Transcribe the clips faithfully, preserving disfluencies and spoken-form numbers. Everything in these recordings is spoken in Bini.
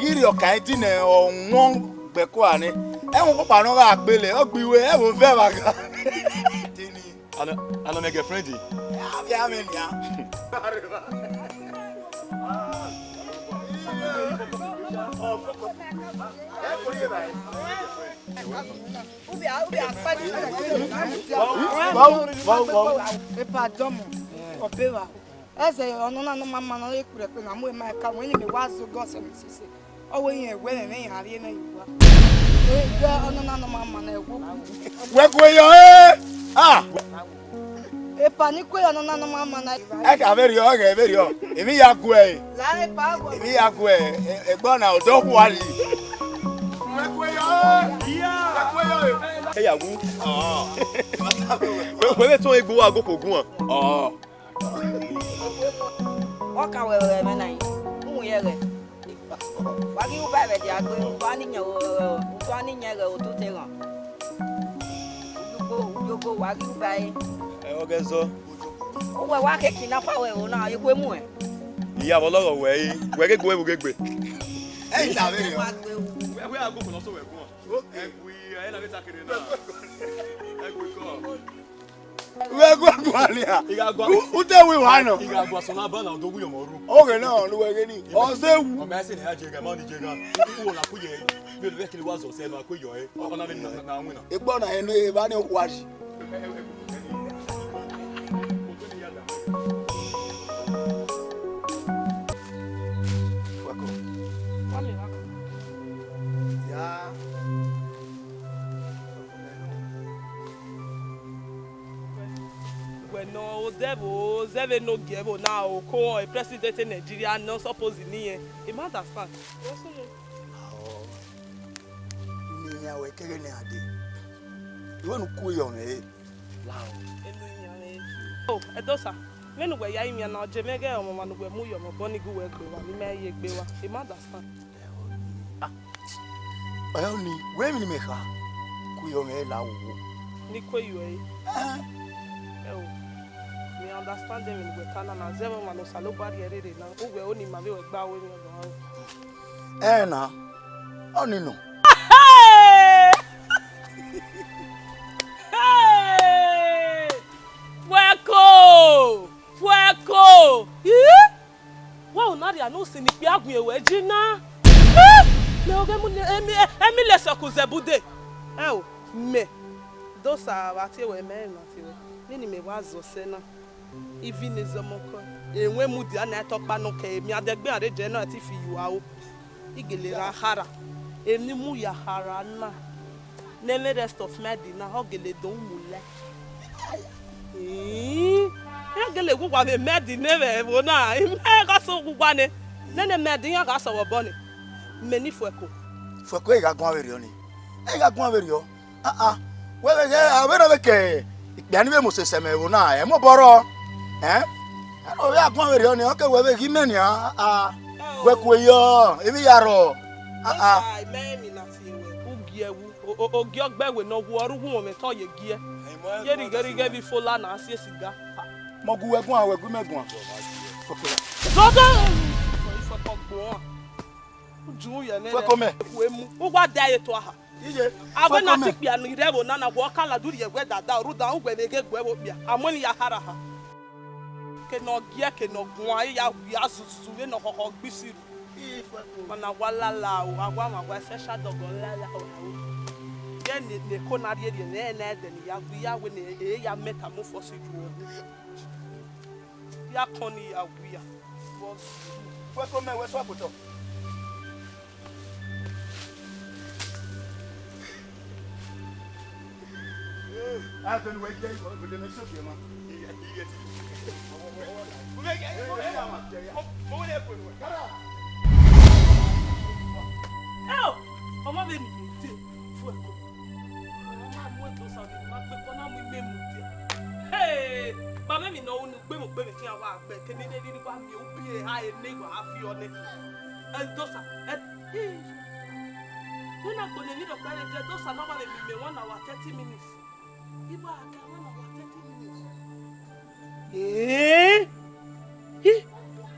Ghi rhie ọka ẹdin nẹ, ọ wọn gbẹkua nẹ. Ẹmwẹ ọkpọkpa ne ọ gha gbele, ọ gbe iwe, ẹmwẹ ovẹ vbe a gha. Tini. Anọ, anọ mẹ girlfriend. Avbe amẹ nia. Epa dọmọ, ọbe evba. Ẹzẹ ọnọna ne ọ ma ma ne ọ ye kpirẹkpe na mu ema ẹka, wẹ ne imẹ wa zẹ ogẹ ọsẹ ne sese. Ọ wẹ irẹn wẹ ẹmwẹ iran rhie mwẹ ye owa. Ẹzẹ ọnọna ne ọ ma ma na ẹwu. Wẹ gu yọ, eh! Ah! Epa ni kue ọnọna ne ọ ma ma na. Ẹ ka vberriọ, ẹ ghẹ vberriọ. Emwi ya guẹ. La epa wọ. Emwi ya guẹ. Egbe ọna odọ khuali. Wẹ gu yọ, eh! Wẹ gu yọ, eh! Ẹ ya wu. Ọ. Wẹ, wẹ vbe tọn egbe uwa goko guan. Ọ. Ọ ka wẹ ẹmwẹ na, u mu ye ẹghẹ. Wa ghi ru ba ẹvbo dia gbe, u tọ ani yan, u tọ ani yan ẹghẹ ototọ eghan. Ugbo, ugbo, wa ghi ru ba ẹre. Ẹ, ọghe zọ. Uwẹ wa ke kidnap wẹ ẹvbo na, ekhue muẹn. Iya, vbe ọ lọghọ wẹ i, wẹ ghe gbe, wẹ ghe gbe. Ẹ i ta vberriọ. Wẹ, wẹ a gu okhuo ne ọ so wẹ guan. Okay. Ẹ gu, ẹ na vbe ta kere na. Ẹ gu ikọ. Wẹ gu, gu alia. I gha gua. U, u te wi wa nọ. I gha gua sọ na ba na, do wi ọmọ ru. Oghẹ na, ọ lu wẹ ghe ni. Ọ zẹ wu. Ọ mẹ sẹ ne ya je ga, ma ni je ga. U wo na ku ye. Mi ò lè kiri wa zọ sẹ na ku yọ ẹ. Ọ na mi na, na win na. Egbọ na ẹnu e ba ni wa ji. Welcome. Ya. Wẹ nọ, ozẹvbo, ozẹvbo ne ogie ẹvbo na, o ko president Nigeria ne ọ suppose ni rẹn. I ma understand. What's your name? Ao, unu iran wẹ kẹghẹ ne a dee. Iwẹ ne u ku yọ mwẹ re. Lao. Enu iran re. O, Ẹdosa, vbene uwẹ ya imian na, ọ je mwẹ ghẹ ọmwa ne uwẹ mu yọ mwẹ obọ ni gu uwẹ gbe wa, ne I ma ye gbe wa. I ma understand. Ah, ẹ ọni, wẹ emwi ne imẹ kha, ku yọ mwẹ la wo. Ne I ku yọ ẹre. Eh. Ẹ o, mi understand emwi ne uwẹ ta na, na zẹ vbe ọmwa ne Osanobua rhie rere na, uwẹ ọni ma vbe wẹ gba ru emwi ọdọ aro. Ẹ na, ọni nọ. Hey! Hey! Fueko! Fueko! Ih! Wẹ u na rhia ne usin ni kpia gun wẹ ji na? Ih! Mẹ oghe mu ne emi, emi lẹ sọkun zẹ bude. Ẹ o, mẹ. Dosa vbe a tie wẹ, mẹ rẹn ne a tie wẹ. Vbene imẹ wa zọ sẹ na. Ivin ne zọmọkọ, ewẹn mudia na tọkpa nọ kẹ, emian dẹgbe a rre jẹ na ti fi yu aro. I gele ra khara, emwi mu ya khara na, ne ẹmwẹ rest of my day na, ọ gele do mu lẹ. Ii, iran gele wu uwa vbe mẹ di ne vbe ẹvbo na, imẹ gha sẹ uwu uwa nẹ, nene mẹ di iran gha sẹ vbe obọ nẹ, mẹ ni Fueko. Fueko, ẹ i gha guan vberriọ ni, ẹ i gha guan vberriọ. Ah, ah. Wẹ vbe ghẹ, a vbe rọ vbe ke ikpia ni vbe mose sẹ mẹ ẹvbo na, ẹ mobọ rrọọ. Ẹn? Ẹ, ovbi aguan vberriọ ni, ọ ke wẹ vbe ghi mẹ nian, ah, ah. Wẹ kue yọ, emwi ya rrọọ. Ah, ah. Osa, mẹ emwi na tie wẹ, u gie ẹwu, o, o, ogie ọgbẹwe ne ọ wu ọre uwu mwẹ te ọ ye gie. Ye righe righe vbe ifola na, a si esiga. Mẹ gu wẹ guan, wẹ gu mẹ guan. Rọgọ! Ifọkọ gbọọn. U ju yẹ nẹ. Fueko mẹ. Wẹ mu. U wa da ye to aha. Iye. Avbe na ti kpia ni rre ẹvbo na na wẹ ọ ka ladian rhie wẹ dada, rhunmwuda uwẹ vbe ghe gu ẹvbo kpia. A mu ẹn ya khara ha. Ke ne ọ giẹ, ke ne ọ guan, ya wi a zuzuzu vbene ọ khọkhọ gbe isi ru. Mana wa lala o, a wa ma wa sẹ sha dọgọ lala o. Ye ne, ne ko na rhie rhie ne, ne ẹdẹ ne ya wi ya wẹ ne e ya mẹ tama ofo si ju ọ. Ya kọn ni ya wi ya. Fueko mẹ, wẹ sua kotọ. A bẹn wẹ jẹ ikọ, wẹ dẹ mẹ sọkè ma. Ẹ o, ọmọ vbe mi te, Fueko. Ọmọ ma mu ẹdẹ osa vbe ma gbe kọ na mu ime mu te. Hey, ba mẹ mi nọ unu. Ugbẹmwẹ ugbẹmwẹ khian wa gbe, kene ne rhirhi wa miẹn ubi eha ene wa fi ọnẹ. Ẹdosa, ẹ, ii. Wẹ na gbọnọ emwi rhọkpa rre, Ẹdosa na wa vbe miẹn one hour thirty minutes. I wa gha one hour thirty minutes. Ee, ii,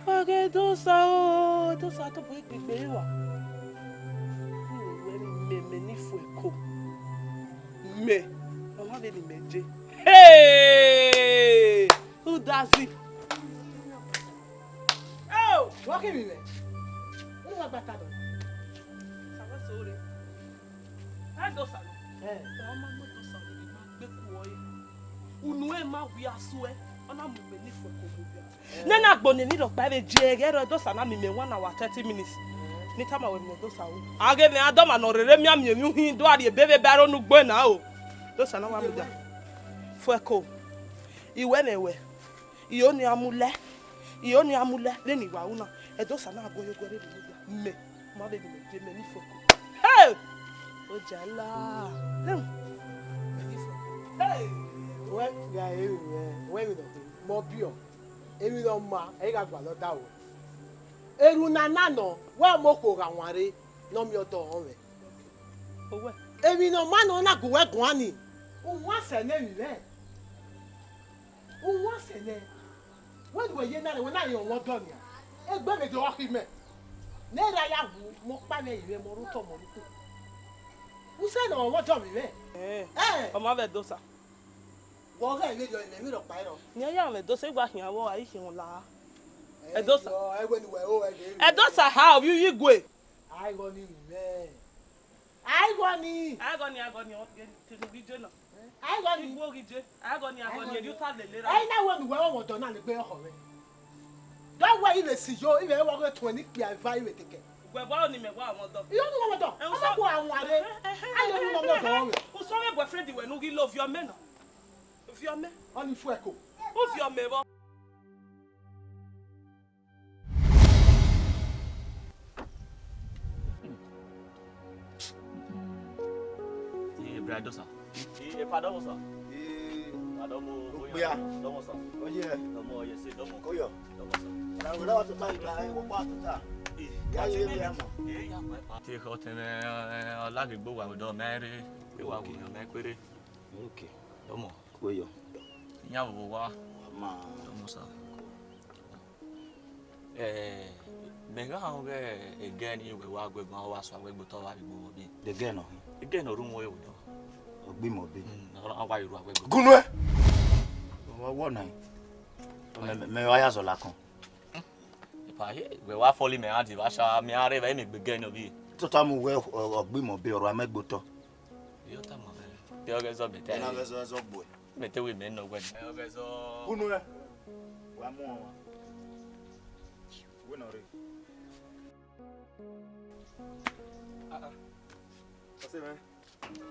wa ghe Ẹdosa o, Ẹdosa tobọ egbegbe wa. Mẹ ni fu ẹko. Mẹ, ọ ma vbe ne imẹ je. Hey! Udazi. Oh! Wọ́n kì í rì rẹ̀. Ó ní wọ́n gba ta lọ. Sàwọ́ sóore. Ẹ dọ sàlọ. Ẹ. Ẹ ọmọ mọ dọ sàlọ, ẹ ma gbé kú ọ yìí. Unu ẹ ma wia suẹ, ọ na mu mẹ ni fu ẹko mu wia. Nene agbọn ne emwi rhọkpa vbe je ẹghẹ rẹ, Edosa na miẹn imẹ one hour thirty minutes. Ne I tama wẹ ne Edosa ru. A ghe mwẹ adọma ne ọ rere mianmian emwi uhin do a rhie ebe vbe ba ẹre onugbo na o. Edosa na wa mudia. Fu ẹko. I wẹ mwẹ wẹ. I ho ne a mu lẹ. I ho ne a mu lẹ. Vbene I wa ru na. Edosa na gu ẹre guẹ rre vbe mudia. Mẹ. Ma vbe ne imẹ je mẹ ni fu ẹko. Hey! Ojala. Hey! Mẹ ni fu ẹko. Hey! Wẹ gha re vbe mwẹ, wẹ vbe nọ khin, mẹ ọ biẹ. Emwi ne ọ ma, ẹ i gha gualọ da ruẹ. Erhunmwu na nọ, wẹ ọmọ okhuo gha wanre, ne ọ miẹn ọdọ ọnrẹn. Owẹ. Emwi ne ọ ma nọ na gu wẹ guan ni. Uwẹn sẹ ne emwi mwẹ. Uwẹn sẹ nẹ. Wẹ ne uwẹ ye na rẹ, wẹ na rẹn ọmwa ọdọ nian. Egbe vbe do ọ khin mẹ. Ne erha ya wu, mẹ ọkpa mwẹ ivẹ, mẹ ọre otọ, mẹ ọre ukpo. Usẹ ne ọmwa ọdọ mwẹ mwẹ. Eh, Ẹ. Ọ ma vbe Edosa. Wọ ghẹ vberriọ, emwi rhọkpa i rrọọ. Nian ya mwẹ Edosa, I wa khian vbọ, a i khian la. Ẹ, Edosa. Yọ, ẹ wẹ ne uwẹ o, ẹ vbe. Edosa ha, ovbi uyi gue. A i ghọ ni mwẹ. A i ghọ ni. A i ghọ ni, a i ghọ ni, ọ, te ne u ghi je na. A i ghọ ni. Igho ghi je, a i ghọ ni, a i ghọ ni, erriọ uta lele ra. Ẹ i na wẹ ne uwẹ ọmwa ọdọ na ne egbe ọkhọ mwẹ. Dọ wẹ i vbe si yo, i vbe wẹ ọghe tuẹn ni kpia eva i vbe tekẹ. Wẹ wa ni mẹ wa ọmwa ọdọ. I yo ni ọmwa ọdọ. Ẹ, ọ ma usọ-, gu awan rre. A yo ni ọmwa ọdọ mwẹ. Usọ mwẹ boyfriend wẹ ne u ghi lo viọ mẹ na. Viọ mẹ. Ọ ni fu ẹko. U viọ mẹ vbọ. Ee, bra Edosa. Ee, epa dọmọ sa. Ee, epa dọmọ, okpia. Dọmọ sa. Oye. Dọmọ, oye, se dọmọ. Koyọ. Dọmọ sa. Na wẹ wa tota iba, e wo pa tota. Ee, ya ye me ama. Ee, ya pa pa. Te khọ tẹmẹ, ọ la ghe gbe wa do mẹ re. Gbe wa wo mẹ kpere. Okay. Dọmọ. Koyọ. Iyan vbe wa. Wa ma. Dọmọ sa. Eh, mẹ gha họn ghe egẹ ni wẹ wa gu ẹguan, wa sua wẹ gbe otọ vbe arigbo vbe ọbe. Degẹ nọ hin. Egẹ ne ọ ru mwẹ wẹ dọ. Ọ gbe imẹ ọbe. Mm, ọ wa ru a wẹ gbe. Gunu ẹ. Wa wọ na. Mẹ, mẹ, mẹ wa ya zọ lakọn. Epa he, wẹ wa fọlọ mẹ a di vbe asha, mẹ a rre vbe mẹ gbe egẹ ne ọ bi. Tota mu wẹ ọ, ọ gbe imẹ ọbe, ọ ru a mẹ gbe otọ. Yo tama mẹ. Te ọ ghẹ zọ mẹ te. Ena ghẹ zọ, zọ gbe. Mẹ te wẹ mẹ nọ wẹ. Ena ghẹ zọ. Unu ẹ. Wa mu ọmwa. Wẹ nọ rre. Ah, ah. Ọse mwẹ.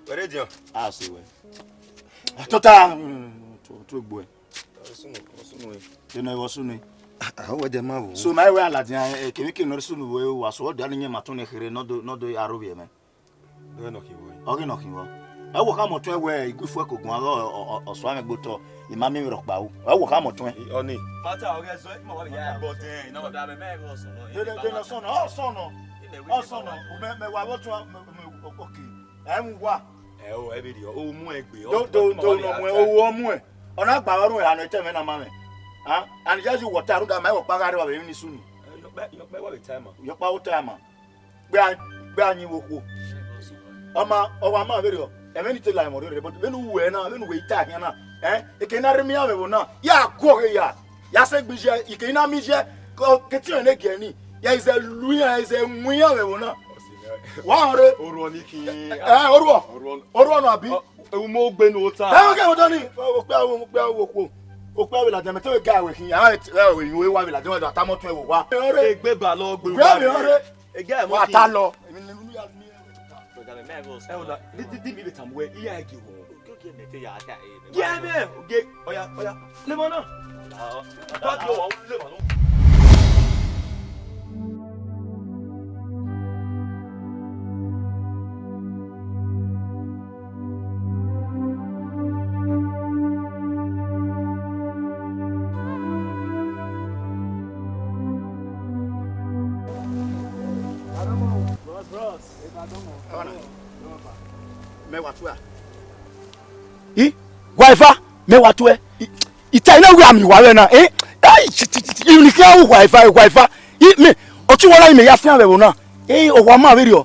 Wẹ rre diọn. A se wẹ. Tota, mm, to, to gbe. Ọsunu, ọsunu ẹ. Te nọ vbe ọsunu ẹ. Ah, ah, wẹ dẹ ma vbo. So, ma wẹ aladian, eh, kevbe ke nọ sunu vbe wa so, ọ dia ni yẹn ma tọn ne kherhe, nọ do, nọ do aro vbe mẹ. Ọ ghe nọ khin vbọ? Ọ ghe nọ khin vbọ? Ẹ wọ kha mọ tuẹn wẹ, igu ifuẹ ko guan ghe ọ, ọ, ọ, ọ sua mwẹ gbe otọ, I ma miẹn emwi rhọkpa ru. Ẹ wọ kha mọ tuẹn. Ọni. Mata, ọ ghe zọ, ma wa ya bọ dẹn, na wa da mẹ, mẹ ghe ọsọn nọ. Dede, dede, ọsọn nọ, ọsọn nọ. Ọsọn nọ, mẹ, mẹ wa vbe tuẹn, mẹ, mẹ, okay. Ẹ mu wa. Ẹ o, ẹ vbe rriọ, o mu ẹn gbe. Do, do, do, nọ mu ẹn, o mu ẹn. Ọ na gba ọrhuẹn, a nọ etẹn mwẹ na ma mwẹ. Ah, and just you water, rhunmwuda ma, ẹ wọ kpa gha rre vbe emwi ni sunu. Ẹ, yọkpa, yọkpa wa vbe ta ma. Yọkpa wo ta ma. Gbe a, gbe a yin vbe okhuo. Ọ ma, ọ wa ma vberriọ, ẹmwẹ ni te la ẹmwẹ rere, but vbene u wẹ na, vbene u wẹ i ta khian na, eh, eke na rre imian vbe ẹvbo na, ya guọghọ ya, ya sẹ egbe iye, eke na miẹn iye, ke, ke te irẹn ne giẹ ni, ya izẹ lu iran, ya izẹ mu iran vbe ẹvbo na. Wa họn rre. Orhuọ ni khin. Eh, orhuọ. Orhuọ. Orhuọ nọ abi? Ọ, u mo gbe ne u ta. Eh, okay, odọ ni. Okpia, okpia, okhuo. Okpia vbe ladian, mẹ te wẹ ga wẹ khin, a, eh, emwi wa vbe ladian, wa do a ta mọ tuẹn vbe owa. Egbe ba lọ gbe. Wa vbe họn rre. Egbe wa ta lọ. Ẹ wọ na, di, di, di mi vbe tama wẹ, I ya gie wọ. Gie mẹ, oge, ọya, ọya, lemọ na. Ba gie wọ, lemọ na. Bros, bros. Mẹ wa tua. I, wa eva, mẹ wa tuẹ. I, I ta ina wẹ ami wa vbe na. Eh? Ai, chi, chi, chi, chi, I ni khian wa eva, wa eva. I, mẹ, ọtẹn wa la mẹ ya fian vbe ẹvbo na. Eh, ọ wa ma vberriọ.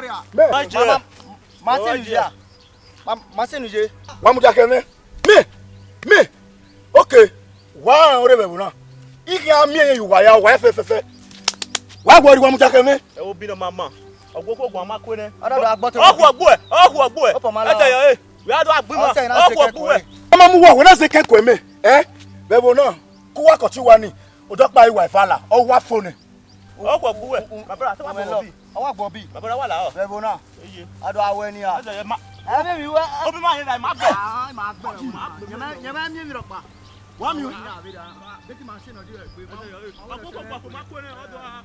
Maria. Me. Ma, ma, ma sẹ unu ye. Ma, ma sẹ unu ye. Wa mudia khẹ mwẹ. Me. Me. Okay. Wa rẹn orre vbe ẹvbo na. I khian miẹn ẹre ye uwa ya, uwa fẹfẹfẹ. Wa guọrọ wa mudia khẹ mwẹ. Ẹ wo bi nọ ma ma. Ọgua okhuo guan ma kue nẹ. Ọ da do agbọtọ. Ọ khuọ gbuẹ, ọ khuọ gbuẹ. Ọpọ ma la. Ẹsẹ yọ, eh. Wẹ a do agbọn ma. Ọ sẹ na se kẹkọẹ. Ọ ma mu uwa, wẹ na se kẹkọẹ mẹ. Eh? Vbe ẹvbo na, ku uwa kọti uwa ni, odọkpa i wa ivala, ọ wa fo nẹ. Ọ khuọ gbuẹ. My brother, tell me about Obi. Ọ wa gbe Obi. My brother, wa la. Vbe ẹvbo na. Eye. A do a wẹ ni a. Ẹsẹ yọ, ma. Ẹ vbe mi wẹ. Obi ma he la, ma gbẹ. Ah, ma gbẹ. Yẹmẹ, yẹmẹ mi mi rọkpa. Wa mi. Beki ma se nọ di ẹgbe. Ẹsẹ yọ, eh. Ọkpọkpọ ma kue nẹ, ọ do a.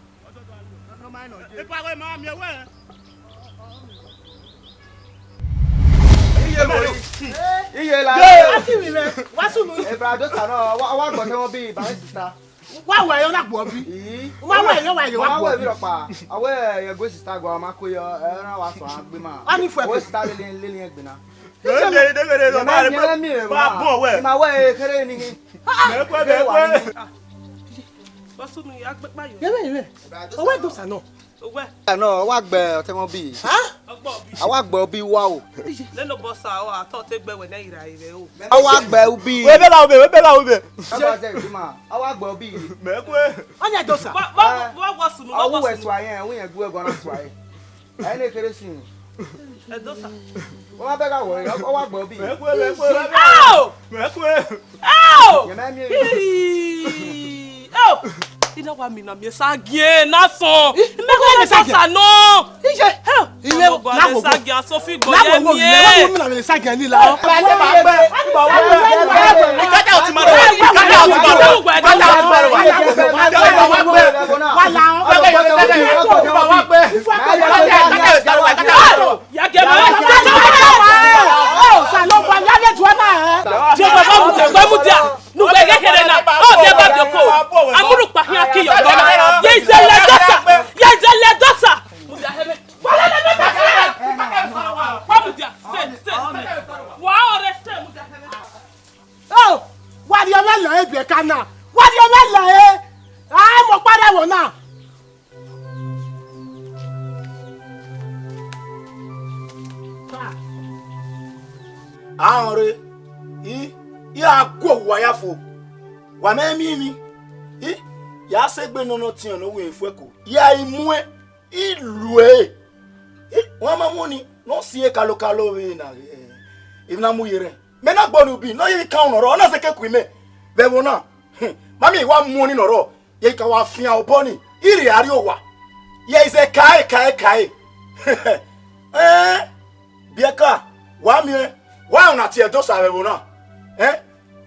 Epa wẹ ma miẹn wẹ. Iye boy. Iye la. Wa ti mi mẹ. Wa sunu. Ebra dota nọ, wa wa gbọ tẹ wọn bi ba sister. Wa wẹ yo na gbọ bi. Ii. Wa wẹ yo wa yo wa Wa gbọ wẹ bi. Bi rọkpa. Awe ye go sister gua ma ko yo, ẹ na wa sọ agbe ma. A ni fẹ. Wo sister le le le egbe na. Degede degede lọ ma re. Ba bọ wẹ. Ma wẹ kere ni. Mẹ kue, mẹ kue. Wa sunu ya gbekpa yo. Yẹmẹ yẹmẹ. Owẹ dosa nọ. Owẹ. Nọ, ọ wa gbe ọtẹmwẹ Obi. Ha? Ọgbọ Obi. A wa gbe Obi wa o. Nene obọ sa ọ, a tọ te gbe wẹ nẹ ira ire o. A wa gbe Obi. Wẹ bẹla ube, wẹ bẹla ube. Ẹ bọ sẹ ìgbìmọ̀, a wa gbe Obi. Mẹ kue. Ọni ẹdosa. Wa wa wa sunu, wa Ọwụ wa wẹ sunu. Sua yẹn, ọwụ yẹn gu ẹgọ na sua yẹn. Ẹ ne kere si. Ẹdosa. Ọ wa bẹgha wẹ, ọ wa gbe Obi. Mẹ kue, mẹ kue. Ao! Mẹ kue. Ao! Yẹn mẹ miẹn. Hii! Ao! Ina wa mina mi sa gie na sọn. Ime ko me sa sa no. Ije. Ile na wo. Sa gie so fi go ye mi. Na wo mi na me sa gie ni la. Ba se ba gbe. Ba wa gbe. Kata oti ma do. Kata oti ma do. Kata oti ma do. Wa la. Wa gbe. Ya gie ma. Sa no wa ya le juana. Je wa ba mu, wa mu dia. Nu wẹ ghe kherhe na, ọ biẹ ba biẹ ko. A mu ru kpa khian ki yọ ọgbọ na. Ye izẹlẹ dọsa, ye izẹlẹ dọsa. Mudia hẹmẹ. Wa lele ne ma fẹ. Wa mudia, stay, stay, stay. Wa ọre stay, mudia hẹmẹ. Oh, wa rhie ọmwa la ẹre biẹ ka na. Wa rhie ọmwa la ẹre. A mu ọkpa rre ẹvbo na. Ahọn rre, I, I a gu owa ya fo, wa mẹ miẹn emwi, I, ya sẹ egbe nọ ne ọtiọnrẹn ne ọ ru ẹfuẹko, ya I muẹn, I lu ẹre, I, wa ma mu ni ne ọ si ẹre kalokalo vbe na, eh, emwi na mu ye rẹn. Mẹ na gbe ọnii ubi ne ọ ye kan unu rrọọ, ọ na zẹ ke ku imẹ. Vbe ẹvbo na, hmm, ma miẹn I wa mu ọnii nọ rrọọ, ye I ka wa fian obọ nii, I rhie a rrie owa. Ye I zẹ kae, kae, kae. Ẹn, biẹka, wa miẹn, wa rẹn ọna tie Ẹdosa vbe ẹvbo na. Ẹn,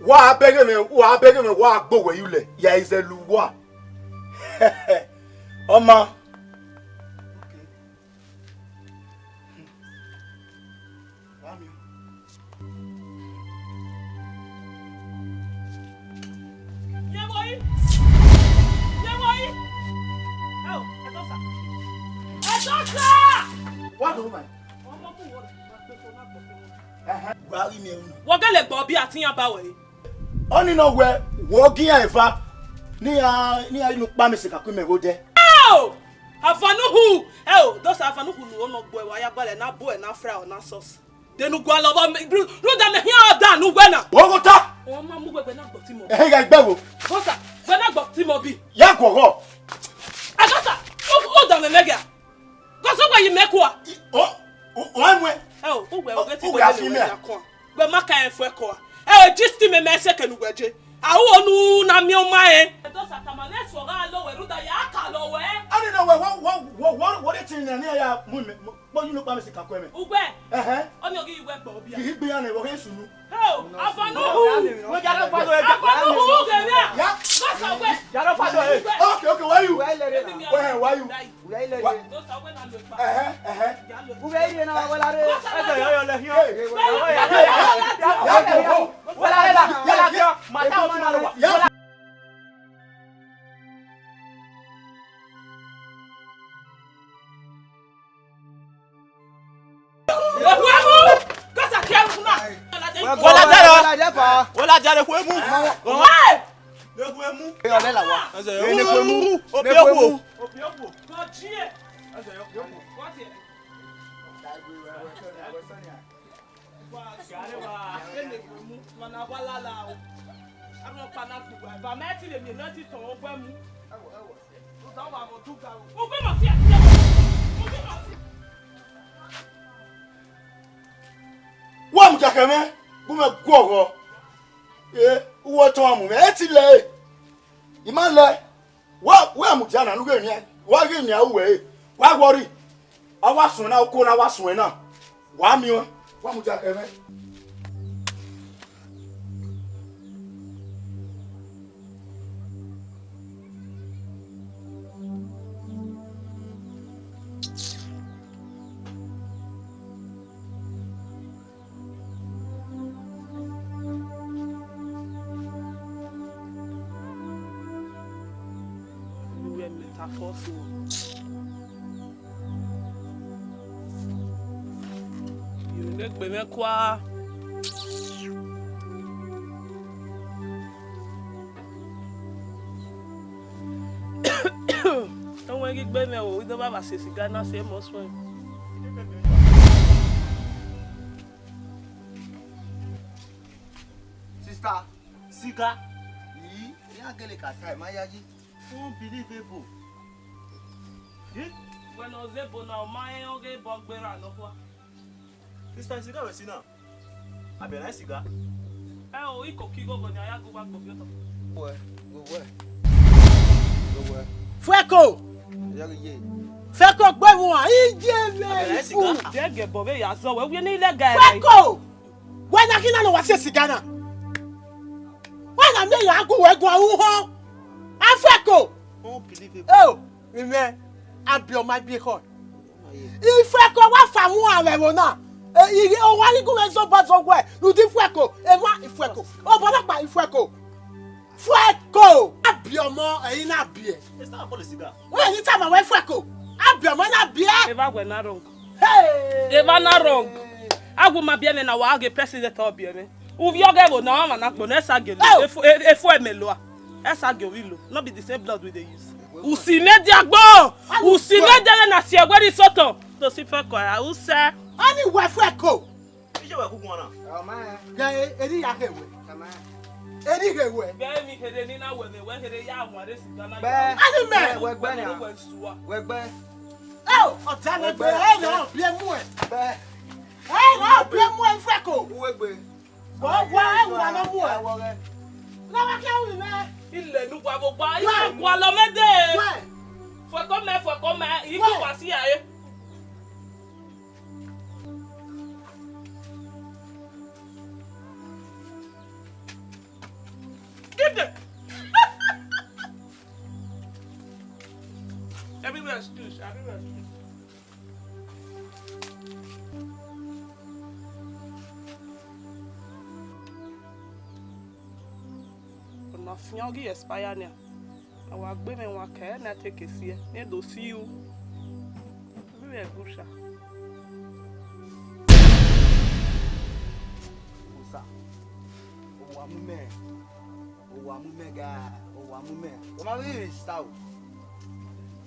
wa bẹghe mwẹ, wa bẹghe mwẹ, wa gbe owẹ ye ulẹ, ye I zẹ lu uwa. Ọ ma. Ye vbo yi? Ye vbo yi? Ẹo, Ẹdosa. Ẹdosa! Wa do ma. Ọmọ bu wọ gba gbe fo na gbọ fo. Ẹhẹn. Wa ghi miẹn unu. Wọ gele gbe ọbi atiyan ba wẹ. Ọnii nọ wẹ, wẹ ọ gi iran eva, ne iran, ne iran inu kpa mẹ sẹ ka ku imẹ vbe odẹ. Ẹo! Avanuhu! Ẹo, Ẹdosa, avanuhu ne ọ nọ gbe wa ya gbalẹ na bu ẹre na fra ọ na sọs. De ne u gualọ vbọ, rhunmwuda mẹ khian ọda ne uwẹ na. Oghota! Ọ ma mu wẹ, wẹ na gbọtọ imẹ. Ẹhẹn, gha gbe wo. Ẹdosa, wẹ na gbọtọ imẹ bi. Ya guọghọ. Ẹdosa, u, u da mwẹ mẹ gha. Gọsọ wẹ yi mẹ kua. Mẹ. Wẹ ma ka ẹn fuẹ kọ a. Ẹ, gist mẹ mẹ sẹ kẹ ne uwẹ je. A ru onu na miẹn ọma ẹn. Ẹdọ Satama ne ẹsọ gha lọ wẹ rhunmwuda ya ka lọ wẹ. Ani na wẹ, wẹ, wẹ, wẹ, wẹ, wẹ de tin nẹ, ne ya mu mẹ, mu, kpọ yin nokpa mẹ si ka kuẹ mẹ. Ugbẹ. Ẹhẹn. Ọni ọ ghi wẹ gbọ bia. Ghi gbe ya nẹ, wẹ kẹ sunu. Ho, avọ ne u hu. Wẹ ya rẹ fado ẹgbẹ. Avọ ne u hu ghe mẹ a. Ya. Gọsa wẹ. Ya rẹ fado ẹ. Okay, okay, why you? Why you? Why you? Why? Ẹhẹn, ẹhẹn. Uwẹ i rhie na wa wẹ lare. Ẹsẹ yọ yọ lẹ hian. Hey, hey, hey, hey. Wẹ lare la, wẹ lare la, ma ta ọmọ na lọ wa. Wẹ la jẹ rọ. Wẹ la jẹ rọ, wẹ mu. Hey! Wẹ mu. Ẹ ọlẹ la wa. Ẹsẹ yọ. Wẹ mu. Obi okhuo. Obi okhuo. Gọjie. Ẹsẹ yọ. Gọjie. Wa mudia khẹ mwẹ, gu mwẹ guọghọ. E, uwu ọtẹn ọmwa mu mwẹ, ẹ ti lẹ, I ma lẹ. Wa, wa mudia na, ne u ghe miẹn, wa ghe miẹn uwẹ re, wa worry. A wa suẹn na, uko na wa suẹn na. Wa miẹn, wa mudia khẹ mwẹ. Uwẹ mẹ ta fọ so. Yo ne egbe mwẹ kua. Ẹwẹn ghi gbe mwẹ o, I do vba vba se siga na, se mọ suẹn. Sister, siga. Yi, iran gele ka ta, ma yayi. Unbelievable. Yi? Wẹ ne ọ zẹ ebo na, ọ ma rẹn ọghe ebo gberra nọkhua. Sister, siga wẹ si na? Abiọna siga. Ẹ o, iko ki ghọghọ ne a ya gu uwa gbe ovbi otọ. Wẹ, wẹ, wẹ. Wẹ, wẹ. Fuẹko! Ẹ ya ghi ye. Fuẹko gbe wọn, iye vbe Abiọna siga. Iku. Dẹ gẹ bọ vbe ya zọ wẹ, wiẹ ne I lẹga ẹre. Fuẹko! Wẹ na khin na ne wa se siga na. Wẹ na miẹn ya gu wẹ guan uhọn. A fuẹko! Unbelievable. Eo, imẹ, Abiọma ibiẹkhọ. Ifuẹko wa fa mu avbe ẹvbo na. E, ighe, ọ wa ghi gu mwẹ zobọ zọ wẹ, rhunmwuda ifuẹko, emwa ifuẹko, obọ nọkpa ifuẹko. Fuẹko! Abiọma, ẹre I na biẹ. It's not about the cigar. Wẹ ne I tama wẹ fuẹko. Abiọma na biẹ. Evba wẹ na wrong. Hey! Evba na wrong. A gu ma biẹ mwẹ na, wa ghe president ọ biẹ mwẹ. Uvbi ọghe ẹvbo na, ọmwa na gbọnọ, ẹ sa gele. Oh! Efu, e-, efu ẹmẹ lua. Ẹ sa gie ovbi lo. No be the same blood we dey use. Usi mẹ dia gbọ. Usi mẹ dia na si ẹwẹ ni sotọ. To si fuẹko ra, usẹ. Ani wẹ fuẹko. Iye wẹ gu guan na. Ọmọ ẹ. Gẹ e, eri ya ghe wẹ. Ọmọ ẹ. Eri ghe wẹ. Gẹ mi khere ni na wẹ mẹ, wẹ khere ya wan re siga na. Bẹ. Ani mẹ. Wẹ gbẹ na. Wẹ sua. Wẹ gbẹ. Ẹ o, ọta na gbe, ẹ na biẹ mu ẹ. Bẹ. Ẹ na biẹ mu ẹ fuẹko. Uwe gbe. Wọ wa ẹ wa na mu ẹ. Ẹ wọ ghẹ. Na wa kẹ wi mẹ. Ilẹ nu wa vbe ogba, ilẹ gualọ mẹ dee. Wẹ. Fuẹko mẹ, fuẹko mẹ, I gu wa si ẹ. Give them. Everywhere excuse, everywhere excuse. Ọna fian ghi expire nia. A wa gbe mwẹ wan kẹ na te ke siẹ, ne do si u. Vbe ẹgusa. Osa, owa mu mẹ, owa mu mẹ ga, owa mu mẹ. Wẹ ma vbe sa o.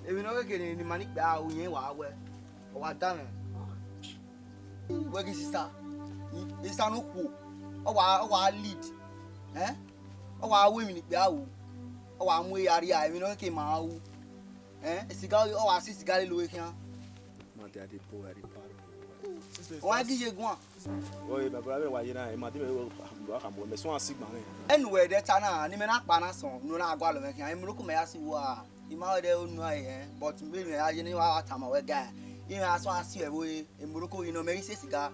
Emwi ne ọ khẹke ne ma ni kpẹ a, o yẹn wa wẹ, ọ wa da mwẹ. Wẹ ghi sisa, i-, isa ne okhuo, ọ wa, ọ wa lead, eh? Ọ wa ru emwi ne ikpia ru, ọ wa mu ehe a rria, emwi ne ọ khẹke ma ru, eh? Siga, ọ wa si siga lele uwe khian. Ma dia de bo ẹre pa. Wa ghi ye guan. Oi, my brother, wa ye na, ma de me wa ka mo, me suan si gban. Enu wẹ de ta na, ne imẹ na kpa na sọn, ne u na gualọ mwẹ khian, emuroko mẹ ya si wa. I ma wẹ de unu a ẹn, but me mwẹ a ye ne wa tama wẹ guy. I mwẹ a suan si ẹvbo emuroko ghi nọ mẹ i se siga.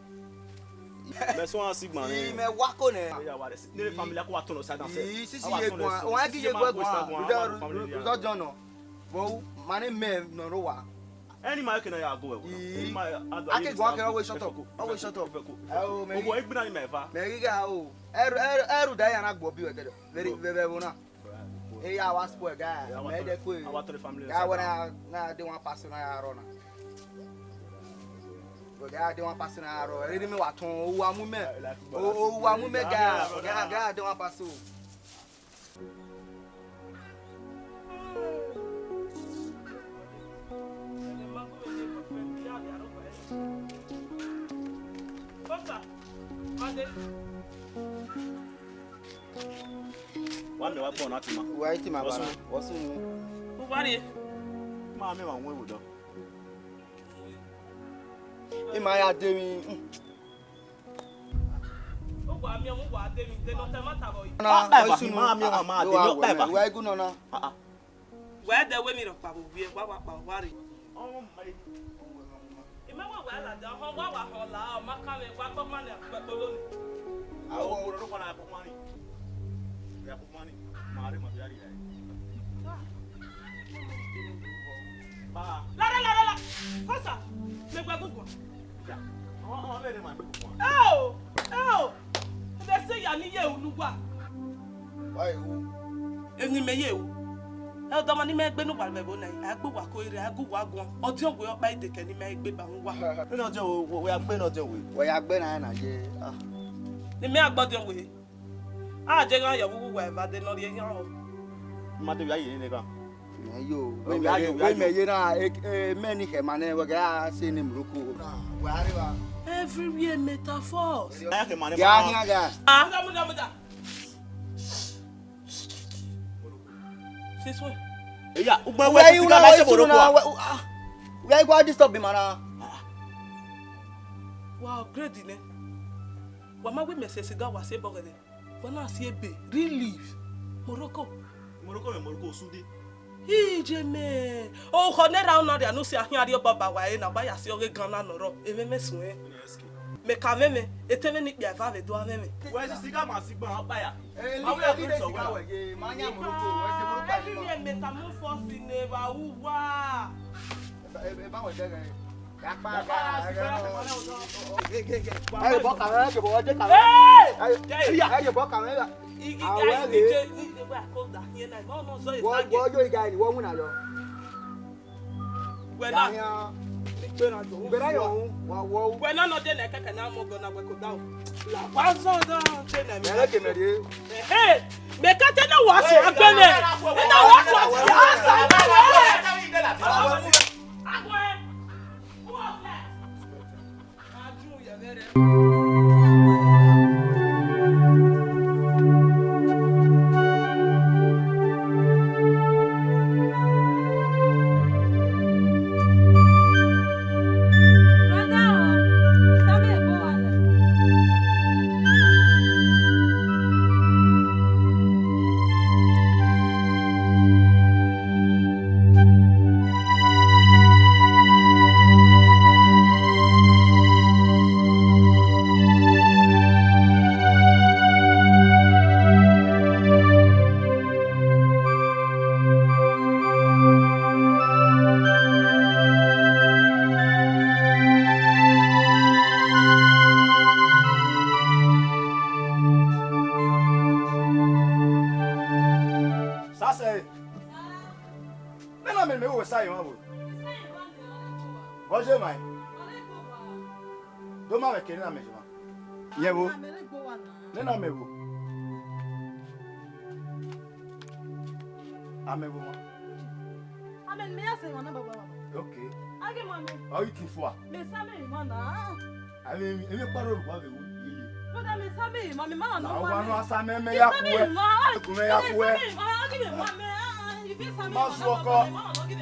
Me suan si gban. I mwẹ wa ko nẹ. Ya wa de, ne family ko wa tọn side and say. I si si ye guan, wa ghi ye guan. Rudọ jọ nọ. Vbọ ma ne mẹ nọ ro wa. Any man can ya go. Ii. Any man, I don't Ake even gua kẹrẹ, always shut up. Always shut up. Oh, man. Obo egbe na ni mẹ va. Mẹ ghi ga o. Ẹru, ẹru, ẹru da ya na gbọ bi wẹ gẹdẹ. Very, very, very na. E ya wa spoil guy. Mẹ de kue. Our three family. Guy, when I, na de one person na ya rọ na. But guy, de one person na ya rọ. Really me wa tọn, o wa mu mẹ. O, o wa mu mẹ guy. Guy, guy, de one person. Wa miẹn wa gbọn na tima. Wa i tima. What's bana? Up? What's up? Uwa rrie. Ma miẹn wa wọn ewo dọ. Ima ya de emwi. Uwa miẹn, uwa de emwi, de nọ tẹ ma ta vbe ọyọ. Na, ọkpa eva, ọsunu, ima miẹn wa ma de emwi, ọkpa eva. Wa igu nọ na. Ah, ah. Wẹ dẹ wẹ emwi rhọkpa vbe owiẹ, wa wa kpa uwa rre. Imẹ wẹ wẹ ladian, họn wa wa họn la, ọ ma kan mwẹ, wa gbọ ma nẹ akpẹkpolo ni. Awo, ọrọre ọkpa na kpọkpa ni. Ya kpọkpa ni. Ma re ma bi a ri ya. Ba. La, la, la, la, la. Fasa, mẹ gbẹ guguan. Eo, eo, ẹdẹ sẹ ya ne I ye ru ne uwa. Wa ye ru. Emwi ne imẹ ye ru. Ẹ, ọdọ ọmọ ne imẹ gbe ne uwa vbe ẹvbo na, a gbe uwa ko rre, a gu uwa guan. Ọdiọn wẹ ọkpa ideke ne imẹ gbe ba uwa. Vbene ọdiọn wẹ, wẹ ya gbe ne ọdiọn wẹ. Wẹ ya gbe na na ye. Ah. Ne imẹ a gbe ọdiọn wẹ. A je gha ye vbe uwu uwa evbade ne ọ rhie ehia rọ. Ma de vbe a ye ne gha. Mẹ yo, wẹ mẹ ye, wẹ mẹ ye na, e, e, mẹ ni khẹ ma nẹ, wẹ gha sẹ ne Morocco. Wẹ a rre wa. Everywhere metaphors. A khẹ ma nẹ. Ya ma. Hian gha. Ah. Muda, muda, muda. Since when? Eya, ugbo wẹ wẹ ti ga la se Morocco. Wẹ, ah. Wẹ gua disturb ma na. Wa upgrade nẹ. Wa ma wẹ mẹ sẹ siga wa se bọghẹdẹ. Wa na si ebe, relief. Morocco. Morocco, mẹ Morocco, Sude. Ije mẹ. Okhọ ne erha na rria ne u si a khian rrie ọba ba wa ẹre na, wa ya si ọghe gan na nọ rrọọ, emwẹ mẹ suẹn. Mẹ ka mwẹ mwẹ, etẹn mwẹ ne ikpia eva vbe do a mwẹ mwẹ. Wẹ si siga ma si gban ọkpa ya. Ma wẹ ya gbe sọ wẹ. Ma ya Morocco, wẹ si Morocco. Everywhere metamorphosis ne evba uwa. Eba wẹ dẹghẹ. Ẹ ye bọ ka mwẹ, ẹ ye bọ ka mwẹ. Hey! Ẹ ye bọ ka mwẹ. Igi ga igi je ni de wa ko da hien na, mo no zọ ye sa ge. Wọ yo iga ni, wọ wuna yọ. Wẹ na. Gbera yo, wa wọ. Wẹ na no de na kaka na mo go na wẹ ko da o. La wa zọ do de na mi. Ẹ ke mẹ re. Hey! Me ka te na wa so agbele. Na wa so agbele. Agwe. Who was that? Sase. Nena mẹ ne mẹ ru wẹ sa emwa vbo? Vbọ ye emwa? Do ma mwẹ ke nena mẹ ye emwa. Yẹn vbo? Nena mẹ vbo? Amẹ vbo ma? Amẹ ne mẹ ya sẹ emwa na baba. Okay. A ghi ma mẹ. Ọ i tu fua. Mẹ sa mẹ emwa na. Avbe emwi kpa rre owa vbe ru yeye. Brother, mẹ sa mẹ emwa, mẹ ma nọ. Wa nọ asa mẹ, mẹ ya kuẹ. Mẹ sa mẹ emwa, a ghi mẹ emwa, mẹ, ah, ah, if you sa mẹ emwa, ma su ọkọ.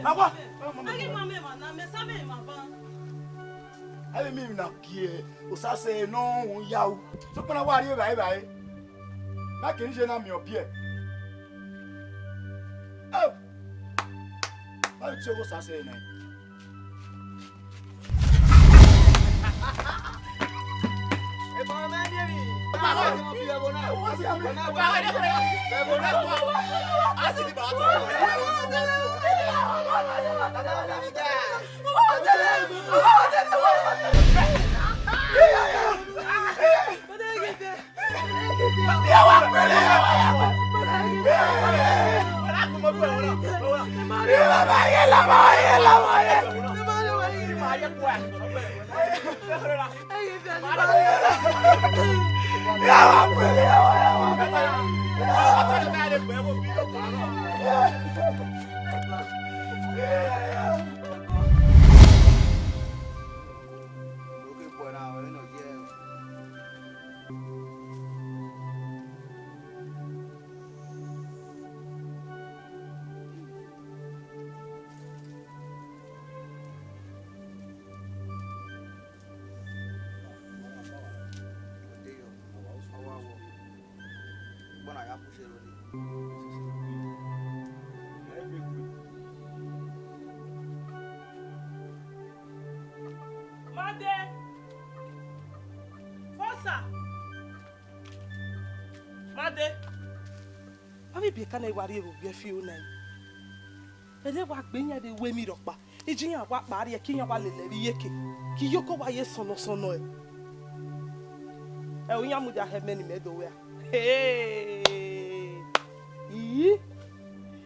Na wa. A ghi ma mẹ emwa na, mẹ sa mẹ emwa ba. Avbe emwi na gie Osase ne ọ ya ru. Sokpan na wa rrie evbare evbare. Na kere iye na miẹn ọbiẹ. Ẹ, ma vbe tie ọghe Osase na. Made. Fosa. Made. Avbe ibiẹka na wa rrie vbe owiẹ fi o na. Ẹdẹ wa gbe iran vbe ru emwi rhọkpa, iye iran wa kpa rrie, ke iran wa lele ẹre iyeke, ke iyeke wa ye sọnnọ sọnnọ ẹe. Ẹ o, iran mudia hẹ mẹ ne imẹ do wẹ a. Hey! Ii,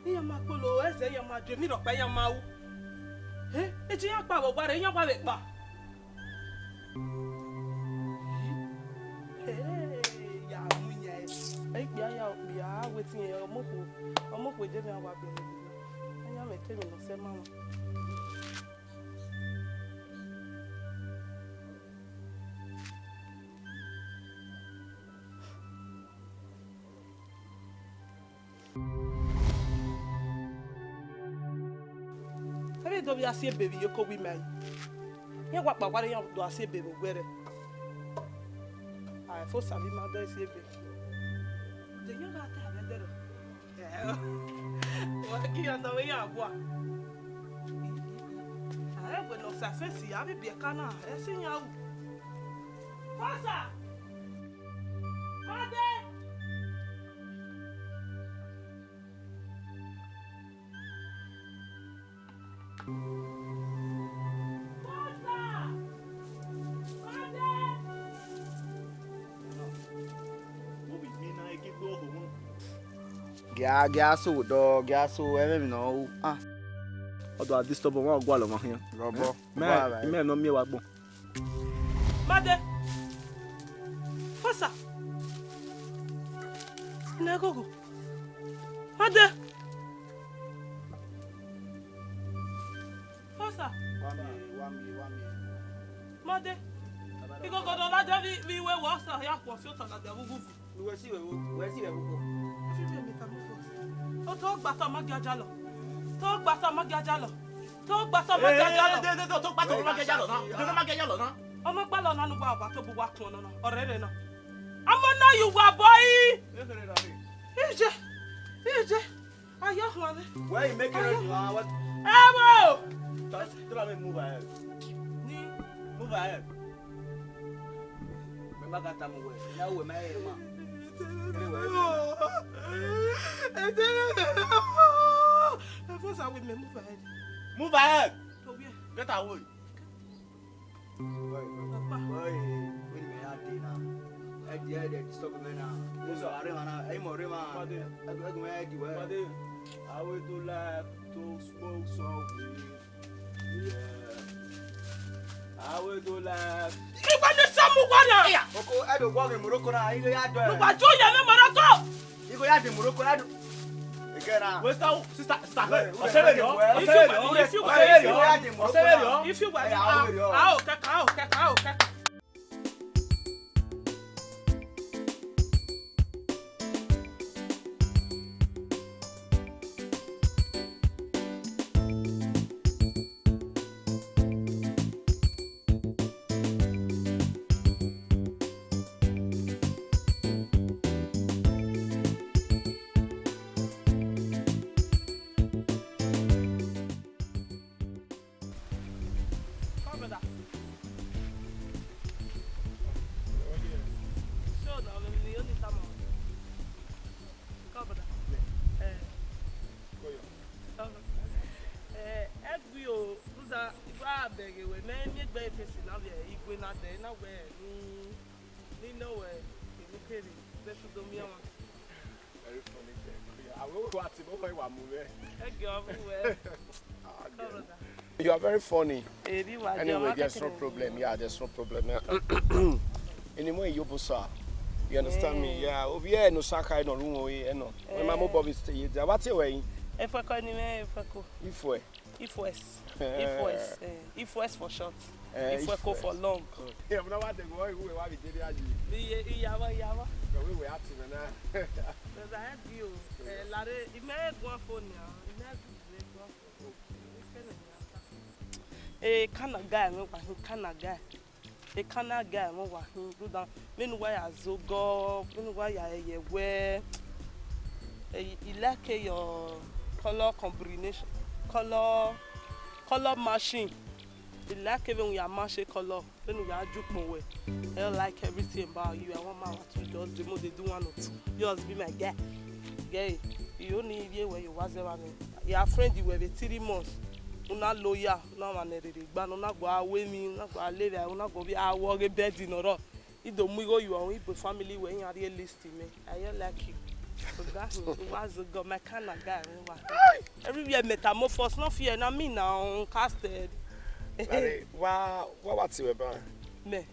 iran ma kpolo ẹzẹ, iran ma do emwi rhọkpa, iran ma ru. Eh, iye iran kpa vbe owa rre, iran wa vbe kpa. Hey, ya mu yan ẹre. Ẹ i kpia ya okpia, a wẹ te irẹn ọmọ okhuo, ọmọ okhuo je mẹ a wa gbe mwẹ. Ayan mwẹ te emwi ne ọ sẹ ma mwa. Ẹmwẹ do vbe a si ebe vbe iyeke owa ima ẹre. Iran wa kpa owa rre, iran do a si ebe vbe owẹ rẹ. A, Fosa vbe ima do si ebe. De iran gha ta vbe ẹdẹrẹ? Wa ghi ya nọ vbe iran gua. A, ẹwẹ ne ọ sa fẹnsi, avbe ibiẹka na, ẹ si iran ru. Fosa! Made! Gia, gia so dọ, gia so ẹmwẹ emwi ne ọ ru. Ah. Ọ do a disturb ọmwa, ọ gualọ ọmwa khian. Rọbọ. Mẹ, mẹ ne ọ miẹn wa agbọn. Made. Fosa. Ne gogo. Made. Fosa. Wa miẹn, wa miẹn, wa miẹn. Made. Igogo do ladian vbe, vbe iwe wa sa ya khuọ fi otọ ladian vbe uwu. Wẹ si vbe vbo, wẹ si vbe vbo. Fi vbe mẹ ka mu fo. O to gba ta ma gia jalọ. To gba ta ma gia jalọ. To gba ta ma gia jalọ. Eh, de, de, de, to gba ta ma gia jalọ na. De, de ma gia jalọ na. Ọmọ gbalọ na nu wa wa to bu wa kun ọnọ na. Ọrẹre na. Ọmọ na yu wa bọ yi. Ije. Ije. Aya huan mwẹ. Why you make it? Aya. What? Ewo! Tell, tell me move ahead. Ni. Move ahead. Mẹ ma ka tama uwẹ, ne a ru wẹ ma rẹn ma. Fosa, wẹ mẹ move ahead. Move ahead. Get away. Boy, boy, where the man dey now? Ẹ di, ẹ di disturb me now. Mo sọ àárẹ̀ wọn náà, ẹ̀yin mọ̀ rí wọn. Ẹ gbọ́n ẹ di wẹ́. Pàdé, I will do like to smoke some weed. Yeah. I will do like. Ìgbà ni Sẹ́mu wà náà. Oko, ẹ dò wọ́ọ̀gì Morocco náà, ilé yá dọ̀ ẹ̀. Ìgbà tí ó yẹ ní Morocco. Iko ya di Morocco, ya di. Eke na. Wait, sister, sister, sister. Wait, wait, wait, wait. If you were, if you were, if you were, if you were, if you were, eh, I will, I will, I will, I will. Kesi na vbe igue na dẹ na wẹ ni, ni nọ wẹ kemukeri vbe ẹse do miẹn ọmwa. Very funny girl. Avbe owa ti bọbọ wa mu mwẹ. Ẹgẹ ọ vbe uwẹ. Ah, girl. You are very funny. Eri wa jẹ. Anyway, ọmwa there's no kẹkẹrẹ problem. Yeah, there's no problem. Yeah. Ini mo iyobo sa. You understand me? Yeah. Ovie no saka no ru wo e no. Wẹ ma mo bọ vbe stay ye dia. What you wearing? Efueko ni mwẹ, efueko. Ifue. Ifues. Ifues. Eh, Ifues for short. Eh, Ifueko Ifues for long. Yeah, but what they go, who wa be dey there? Iye, iyaba, iyaba. Go we we at me na. Because I had you. Eh, lare, ime guan phone ya. Ime guan phone. Eh, kana guy, no, kana guy. Ekana guy mwẹ wa hin, rhunmwuda vbene uwa ya zẹ ogọ, vbene uwa ya ye ẹwẹ. Eh, I like your color combination, color, color matching. I like vbene uwa match color, vbene uwa ya ju ukpọn wẹ. I like everything about you. I want my to just dey mo dey do one or two. Just be my guy. Guy, you only ye where you was ever me. Your friend you were three months. Una loyal. Na mwa ne rere gba ne u na gua ru emwi, u na gua lele, u na gua vbe a wọ ghe bed nọ rrọọ. I do mu igho yuọ, I bu family wẹ iran rhie list mẹ. I hear like you. Oga, u wa zẹ ogọ, my kind of guy, u wa. Everywhere metamorphose, no fear, na me na casted. Lare, wa, wa, wa ti wẹ ba? Mẹ.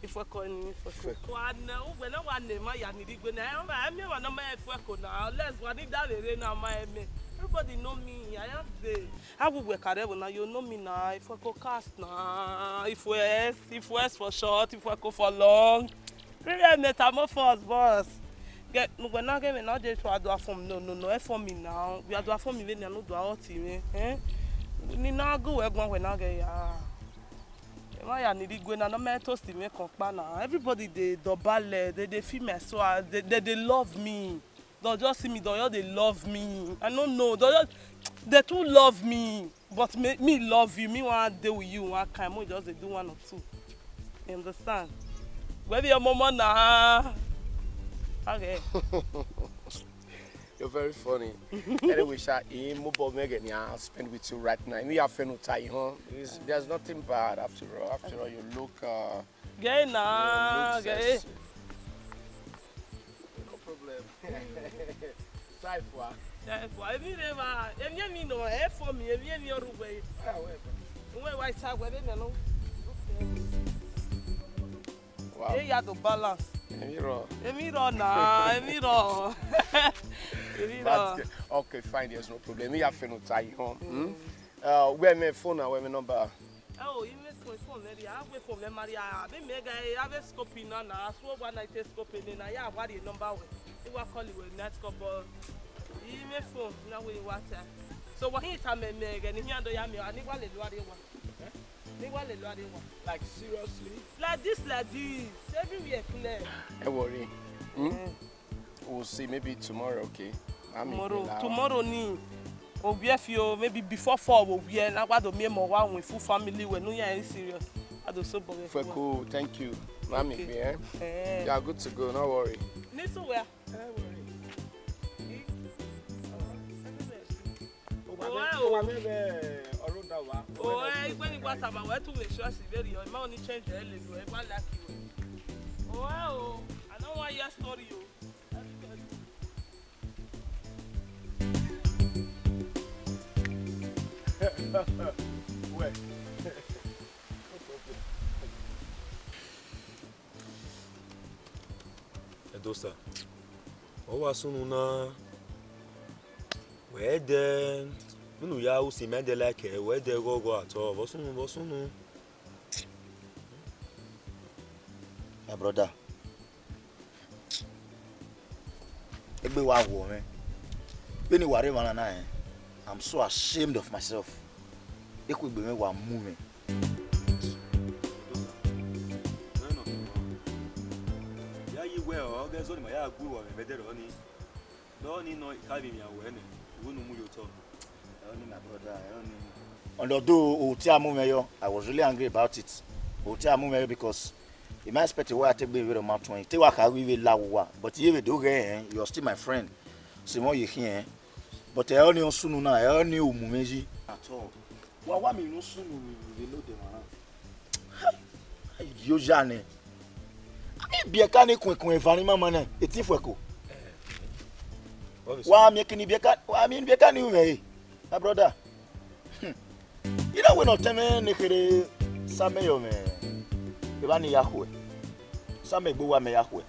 Ifueko ni, Ifueko. Wa nẹ, uwẹ na wa nẹ ma ya ni rigbe na. Ẹ ma, ẹ miẹn wa na ma Ifueko na. Unless wa ni da vbe rre na ma ẹmẹ. Everybody know me. I am there. How we work at level now? You know me now. Ifueko cast na. Ifues, Ifues for short, Ifueko for long. Really, metamorphose, boss. Get, when I get me now, they try do a form. No, no, no, a form me now. We are do a form me when I no do a hot me. Eh? Ni na go work one when I get ya. Emwa ya ni rre igue na, ne ọ ma toast mwẹ kan ọkpa na. Everybody dey dọbale, they dey feel my soul, they, they, they love me. They just see me, they just dey love me. I no know, they just, they too love me. But me, me love you, me wan dey with you one kind, mo just dey do one or two. You understand? Whether your mama na, okay. You're very funny. Anyway, sha, in mo bo me get ya spend with you right now. Imi ya fẹ ne u ta, huh? There's, there's nothing bad after all. After all, you look, uh, gay na, you look gay. Sexy. No problem. Cypher. Cypher. Emi re ba, emi emi no, e fo mi, emi emi oru we. Ah, we. We wa isa we be me no. Wow. E ya do balance. Emi rọ. Emi rọ na, emi rọ. Emi rọ. That's good. Okay, fine, there's no problem. Imi ya fẹ ne u ta, huh? Hmm? Uh, where my phone and where my number? Oh, ime phone, phone very. I have phone very. I be mega. I have a scope in na. So one night scope in na. Ya, what the number we? You wa call you night scope. Ime phone na we WhatsApp. So what he tell me mega ni he ando ya me. Ani wa le lo are wa. Ni wa le lo are wa. Like, seriously? Like this, like this. Everywhere clear. Don't worry. Hmm? Eh. We'll see, maybe tomorrow, okay? Tomorrow, tomorrow ni. Owie fi o, maybe before four, owie, na wa do me mo wa win full family we, no ya any serious. I do so bore. Feko, thank you. Mami, okay. Eh? Eh. You are good to go, no worry. Ni so where? Don't worry. Owa me, owa me, eh, ọrọ da wa. Oh, eh, igbe ni wa tama, we too make sure si very, your money change, eh, le, eh, one lucky way. Oh, oh, I don't want your story, oh. Well. Edosa, ọ wa sunu na, wẹ dẹ, vbene u ya ru sin, mẹ dẹ like ẹre, wẹ dẹ ghọghọ at all, vbọ sunu, vbọ sunu. My brother, egbe wa wọ mwẹ. Vbene wa rre emwa na na rẹn, I'm so ashamed of myself. Ekhue egbe mwẹ wa mu mwẹ. Ya yi wẹ ọ ghe zọ ne ima ya gu ruẹ mwẹ vbe ẹdẹrẹ ọnii. Dọ ni nọ, I ka vbe miẹn ruẹ nẹ, I wẹ ne u mu ye otọ. Ẹ ọnii, my brother, ẹ ọnii. Although o te a mu mwẹ yọ, I was really angry about it. O te a mu mwẹ yọ because I ma expect wẹ a te gbe vberriọ ma tuẹn, te wa kha ghi vbe la uwa, but I ye vbe do ghẹ rẹn, you are still my friend. Sẹ mwẹ ọ ye khian. But ẹ ọnii ọ sunu na, ẹ ọnii u mu mwẹ yi. At all. Wa wa mi ne u sunu vbe, vbe ne odẹ mwa na. Yo ya nẹ. Ibiẹka ni kuẹnkuẹn eva ni mama nẹ, eti Ifuẹko. Wa miẹn kene ibiẹka, wa miẹn ibiẹka ni ru mwẹ re, my brother. Hmm. I na wẹ ne ọtẹn mwẹ ne kherhe sa mẹ yọ mwẹ, evba ni ya khuẹ. Sa mẹ gbe owa mẹ ya khuẹ.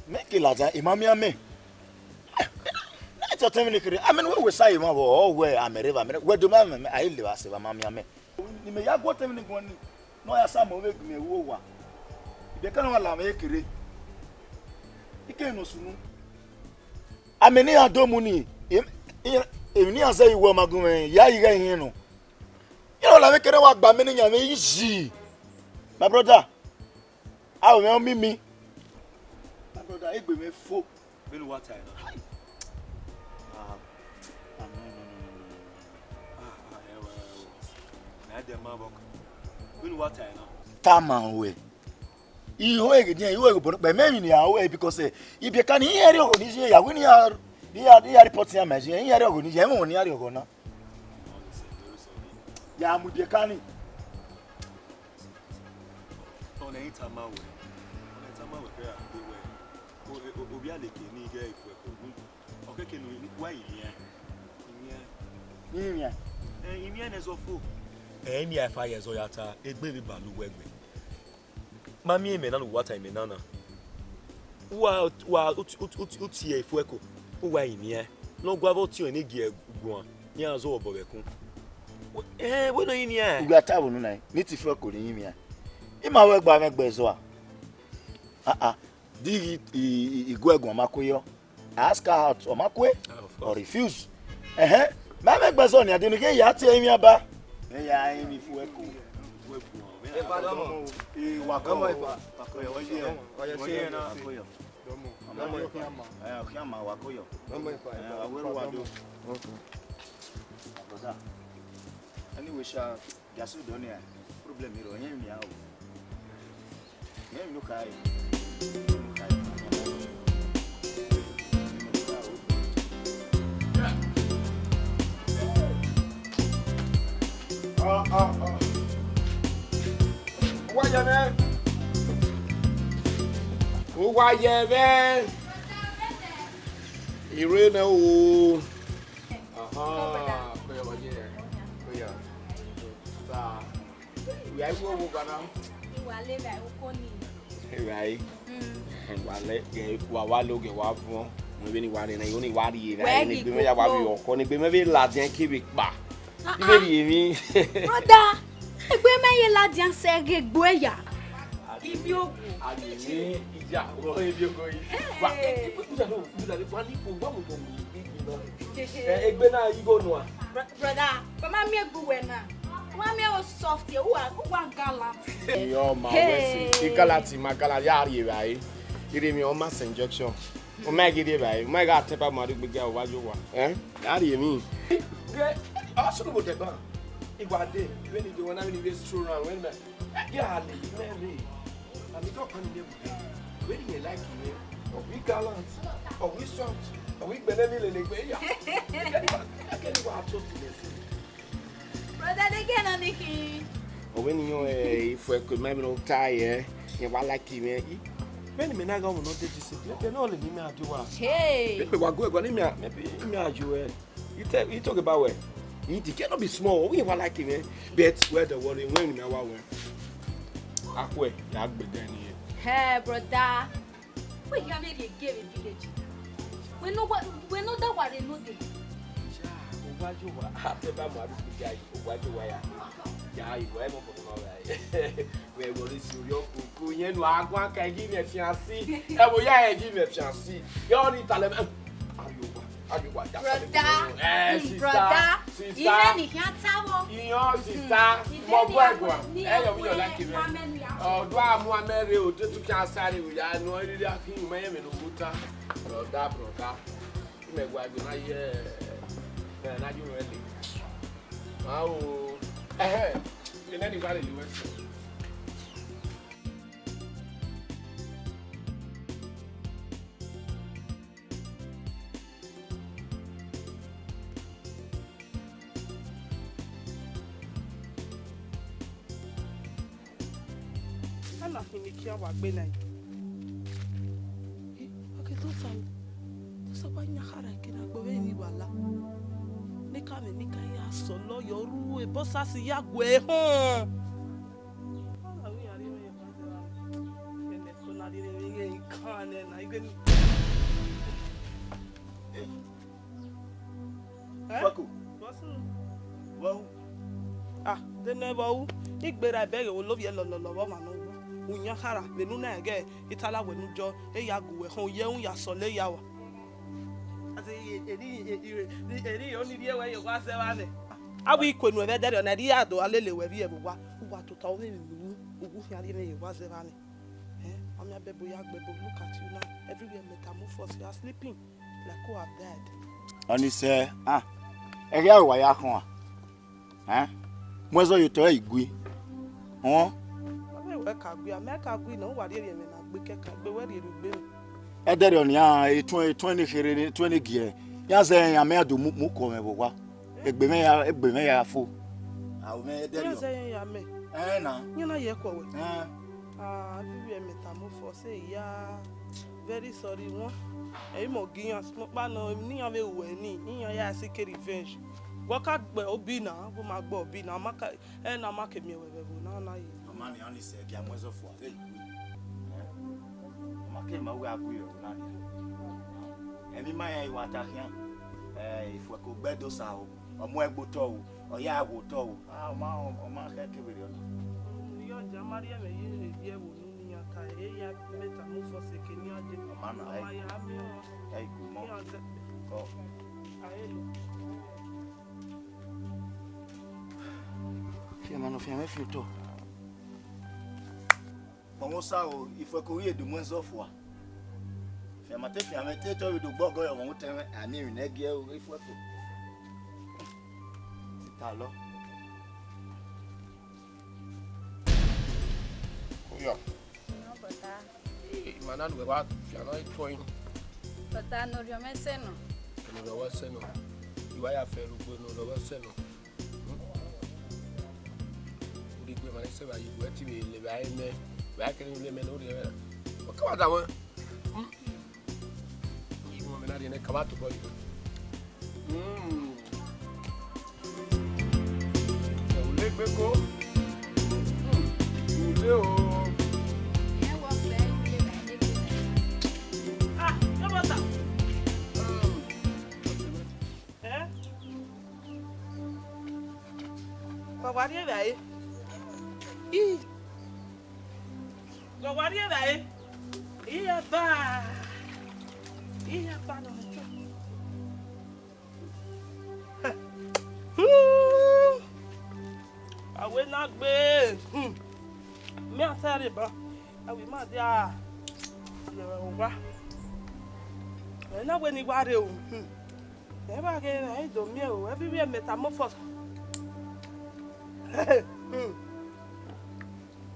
Mẹ ke ladian, I ma miẹn amẹ. Na te ọtẹn mwẹ ne kherhe, amẹ ne uwẹ wẹ sa emwa vbọ, ọ wẹ amẹ rre vbe amẹ rre, wẹ do ma mwẹ, a i levba sẹ evba ma miẹn amẹ. Ne imẹ ya gu ọtẹn mwẹ ni guan ni, ne ọ ya sa mẹ vbe gu mwẹ vbe owa. Ibiẹka na wa la mwẹ kere. I ke nọ sunu. Amẹ ne iran do mu ni, em-, iran, emwi ne iran zẹ ye uwẹ ọ ma gu mwẹ, ya ighe ihiẹn nọ. Iran la mwẹ kere wa gba mẹ ne iyan mwẹ easy. My brother, aro mwẹ ọ mimi. My brother, egbe mwẹ fo. Vbene uwa tae na? Hai. Ah, ah, no, no, no, no, no, no. Ah, ah, ẹwẹ, ẹwẹ. Na dẹ ma vbọ kan. Vbene uwa tae na? Tama ruẹ. I ho eghe diẹn, I ho eghe obọ nokpa, mẹ emwi ne I ho ẹre because, eh, ibiẹka ni iran rhie ọghọ ni ye ya, wẹ ne iran, ne iran, ne iran report iran ma ye, iran rhie ọghọ ni ye, ẹmwẹ ne iran rhie ọghọ na. Ya mu ibiẹka ni. Ọna I tama wẹ, ọna I tama wẹ kẹ a gbe wẹ, o, o, ovbi aleke ni ghẹ Ifuẹko gu, ọ kẹkẹ ne wa imian, imian. Imian? Ẹ, imian nẹ zọ fo. Ẹ, imian efa ye zọ ya ta, egbe vbe ba lu wẹ gbe. Ma miẹn imẹ na ne uwa ta imẹ na na. Uwa, uwa, u ti, u ti, u ti, u tie Ifuẹko, uwa imian. Ne ọ gua vbe ọtiọnrẹn ne gie guan, iran zọ obọ vbe ẹkun. Wẹ, ẹ, wẹ nọ imian. Ugbia ta vbe unu na, ne I te Ifuẹko ne imian. I ma wẹ gba mwẹ gbe zọ a? Ah, ah. Dighi i, i, i gu ẹguan ma kue yọ. Ask her out, ọ ma kue, ah, of course, or refuse. Ẹhẹn, mẹ mẹ gbẹzọ nia, de ne I ya tie emwi aba. Mẹ ya emwi Ifuẹko. Wa kọ. Ọmọ ifa. Wa kọ yọ. Ọmọ ifa. Ẹ, ọkhian ma, wa kọ yọ. Ẹ, wa wẹ ru wa do. Brother. Anyway, sha, Gasu dọ nia, problem iro, ẹhẹn mi a o. Ẹhẹn mi no ka e. Ah, ah, ah. Uwa ye mwẹ. Uwa ye mwẹ. Ire nẹ o. Aha, koya, koya. Sa, wẹ a i ru owo gba na? Uwa le vbe oko ni. Evbare. Mm. Wa lẹ, gẹ, wa wa lo gẹ wa vuọn. Mo vbene wa rẹn na, yo ni wa rhie evbare, wẹ ne ghi egbe mwẹ ya wa koko vbe ọkọ, ne egbe mwẹ vbe ladian ke vbe kpa. Ah, I vbe ah, rhie emwi. Brother, egbe mwẹ ye ladian sẹ ghe egbe ya. Ibi ogu. A rhie emwi, iya, wọ rhie emwi ogo yi. Wa, eh, eh, eh, uja do, uja do, wa ni ko, wa mu ko mu, i, i, i, no. Eh, egbe na igho nua. Br-, brother, wa ma miẹn egbe uwẹ na. Wa miẹn o soft, uwa, uwa gallant. Yo, ma, hey, we si. I gallant, ma gallant, ya rhie evbare. I rhie emwi, ọ ma sẹ injection. U ma ghi rhie evbare, u ma gha tẹn ba ma rhie egbe gia, wa yo wa. Eh? A rhie emwi. Ghe, ọ sunu vbe odẹ ban. I wa dee, vbene I do wan na, vbene I vbe stroll around, vbene mẹ, ẹ ghi a le, mẹ le. Ami dọ kan ni mẹ bu dee. Vbene irẹn like mwẹ, ọ wi gallant, ọ wi soft, ọ wi gbẹnnẹ ni lele egbe ya. Ẹ kẹ ni wa, ẹ kẹ ni wa toast mẹ si. Brother, they get on the king. Ọ wẹ ne I yọn, eh, Ifuẹko, ma vbe ne ọ ta yẹ, rẹn wa like mwẹ. I, vbene imẹ na gha ọmọ ne ọ de discipline, ẹdẹ ne ọ lele imẹ a do wa. Hey. Vbene imẹ wa gu ẹguae ne imẹ a, maybe imẹ a yo, eh. I te, I talk about wẹ. I think no be small, ọ wẹ rẹn wa like mwẹ. But wẹ dẹ worry, wẹ ne imẹ wa wẹ. Akhuẹ, ya gbe ẹdẹ ni. Hey, brother. Wẹ ya vbe rhie gie vbe village. Wẹ ne wa, wẹ ne ọ da wa rre node. Iya, uwa yo wa, a te ba mu aro gbe ya, uwa yo wa ya. Ya, iwẹ mọ bọ ma wa. Wẹ wo ri si ori okuku, yẹn nu a guan ka gi mẹ fiancé. Ẹ wo ya ẹ gi mẹ fiancé. Yọ ni talẹ mẹ. Ayo wa, ayo wa, ya sa mi. Brother, eh, mm, sister, brother, sister. Iye ni kí a ta wọ. Iyan, sister, mm, mo gbọ́ ẹ̀gbọ́n. Ẹ yọ mi yọ láti rẹ. Ọ̀dọ́ àmú amẹ́rẹ́ òde tún kí a sáré òyà ẹnu rírí akínyìn mẹ́yẹ̀mí ló wú tán. Brother, brother. Mẹ wa gbe na ye, ẹ, na ye mwẹ le. Ma o, ẹhẹ, enẹ ni wa lele wẹ sẹ. Ana khin ni khian wa gbe na. Ẹ, wa ke dosa o. Dosa wa yan khara ke na gbe vbe ni wa la. Ne ka vbe ni ka ya sọlọ yọ ru e bosa si ya gue họn. Ana wi yan ri me ye ba de ra. Ene ko na ri me ye kan ne na igbe ni. Eh? Fueko. What's up? Vbọ ru? Ah, de nẹ vbọ ru. I gberra ebe ghe wo lovbiẹ lọlọlọ vbe ọmwa ne ọ wa. U yan khara vbe ne u na ẹghẹ I tala wẹ ne u jọ, e ya gu wẹ khọn, u ye un ya sọlọ ya wa. Eri, eri, eri, eri, oni rhie wẹ ye wa zẹ vba nẹ. A wẹ I kue nuẹn vbe ẹdẹrriọ na, eri a do a lele wẹ vbiẹ vbe owa. U wa tota ọmwẹ emwi ne u ru, u gu khian rhie mwẹ ye wa zẹ vba nẹ. Eh, ọ miẹn abẹbo ya gbẹbo, look at you now. Everywhere metamorphose, you are sleeping like who have died. Ọni sẹ, ah, ẹghẹ a wa ya khọn a. Eh? Mu ẹzọ ye otọ ẹre igui. Họn? Ọ vbe wẹ ka gui, a mẹ ka gui nọ, u wa rhie rhie mwẹ na gbe kẹkan, egbe wẹ rhie rhie ugbe mwẹ. Ẹdẹrriọ nian, etuẹn, etuẹn ne kherhe, etuẹn ne giẹ. Iran zẹ iran mẹ ya do mu, mu kọ mwẹ vbe owa. Egbe mwẹ ya, egbe mwẹ ya fo. A, u mwẹ ẹdẹrriọ. Iran zẹ iran ya mẹ. Ẹn na. Iran na ye ẹkọ wẹ. Ẹn. Ah, everywhere metamorphose, eh, yeah. Very sorry, wọn. Ẹ i mọ gi iran, sokpan nọ, emwi ne iran vbe ru ẹre ni, iran ya sike revenge. Wẹ ka gbe obi na, wẹ ma gbe obi na, ma ka, ẹ na ma ke miẹn wẹ vbe ẹvbo na, na ye. Ọma ni, ọni sẹ, gie a mu ẹzọ fua, ghẹ i gui. Ẹ, ọ ma ke ma wẹ a gui ẹvbo na nia. Emwi ma iran i wa ta khian, ẹ, Ifuẹko gbe Ẹdosa o, ọ mu ẹre gbe otọ o, ọ ya ghe otọ o. A, ọ ma, ọ ma khẹ kevbe rriọ na. Iyọ, ja ma rhie mwẹ ye, ye ẹvbo. Unu ne iran ka ẹre ya metamorphose ke ne iran dee. Ọ ma na, ọ ma ya miẹn ọnrẹn. Ẹ i gu mọ. Iran zẹ. Ọ. A he lo. Fian ma nọ, fian mwẹ fi otọ. Ọmwa Osa o, Ifuẹko rhie do mu ẹzọ fua. Fian ma te fian mwẹ te tọ vbe do gbe ọgọ yọ ọmwa otọ mwẹ, a miẹn emwi ne ẹ gie ẹre o, Ifuẹko. Talọ. Oya. Nọ, bọta. Ii, ima na nuẹn wa fian nọ etuẹn. Bọta, ne orhiọn mwẹ sẹ nọ. Ne orhiọn wẹ sẹ nọ. I wa ya fẹ rugbo ne orhiọn wẹ sẹ nọ. Hmm? Urhigbe ma ne sẹ vbe a ye, wẹ te vbe le vbe a ye nẹ, vbe a kere le mẹ ne orhiọn mwẹ na. Ọ ka wa da wẹ. Hmm? Imo mwẹ na rhie nẹ, ka vbe tobọ yi. Mm. Ẹ, u le gbe ko. Mm. U le o. Ah, yọ bọ sa. Mm. Eh? Wa wa rhie vbe a re? Ih. Wa wa rhie vbe a re? Iya ba. Iya ba nọ. Hmm. Awe na gbe. Hmm. Mi a sẹ rre ba. Awe ma dia. Owa. Ẹ na wẹ ne I wa rre o. Hmm. Ẹ vba ghe, ẹ i do miẹn o, everywhere metamorphose. Hmm.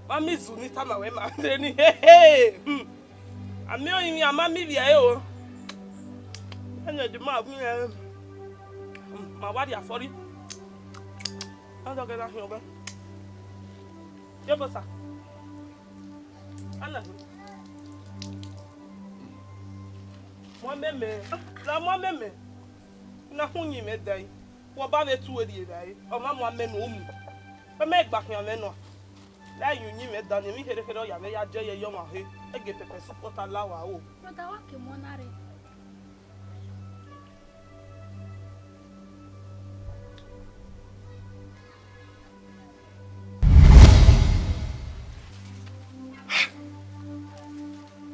Ma mi zu ni tama wẹ ma rre ni. Hmm. A miẹn orinmwi, a ma miẹn ivbi ẹre o. Ẹnẹ de ma miẹn, hmm, ma wa rhie afọrri. Ọdọ ghe na khian ọghẹ. Ye bosa. Ana. Mu amẹ mẹ. La mu amẹ mẹ. Na khu yin mwẹ dan. Wẹ ọba vbe tu erriọ evbare, ọ ma mu amẹ ne u mu. Wẹ mẹ gba khian mwẹ nọ. La yin uyinmwẹ dan, ne emwi kherhe kherhe ọ ya mwẹ ya die ẹre ye ọmwa ọvbehe, e gie pepper soup ọta la wa ro. Brother, wa ke mu ọna rre.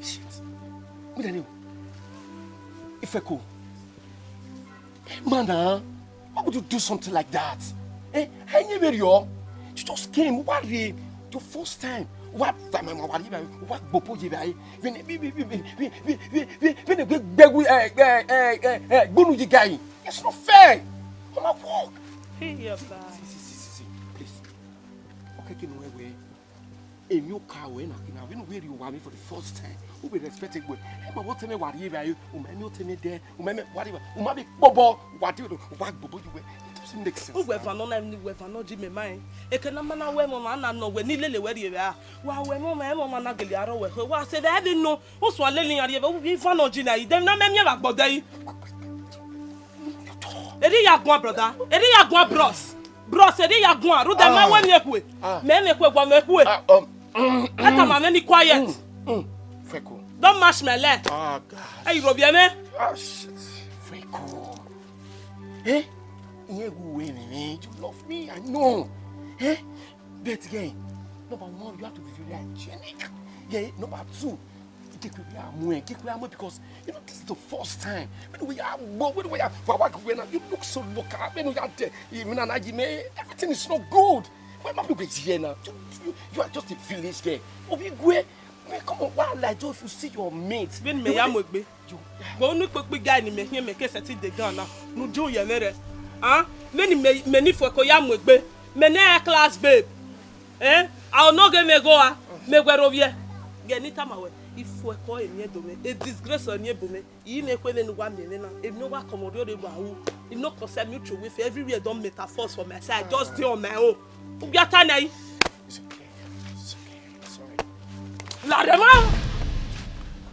Shit. Wait a minute. Ifeko. Man, ah, why would you do something like that? Eh? Ẹyin vberriọ. You just came. Wa rre. Your first time. Wa da ma wa rre. Wa gbopo ye ba. Vene, vene, vene, vene, vene, vene, vene, gbẹ, gbẹ, eh, eh, eh, eh, eh, gbunu yi guy. It's not fair. Ọmọ, walk. Hey, your bad. See, see, see, see, see. Please. Okay, kí ni wẹ́wẹ́? Èmi ò ka ọ̀rẹ́ náà kí n náà, nínú ìwé ìrì wa mi for the first time. Ó bẹ̀rẹ̀ respect ẹgbẹ́. Ẹ máa wọ́n tẹ́ mẹ́wàá rí ẹ báyìí. Ò máa ní ó tẹ́ mi dẹ́. Ò máa mẹ́ wá rí wa. Ò máa bí pọ́bọ́. Wà á dé ìlú. Wà á gbogbo ju wẹ̀. Doesn't make sense. Uwẹ now. Vanọ na ni wẹ vanọ ji mẹ ma rẹn. Eke na ma na wẹ ẹmwẹ ọmwa na nọ wẹ ni lele wẹ rrie vbe a. Wa wẹ ẹmwẹ ọmwa, ẹmwẹ ọmwa na gele aro wẹ. Wa sẹ vbe ẹvbe nọ. Usun a lele iran rrie vbe uwẹ vanọ ji na yi. Dem na mẹ miẹn vbe agbọdẹ yi. Eri ya guan, brother. Eri ya guan, bros. Bros, eri ya guan. Rudẹ ma wẹ miẹn kue. Ah. Mẹ miẹn kue, wa mẹ kue. Ah, um, Let am remain quiet. Mm, mm. Feko. Don't match my leg. Ah, God. Hey, Robieme. Ah, shit. Feko. Eh? Yeah, you love me, I know. Eh? But again, number one, you have to be very hygienic. Yeah, number two, get where I'm going, get where I'm going, because, you know, this is the first time. When we are, when we are, when we are, you look so local. When we are there, even an argument, everything is not good. Why my people here now? You, you, you are just a village girl. Obigwe, man, come on, why like you if you see your mate? Vbene mẹ ya mu egbe. But unu kpekpe guy ni mẹ khian, mẹ ke sẹtin de gan na. Nu ju yẹ mwẹ rẹ. Ah, mẹ ni mẹ, mẹ ni Fueko ya mu egbe. Mẹ ne high class babe. Eh? A ọ nọ ghe mẹ gho a, mẹ wẹ ro vbiẹ. Ghe ne I tama wẹ, Fueko eni do mwẹ, a disgrace eni ebo mwẹ. I mwẹ kue vbene uwa miẹn mwẹ na, emwi ne uwa kọmọ rriọ rre wa ru. I no concern me, uche wẹ fẹ, everywhere don metaphors for my side, I just dey on my own. U ghi a ta nẹ yi. It's okay. It's okay. I'm sorry. Larema!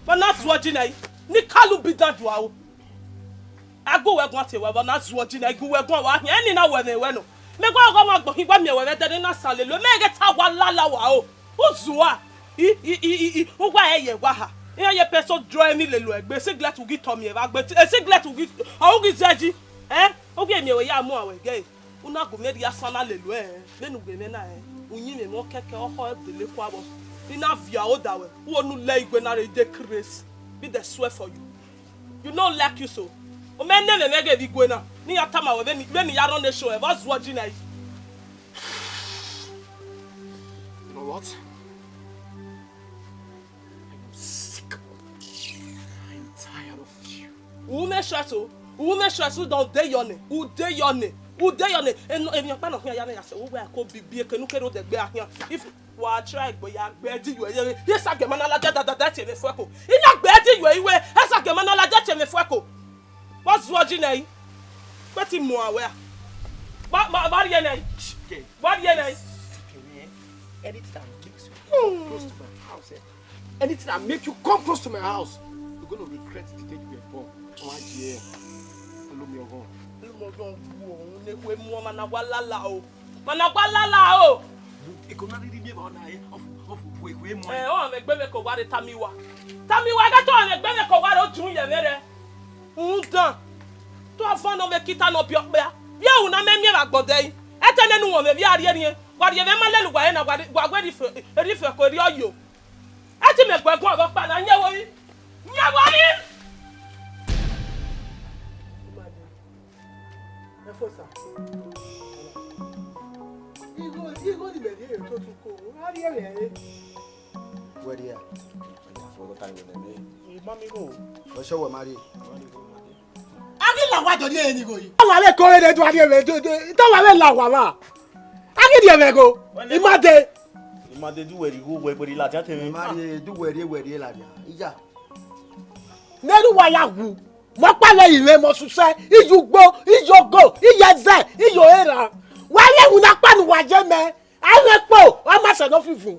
Vbọ na zuọ ji nẹ yi, ne I kalu bi dan dua o. A gu wẹ guan tie wẹ, vbọ na zuọ ji nẹ yi, gu wẹ guan wa hian, ẹni na wẹ mwẹ wẹ nọ. Mẹ gua ọghọ mwa gbọ hin gua miẹn wẹ vbe ẹdẹ ne na sa lele, mẹ ghẹ ta wa lala wa o. Uzua, I, I, I, I, I, uwa ẹ ye wa ha. Iran ye peso dro emwi lele egbe, singlet u ghi tọ miẹn vbe agbe, singlet u ghi, ọ u ghi zẹ ji. Eh? U ghi miẹn wẹ ya mu aro ẹgẹ. U na gu mwẹ rhie asan na lele ẹ, vbene u ghe mwẹ na ẹ, uyinmwẹ mwẹ kẹkẹ ọkhọ ẹ dele kua vbọ. I na viọ aro da wẹ, u wo nu lẹ igue na rre ide crazy, be the swear for you. You no like you so. O mẹ ne ẹmwẹ mwẹ ghe vbe igue na, ne I ya tama wẹ vbene, vbene I ya rhọn ne show ẹ, vbọ zuọ ji na yi. You know what? I am sick. I am tired of you. U mwẹ stress o, u mwẹ stress, u dọn de yọ nẹ, u de yọ nẹ, u de yọ nẹ. Emwi ọkpa nọ khian ya nẹ ya sẹ, u wẹ ko bi bi eke nu kere odẹ gbe a khian. If wa try gbe ya gbe di yọ ye, ye sa gẹ ma na ladian da da da tie mwẹ Fueko. I na gbe di yọ iwe, e sa gẹ ma na ladian tie mwẹ Fueko. Vbọ zuọ ji nẹ yi? Wẹ ti mu a wẹ a? Vbọ, vbọ, vbọ rhie nẹ yi? Vbọ rhie nẹ yi? Anything that makes you come close to my house, eh? Anything that make you come close to my house, you're gonna regret the day you were born. Ọmọ adìẹ, olómi ọgán. Olómi ọgán wo òun ní wé mu ọmọ náà wá lálá o. Ọmọ náà wá lálá o. Èkó náà rí rí mi bá ọ̀nà ẹ̀, ọ̀fù, ọ̀fù, bu èkó ẹ̀ mọ́ ẹ̀. Ẹ, ọmọ ẹgbẹ́ mi kò wá rẹ Tamiwa. Tamiwa, ẹgbẹ́ tó ọmọ ẹgbẹ́ mi kò wá rẹ ojú yẹn mẹ́rẹ̀. Ń dàn. Tó a fọ́n náà mi kí tá náà bí ọpẹ́ á. Bí ẹ̀hùn náà mẹ́mí ẹ̀rọ àgbọ̀dẹ yìí. Ẹ tẹ́ nínú wọn mẹ́bí ariẹ nìyẹn. Wà á rí ẹ̀mí ẹ má lẹ́nu wà ẹ̀ náà, wà á rí, wà á gbé rí fẹ́, rí fẹ́ kò rí ọ̀yọ́. Ẹ ti mẹ gbẹgun ọgọ kpa na, nyẹ wo yi. Nyẹ wo yi. Ẹ fo sa. Igho, igho ni mẹ rhie to tu ko, a rhie mẹ re. Wẹ rhie a? Ọya, fo ta iwe nẹ mẹ. I ma mi gho. Ọsọ wẹ ma rhie. A ghi la wa dọ rhie ni gho yi. Wa le ko re do rhie mẹ do do. To wa le la wa wa. A ghi rhie mẹ gho. I ma de. I ma de du wẹ rhie igho wẹ, wẹ rhie ladian te mwẹ. I ma rhie du wẹ rhie, wẹ rhie ladian. Iya. Ne ru wa ya wu. Mọ kpalẹ ire mọ susẹ, iyugbo, iyogo, iyẹzẹ, iyoera. Wa ye wu na kpa nu wa ye mẹ. A i mwẹ kpo, ọ ma sẹ ne ọ fifun.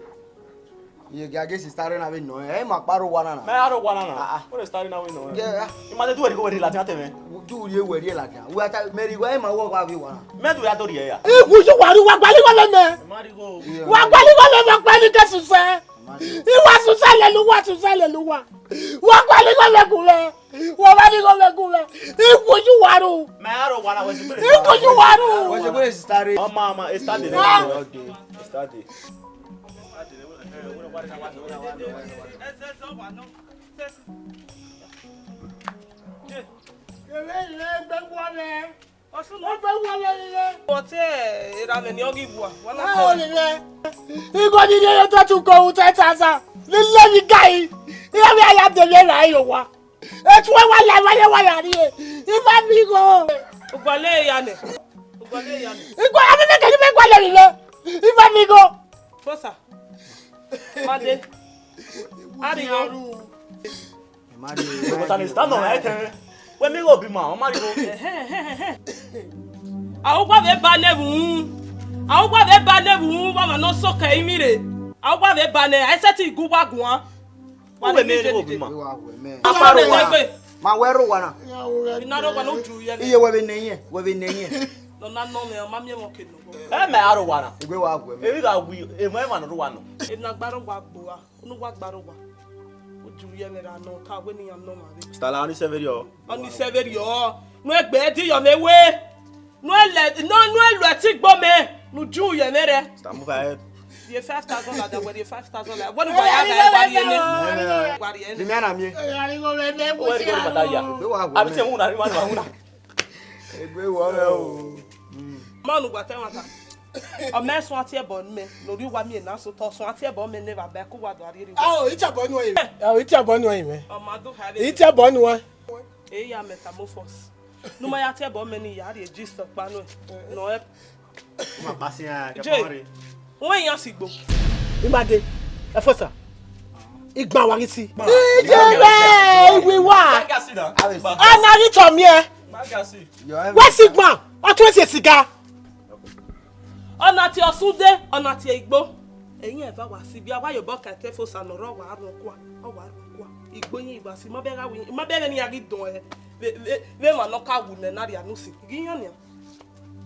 Iye gẹ a ghe sista rẹ na vbe nọ ẹ, ẹ ma kpa aro wa na na. Mẹ aro wa na na. Ah, ah. Wẹ sista rẹ na vbe nọ ẹ. Gẹ, ah. I ma te du wẹ rhie igho wẹ rhie ladian te mwẹ. Du rhie wẹ rhie ladian. Wẹ ta mẹ rhie igho, ẹ ma wọ wa vbe wa na. Mẹ du ya do rhie ya. Iwu ju wa ru wa gbalẹ igho lẹ mẹ. Ma rhie igho. Wa gbalẹ igho lẹ mẹ, ọkpa ni ke susẹ. I wa susẹ lele uwa, susẹ lele uwa. Wa gbalẹ igho lẹ gu mwẹ. Wa gbalẹ igho lẹ gu mwẹ. Iwu ju wa ru. Mẹ aro wa na wẹ si gbere. Iwu ju wa ru. Wẹ si gbere sista rẹ. Ọma, ọma, e start the next one. Start the. Kẹmẹ rẹ gbẹ wọlẹ. Ọsùn ló fẹ́ wọlé nílé. Ọtẹ ìrànlẹ̀ ni ọ ghi wà. Wọ́n náà Báwo sọ. Ni rẹ? Igho ni rẹ yóò tọ́jú ko ohun tẹ́ ta sa. Nílé mi ga yìí. Ìyá mi àyà tèmi ẹ̀ láàyè wa. Ètò ẹ̀ wà láì wáyé wà yà rí e. Ìbá mi gò. Ògbọ́lé ìyá nẹ̀. Ògbọ́lé ìyá nẹ̀. Ìgbọ́ abẹ́bẹ́ kẹ́ni bẹ́ẹ̀ gbọ́lẹ̀ mi lọ. Ìbá mi gò. Fọ́sà. Made. Ariwo. But I stand on right, eh? When me go be man, I'm married. Augba vbe ba nẹ vbe uhunmwu. Augba vbe ba nẹ vbe uhunmwu, vbe ọmwa ne ọ sokẹ imire. Augba vbe ba nẹ, a i sẹtin gu uwa guan. Wa Uwe rhie mẹ ije ne dide. Obi ma. Wa wẹ mẹ. Afa Afa rẹ rẹ owa. Egbe. Ma wẹ rẹ owa na. I na rre owa ne u ju yẹ nẹ. Iye wẹ vbe nẹ yẹn, wẹ vbe nẹ yẹn. Nọ na nọ mwẹ, ọ ma miẹn mwẹ ọke nọ. Ẹ mẹ a rre owa na. Egbe wa wẹ mẹ. Emwi gha wi, emọ ẹmwa ne ọ rre owa nọ. Emwi ne a gba rre owa gbo a. Unu wa gba rre owa. U ju yẹ mwẹ ra nọ, ka wẹ ne iran nọ ma vbe. Stala, ọni sẹ vberriọ. Ọni sẹ vberriọ. Nu egbe di yọ mwẹ we. Nu ẹlẹ, nu, nu ẹlẹ ẹtin gbo mẹ, ne u ju yẹ mwẹ rẹ. Stop move ahead. Rhie five thousand dollar, wẹ rhie five thousand dollar. Wẹ ne wa ya gha wa rhie nẹ. Wa rhie nẹ. Ni mẹ na mie. Wẹ ni go bata ya. Egbe wa wẹ Abi mẹ. Tẹ mu na, ni ma na, mu na. Egbe wa mẹ o. Ma nu gba tẹ wan ta. Ọ mẹ suẹn atiẹbọ ne mẹ, ne orhiọn uwa miẹn na so tọ, suẹn atiẹbọ mẹ ne evba ba ẹko wa do a rhie rhie. Ao, itiabọ nuẹn. Ao, itiabọ nuẹn mẹ. Ọ ma do ha vbe. Itiabọ nuẹn. E ya metamorphose. Ne u ma ya tie ẹbọ mẹ ne I ya rhie Jesus ọkpa nuẹn, nọ ẹ. Ma kpa siẹn, Jay, kẹfọn rre. Wẹ iran sigbo. I ma dee, ẹfọsa. I gban wa ghi si. Iye rẹ, iwi wa. Magasi na. Ana ghi tọ miẹn. Magasi. Wẹ si gban, ọ tue si siga. Ọna tie ọsẹ ude, ọna tie igbo. Ẹyin eva wa si bia, wa ye obọ ka ẹtẹ fosa ne ọ rre, ọ wa rhie kua, ọ wa rhie kua. Igbo yin wa si, ma bẹ gha wi, ma bẹ vbene iran ghi dọn ẹ, vbe, vbe, vbe emwa ne ọ ka wu nẹ ne a rhia ne usin. Ghi yan nian.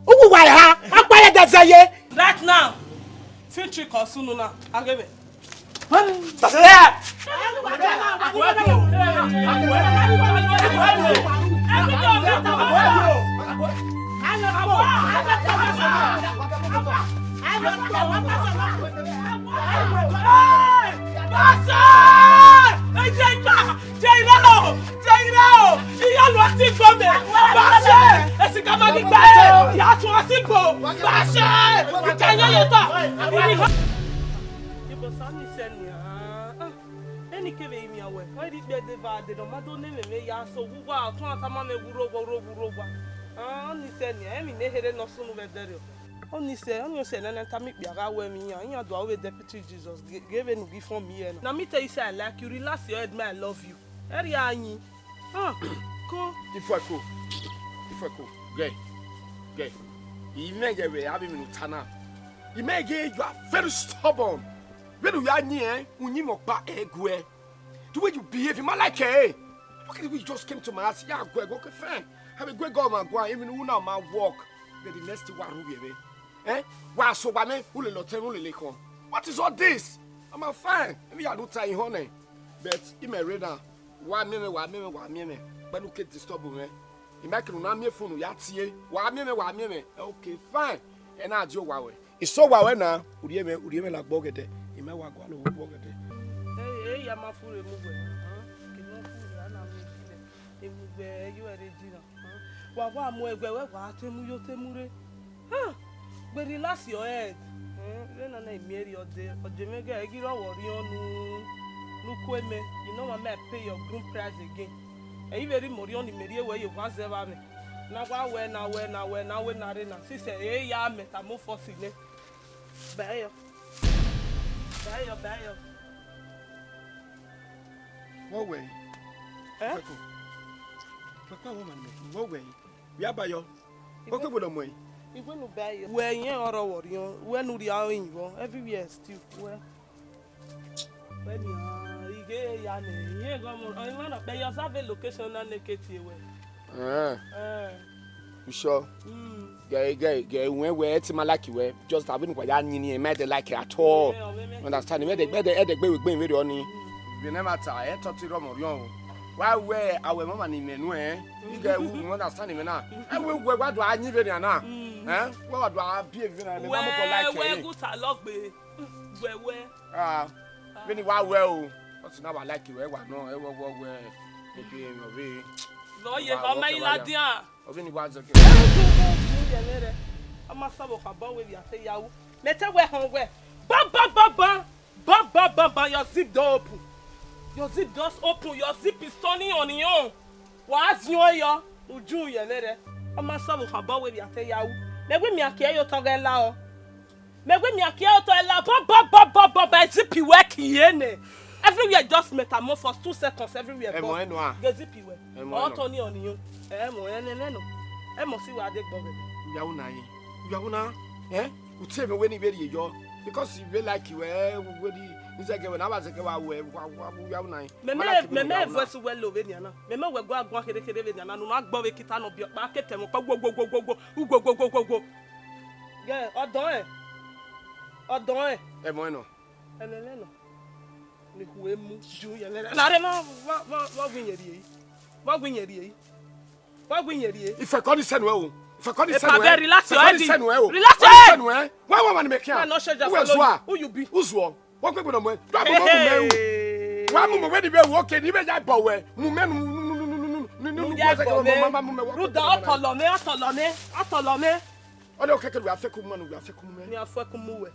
Uwu wa eha, akpa ye dẹzẹ ye. Right now, feel trick ọ sunu na, a ghe vbe. Jẹ ira o, jẹ ira o, iye lu ọtẹn igbo mẹ, ba sẹ, esikama ghi gba ẹ, ya tun asigbo, ba sẹ, ika yan ye ta. Ibo sa ni sẹ nian? Eni kevbe imian wẹ, ọ rhie ikpia dee va dee, ne ọ ma do ne emwemwe ya so, uwu uwa, ọtuẹn tama mwẹ wurrọ owa, wurrọ owa. Ah, ọni sẹ nian, emwi ne ehe rre ne ọ sunu vbe ẹdẹrriọ. Ọni sẹ, ọni sẹ ne a na tama ikpia gha wẹ emwi iran, iran do aro vbe Deputy Jesus, ghe, ghe vbene u ghi fọn miẹn na. Na me tell you say I like you, relax your head, me I love you. Ẹrria yin. Ah, ko. Ifuẹko, Ifuẹko, gẹ, gẹ. I mwẹ ghe vbe avbe emwi ne u ta na. I mwẹ ghe you are very stubborn. Vbene u ya yin ẹn, u yin mwẹ ọkpa ẹguẹ. The way you behave, I ma like ẹre. Look at the way you just came to my house. Ya guẹ, okay, fine. Have a great girl, my guy. Even who now, my work. Then the next thing, wa ru vbe. Eh? Wa so wa me, u lele ọtẹn, u lele ekhọn. What is all this? I'm a fine. Maybe I do try honey. But in my radar, wa miẹn mwẹ, wa miẹn mwẹ, wa miẹn mwẹ. But look at disturb me. I ma kere na miẹn phone ya tie. Wa miẹn mwẹ, wa miẹn mwẹ. Okay, fine. Ẹ na di owa wẹ. Iso wa wẹ na, u rhie mwẹ, u rhie mwẹ la gbe ọgẹdẹ, I ma wa gualọ vbe gbe ọgẹdẹ. Ẹ, ẹ, ya ma furre mu wẹ, hẹn? Ke ma furre, a na mu egbe, emwi egbe, ẹ yo ẹre di na, hẹn? Wa wa mu ẹguẹ, wẹ wa te mu yo, te mu rre. Hẹn? Gbe relax your head. Hẹn? Vbe na na I miẹn rhie ọdẹ, ọdẹ mwẹ gẹ, ẹ ghi rrọọ vbe orhiọn nu, ne u kue mẹ, you know, ma mẹ I pay your groom price again. Ẹ i vbe rre imẹ orhiọn ne imẹ rhie wẹ ye owa zẹ vbe amwẹ. Na wa wẹ, na wẹ, na wẹ, na wẹ, na rre na. Sisẹ, e ya mẹ tama ofo si nẹ. Bayo. Bayo, bayo. Wọ wẹ. Eh? Fẹko. Papa, wọ ma mẹ. Wọ wẹ. Wia bayo. Wọ kegbe nọ mọ ẹn. Iwenu bayo. Wẹ yẹn ọrọ wọ rhiọn. Wẹ nu rhia oyin vbọ. Everywhere still. Wẹ. Wẹ nian, I ghe ya nẹ, I rẹn ghe ọmọ, ọ i mwẹ nọ, but your survey location na neke tie wẹ. Eh. Eh. You sure? Mm. Gẹ, gẹ, gẹ, wẹ, wẹ, ẹ ti ma like wẹ, just that when you are near, I don't like it at all. Eh, ọ mẹ, mẹ. Understand? Mẹ de, mẹ de, ẹ de gbe wẹ gbe wẹ rọ ni. Mm. Vbe ne ma ta, ẹ tọ ti rọ mọ rhiọn o. Wa wẹ, awẹ mama ni mẹ nu ẹ. Mm. You get, you understand me na? Ẹ wẹ, wẹ, wa do a yin vbe nian na. Mm. Eh? Wa, wa do a bi vbe na, mẹ ma mọ ko like. Wẹ, wẹ, ẹ. Good, I love me. Wẹ, wẹ. Ah, vbene I wa wẹ o, ọ sẹ ne a wa like wẹ, wa nọ, ẹ wẹ wẹ wẹ, ebe emwi ọvbehe. Vbe ọ ye, wa, ọ ma wa i kẹ la ladian. Ọ vbene I wa zẹ ke. Ẹ, su, su, su, yẹ vbe rẹ. A ma sa vbe ọkpa bọ wẹ vbe a te ya ru. Mẹ te wẹ họn wẹ. Bam, bam, bam, bam. Bam, bam, bam, bam, your zip don open. Your zip just open, your zip is turning on your own. Wa ziọn yọ, u ju yẹ vbe rẹ. Ọ ma sa vbe ọkpa bọ wẹ vbe a te ya ru. Mẹ wẹ miẹn a kie ye otọ ghẹ la ọ. Mẹ wẹ miẹn a kie otọ ẹla, bọ, bọ, bọ, bọ, bọ, bọ, zip wẹ kie nẹ. Everywhere just metamorphose, two seconds, everywhere. Ẹmọ bọ. Ẹnu a. Ghe zip wẹ. Ẹmọ ọ ẹnu. Tọ ni ọ ni yo. Ẹmọ ẹnẹ nẹ nọ. Ẹ must wẹ a dẹ gbọ vbe. Uya una yi. Uya una. Eh? U te mwẹ wẹ ne I vbe rhie yọ. Because I vbe like wẹ, wẹ di, ni zẹgẹ wẹ, na wa zẹgẹ wa wẹ, wa, wa, uya una yi. Mẹ, mẹ, mẹ, mẹ voice wẹ lo vbe nian na. Mẹ, mẹ wẹ gua guan khere khere vbe nian na, ne u na gbọ vbe kita nọ biẹ ọkpa, ke tẹ mwẹ ọkpa, wo, wo, wo, wo, wo, wo, wo, wo, wo, wo. Gẹ, ọdọn ẹ. Ọdọn ẹ. Ẹmwẹ nọ. Ẹnẹnẹ nọ. Ni khu emu ju yẹ nẹ. Na re ma, wa, wa, wa gu iyẹn rhie yi. Wa gu iyẹn rhie yi. Wa gu iyẹn rhie. Ifẹkọ ni sẹnu ẹ o. Ifẹkọ ni sẹnu ẹ. Epa, relax your head. Ifẹkọ ni sẹnu ẹ o. Relax your head. Ifẹkọ ni sẹnu ẹ. Wa wa wa ni mẹ kian. Man, no change your following. Who you be? Uzuọ. Wa kpekpe nọ mẹ. Wa mu mẹ wẹ. Wa mu mẹ wẹ ni vbe wo ke ni vbe ya bọ wẹ. Mu mẹ nu nu nu nu nu nu nu nu nu. Mu ya bọ mẹ. Ruda, ọtọlọ mẹ, ọtọlọ mẹ, ọtọlọ mẹ. Ọdẹ okẹkẹ wẹ a fẹ ku mu ma nu wẹ a fẹ ku mu mẹ. Ni a fẹ ku mu wẹ.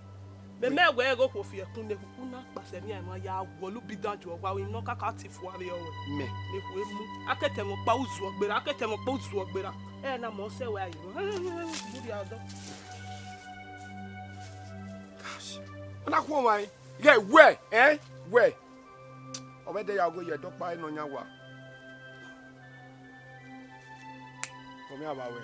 Mẹ mẹ wẹ ẹghẹ okhuo fi ẹkun ne khuku na kpasẹ emwi a ma ya wọlu bi dan ju ọgua, wẹ nọ kaka ti fua vbe ọwẹ. Mẹ. Ne khuo emu. A ke tẹ mwẹ ọkpa uzu ọgbera, a ke tẹ mwẹ ọkpa uzu ọgbera. Ẹ na mọ sẹ wẹ aye. Buri adọ. Gosh. Ọ na khuọnmwi ẹre. Ghẹ wẹ, eh? Wẹ. Ọ vbe de ya gho ye ẹdẹ ọkpa nọ yan wa. Kọmia vba wẹ.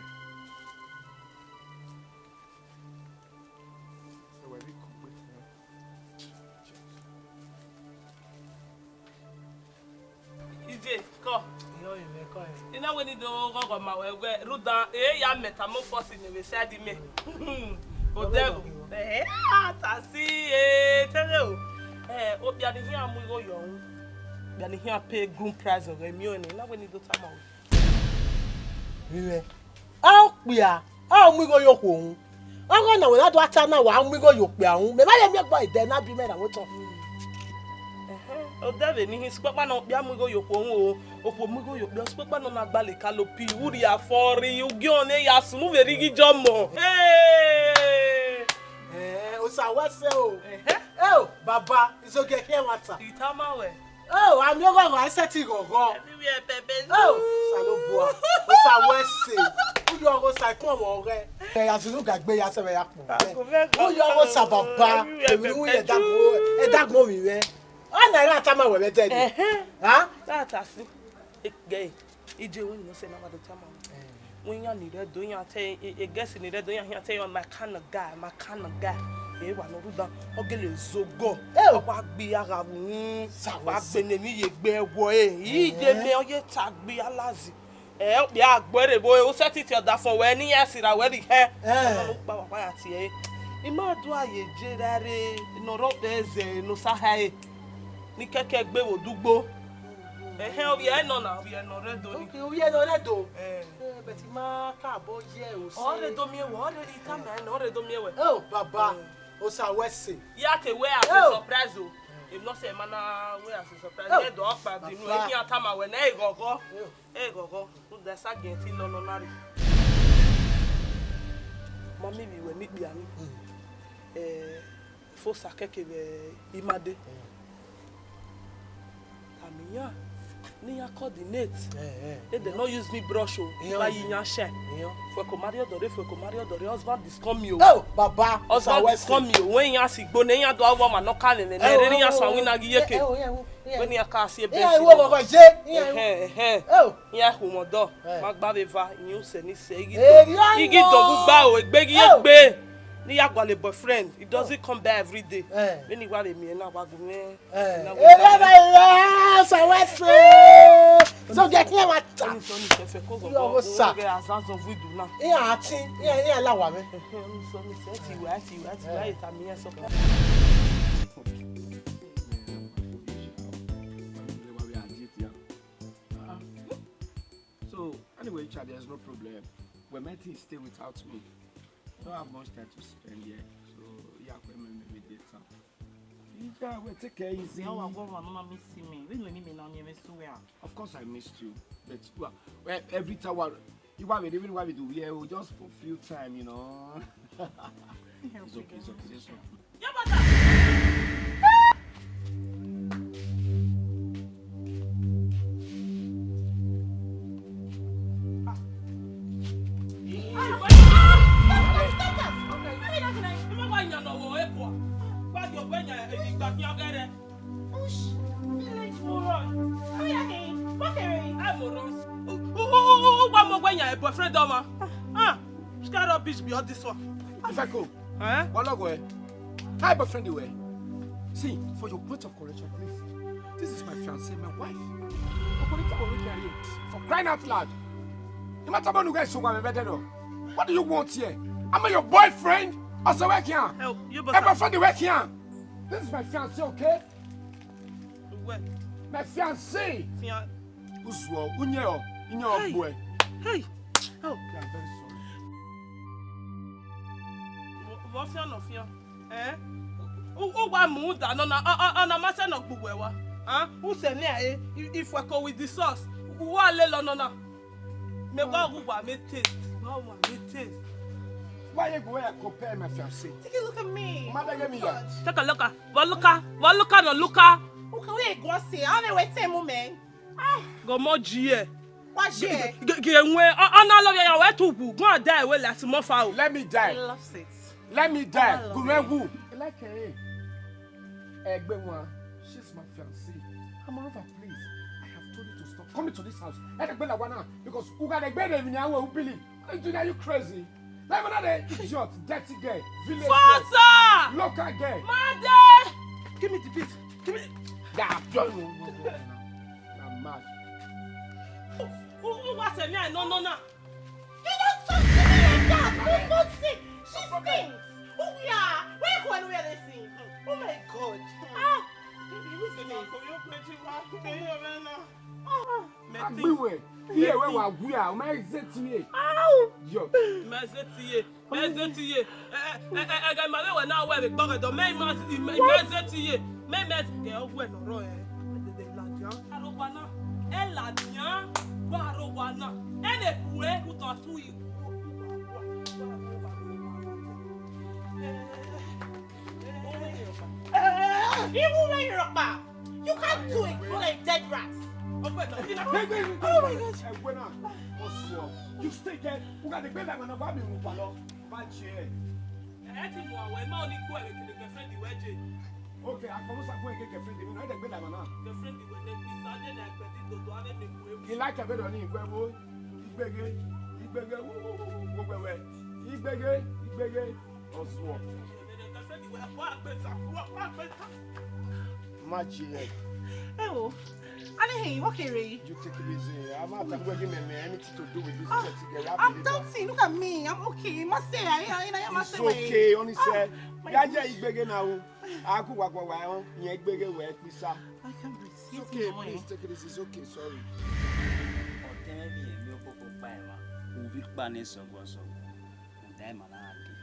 Ije, kọ. Iyọ, iyọ, kọ, ẹ. I na wẹ ne I do ghọghọ ma wẹ wẹ, rhunmwuda, e ya mẹ tama ofọsi ne vbe side mẹ. Odẹ vbo? Ẹhẹ, a ta si, e, te rre o. Ẹ, okpia ni khian mu igho yọ ru. Okpia ni khian pay groom price ọghẹ miẹn ọnii, I na wẹ ne I do tama wẹ. Vbe mwẹ. A okpia, a mu igho ye okhuo ru. Ọghe na wẹ na do ta na wa mu igho ye okpia ru. Mẹ ma ye miẹn gba ẹdẹ na bi mẹ ra vbe otọ. Ẹhẹn, odẹ vbe ni hin sukpakpa nọ, okpia mu igho ye okhuo ru o. Okhuo mu igho ye okpia, sukpakpa nọ na gbalẹ kalopi, u rhie afọ rri, u gie ọnrẹn ya sunu vbe rhie ighi jọ mọ. Hey! Eh, osa wẹ sẹ o. Ẹhẹn. Eo, baba, izogiẹ khian ẹmwata. I tama wẹ. Oh, a miẹn ọghọghọ, a i sẹtin ghọghọ. Everywhere pẹpẹ. Oh, Osanobua, osa wẹ sẹ. U yọ ọghe osa ikun ọmwa ọghẹ. Ẹ ya zunu ga egbe ya sẹ vbe ya kpọ. Uyo ọghe osa baba, everywhere emwi ne u ye pẹpẹ. Ẹdagbọn, ẹdagbọn ovbi mwẹ. Ọ na i ra tama wẹ vbe ẹdẹ ni. Ẹhẹn. Ha? That's it. Gẹ, I je wẹ ne ọ sẹ na wa do tama wẹ. Wẹ iran ni rre do, iran te, e, e guest ni rre do, iran khian te, "You are my kind of guy, my kind of guy." E wa nọ rhunmwuda, ọ gele zẹ ogọ. Eo. Ọ wa gbe iran gha vbe uhunmwu, wa gbe ne emwi ye egbe ẹvbo ẹre. I de mẹ, ọ ye ta gbe iran lazi. Ẹ, okpia gbe rre vbe ẹ, u sẹtin tie ọdafẹn wẹ ne iran sirra wẹ rhie hẹ. Ẹ. Ọmọ ne ukpa wa ya tie ẹre. I ma do a ye je ra rre, ne ọ rre ọkpẹ ẹzẹ ne osa hae. Ni kẹkẹ gbe vbe odugbo. Ẹhẹn, ovbi ẹre nọ na, ovbi ẹre ne ọ rre do ni. Okay, ovbi ẹre ne ọ rre do. Eh. Eh, but I ma ka bọ ye o. Ọ rre do miẹn wẹ, ọ rre, I tama ẹn, ọ rre do miẹn wẹ. Oh, baba, eh, osa wẹ sẹ. Ya ke wẹ as a surprise o. Emwi ne ọ sẹ ma na wẹ as a surprise. Oh, ye do ọkpa di nu, baba. E khian tama wẹ nẹ, e ghọghọ. Oh. E ghọghọ, rhunmwuda ẹsagiẹn te I lọlọ na rre. Ma miẹn ivbi wẹ miẹn ikpia ni. Mm. Eh, Efosa kẹkẹ vbe I ma dee. Tama iran ne iran coordinate. Eh, eh. They no use me brush o. Iran. Wa ye iran shine. Iran. Fueko ma rrie ọdọ rre, fueko ma rrie ọdọ rre, husband is coming o. Oh, baba. Husband is coming o. Wẹ iran si gbo ne iran do avọ ma nọ ka nene ne rere iran suẹn winna ghi yeke. Eh, oh, yeah, oh, yeah. Wẹ ne iran ka si ebe. Iran si wo ghọghọ je. Iran. Ẹhẹn, ẹhẹn. Oh. Iran khu mwẹ ọdọ, eh, ma gba vbe eva, iran usẹ ni sẹ, igi dọgbu gba o, egbe ghi egbe. Ne I ya gualọ boyfriend, he doesn't come by every day. Eh. Vbene I wa vbe miẹn na, wa gu mwẹ. Eh. Na wa gu mwẹ. Ere ba ira, sa wa se. So get here, wa ta. Oni so ni fẹfẹ ko go. Yo, go sa. Ge azazọ vu idu na. Iran ati, iran, iran la wa mẹ. Oni so ni se ti wa, ti wa, ti wa, ita mi ya so. So, anyway, Richard, there's no problem. Well, my things stay without me. I don't have much time to spend here. So, yeah, when we meet later. Yeah, well, take care easy. Yeah, well, go on, Mama, miss me. When you meet me now, you miss where? Of course, I missed you. But, well, well, every time, I, you want me, even what we do here, we just for few time, you know. It's okay, it's okay, it's okay. When your boyfriend, Oma. Ah, which kind of rubbish be all this one? Ifeko, eh? What luck, where? Hi, boyfriend, where? See, for your point of correction, please. This is my fiancée, my wife. Okorita Orita Ariet, for crying out loud. You matter about you guys, so what do you want here? I'm your boyfriend. I say, where can? Oh, your boyfriend, where can? This is my fiancée, okay? Where? My fiancée. Fian- Uzuo, unye o, inye o. Hey. Boy. Hey. Oh. Okay, I'm very sorry. Vbọ fian nọ fian? Eh? U, u wa mu da nọ na, ọ, ọ, ọ na ma sẹ nọ gbe uwẹ wa. Ah, u sẹ ne a e, i, Ifeko with the sauce. U wa lele nọ na. Mẹ wa wu wa mẹ taste. Wa wu wa mẹ taste. Why you go where I compare my fiancé? Take a look at me. Mother, get me here. Take a look at. Wa look at. Wa look at no look at. Look at where you go say. I don't know where tell me, man. Ah. Go more G. What G? Ge, ge, ge, ọ, ọ na love ya, ya wẹ tu wu. Go and die away like small fowl. Let me die. He loves it. Let me die. I love it. Go where who? Like, eh, Egbe one. She's my fiancée. Amorova, please. I have told you to stop coming to this house. Ẹ dẹgbẹ la wa na, because u gha dẹgbẹ de mi ni awe u bili. Are you crazy? Like, man, that idiot, dirty girl, village girl, Faza! Local girl. Mother! Give me the beat. Give me. Yeah, join me. Na mad. U, u, u wa sẹ me, I no know now. You don't talk to me like that. You don't see. She stinks. Oh, yeah. Where you going? Where they sing? Oh, my God. Ah, baby, who's this? Ah. Agbiwe, iye wẹ wa wia, ọ ma zẹ tie. Au! Yo. Ma zẹ tie, ma zẹ tie. Ẹ, ẹ, ẹ, ẹ, ẹ, ẹ, ma vbe wẹ na wẹ vbe gbọghọ dọ, mẹ ma, ma zẹ tie, mẹ ma zẹ tie. Ọgwẹ nọ rọ ẹ. Ẹ ladian. Arogba na, ẹ ladian, wa arogba na. Ẹ ne kue, u tọ tu i. Iwu vbe rhọkpa. You can't do it more than dead rats. Oh my God. You stay there. U gha dẹgbẹ la emwa ne ọ gha miẹn emwi ukpa lọ. Ma tie. Ẹ ti mu awẹ, ma ọni kue vbe kene girlfriend wẹ je. Okay, akpọnmwẹ sa gu ẹre girlfriend mwẹ, ọ na dẹgbẹ la emwa na. Girlfriend wẹ ne kpisa, de na ẹgbẹdẹ dodo, avbe ne kue. I like ẹvbe dọ ni, wẹ wo, igbeghe, igbeghe, wo, wo, wo, wo, wo, wẹ, wẹ, igbeghe, igbeghe. Ọzuọ. Ma tie. Ẹ wo, a ni hin, what can you? You take it easy. I'm not going to give me anything to do with this. Ah, thing. Look at me. I'm okay. Ma sẹ, I, I, I, ma sẹ. It's okay, honestly. Ah, my God. Ya, ya, igbeghe na o. A ku wa, wa, wa, o. Yen igbeghe wẹ kpisa. I can't breathe. It's okay, please take it easy. It's okay, sorry. Ọtẹn mwẹ vbe iyẹn miẹn okoko kpa emwa. Ovbi kpa ne sọguọ sọguọ. Uda ima na gha dee.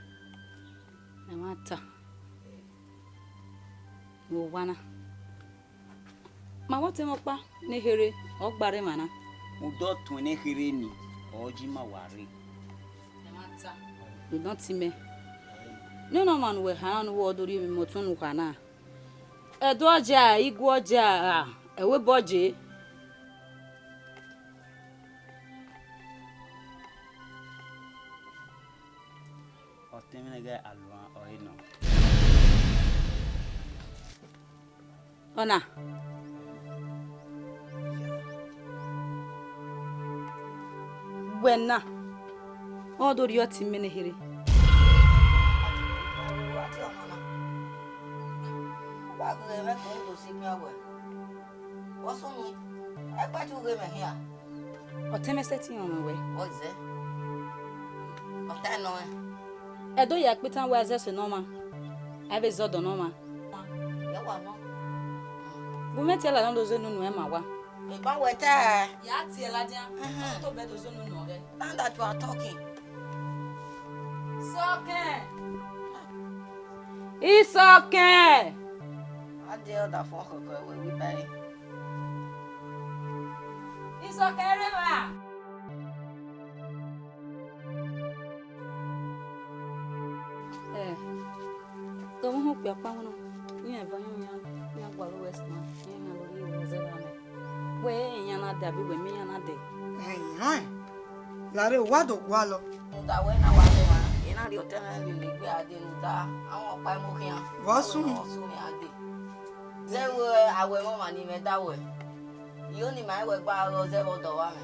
Ẹmwata ne owa na, ma vbe ọtẹn mwẹ ọkpa ne kherhe, ọ gba rre emwa na. Uda ọtuẹn ne kherhe ni, ọ ji ima wa rre. Ẹmwata, do nọ ọtẹn mwẹ. Ne ọnọmwa ne uwẹ kha na ne uwẹ ọ do rhie emwi mẹ ọtuẹn ne u kha na. Ẹdẹ ọ dia, igue ọ dia, ẹvbo ebo ọ ye. Ọtẹn mwẹ ne ghẹ aluan ọre nọ. Ọna. Wẹ na, ọ do rhie ọtẹn mwẹ ne kherhe. Wa ghe mwẹ ke do si gbian wẹ. Vbọ sunu, ẹkpẹti u ghe mwẹ khian. Ọtẹn mwẹ sẹtin rọnmwẹ wẹ. Ọ zẹ. Ọ ta nọ ẹn. Ẹdẹ ọ ya kpe itan wẹ a zẹ ẹse ne ọmwa, a vbe zẹ ọdọ ne ọmwa. Yẹ wa nọ. Gu mwẹ tie ladian do zẹ unu nuẹn ma wa. Egba wẹ ta. Ya tie ladian. Mhm. Ọ to bẹ do zẹ unu nuẹn ọghẹ. Now that you are talking. Sọkẹn. Isọkẹn. A de ọdafọn khọkhọ ẹvbo evbi ba ẹre. Isọkẹn rre evba. Ẹ, tobọ uhunmwu okpia ọkpa winna, iran eva yan, iran, iran gualọ ruẹ sẹ, iran yan lori iran zẹ gha mẹ. Wẹ iran na dẹ, abi wẹ mẹ iran na dẹ? Ẹn, iran, la rre, wa do gualọ. Rhunmwuda wẹ na wa dẹ emwa, ena rhie ọtẹn mwẹ lele egbe a dee, rhunmwuda, a wọn ọkpa ẹmwẹ okhian. Vbọ sunu? Vbọ sunu a dee. Zẹ vbe awẹ mwẹ ọmwa ne imẹ da wẹ. Iyo ne ima i wẹ gba rọ zẹ vbe ọdọ ọvba mwẹ.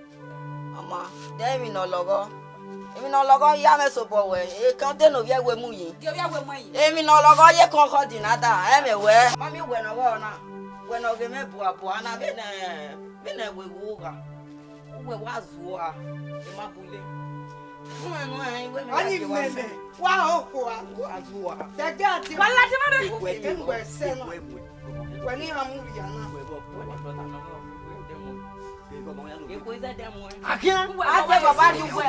Ọ ma, de emwi ne ọ lọghọ. Emwi ne ọ lọghọ ya mwẹ sobọ wẹ, ekan de ne ovbi ẹvbo mu yi. Gie ovbi ẹvbo mu yi. Emwi ne ọ lọghọ ye kọn khọ di na da, ẹ mwẹ wẹ. Ma miẹn wẹ ne ọ ghọ na, wẹ ne ọ ghe mwẹ bua bua na vbene, vbene wẹ ghu gha. Uwẹ wa zuọ a, ẹ ma bule. Ọnii mẹmẹ, wa họn okhuo a. Wa zuọ a. Dẹdẹ a di. Wa ladian na rre. Uwẹ ne iran mu rhia na. Akhian. A zẹ baba rhie uwẹ.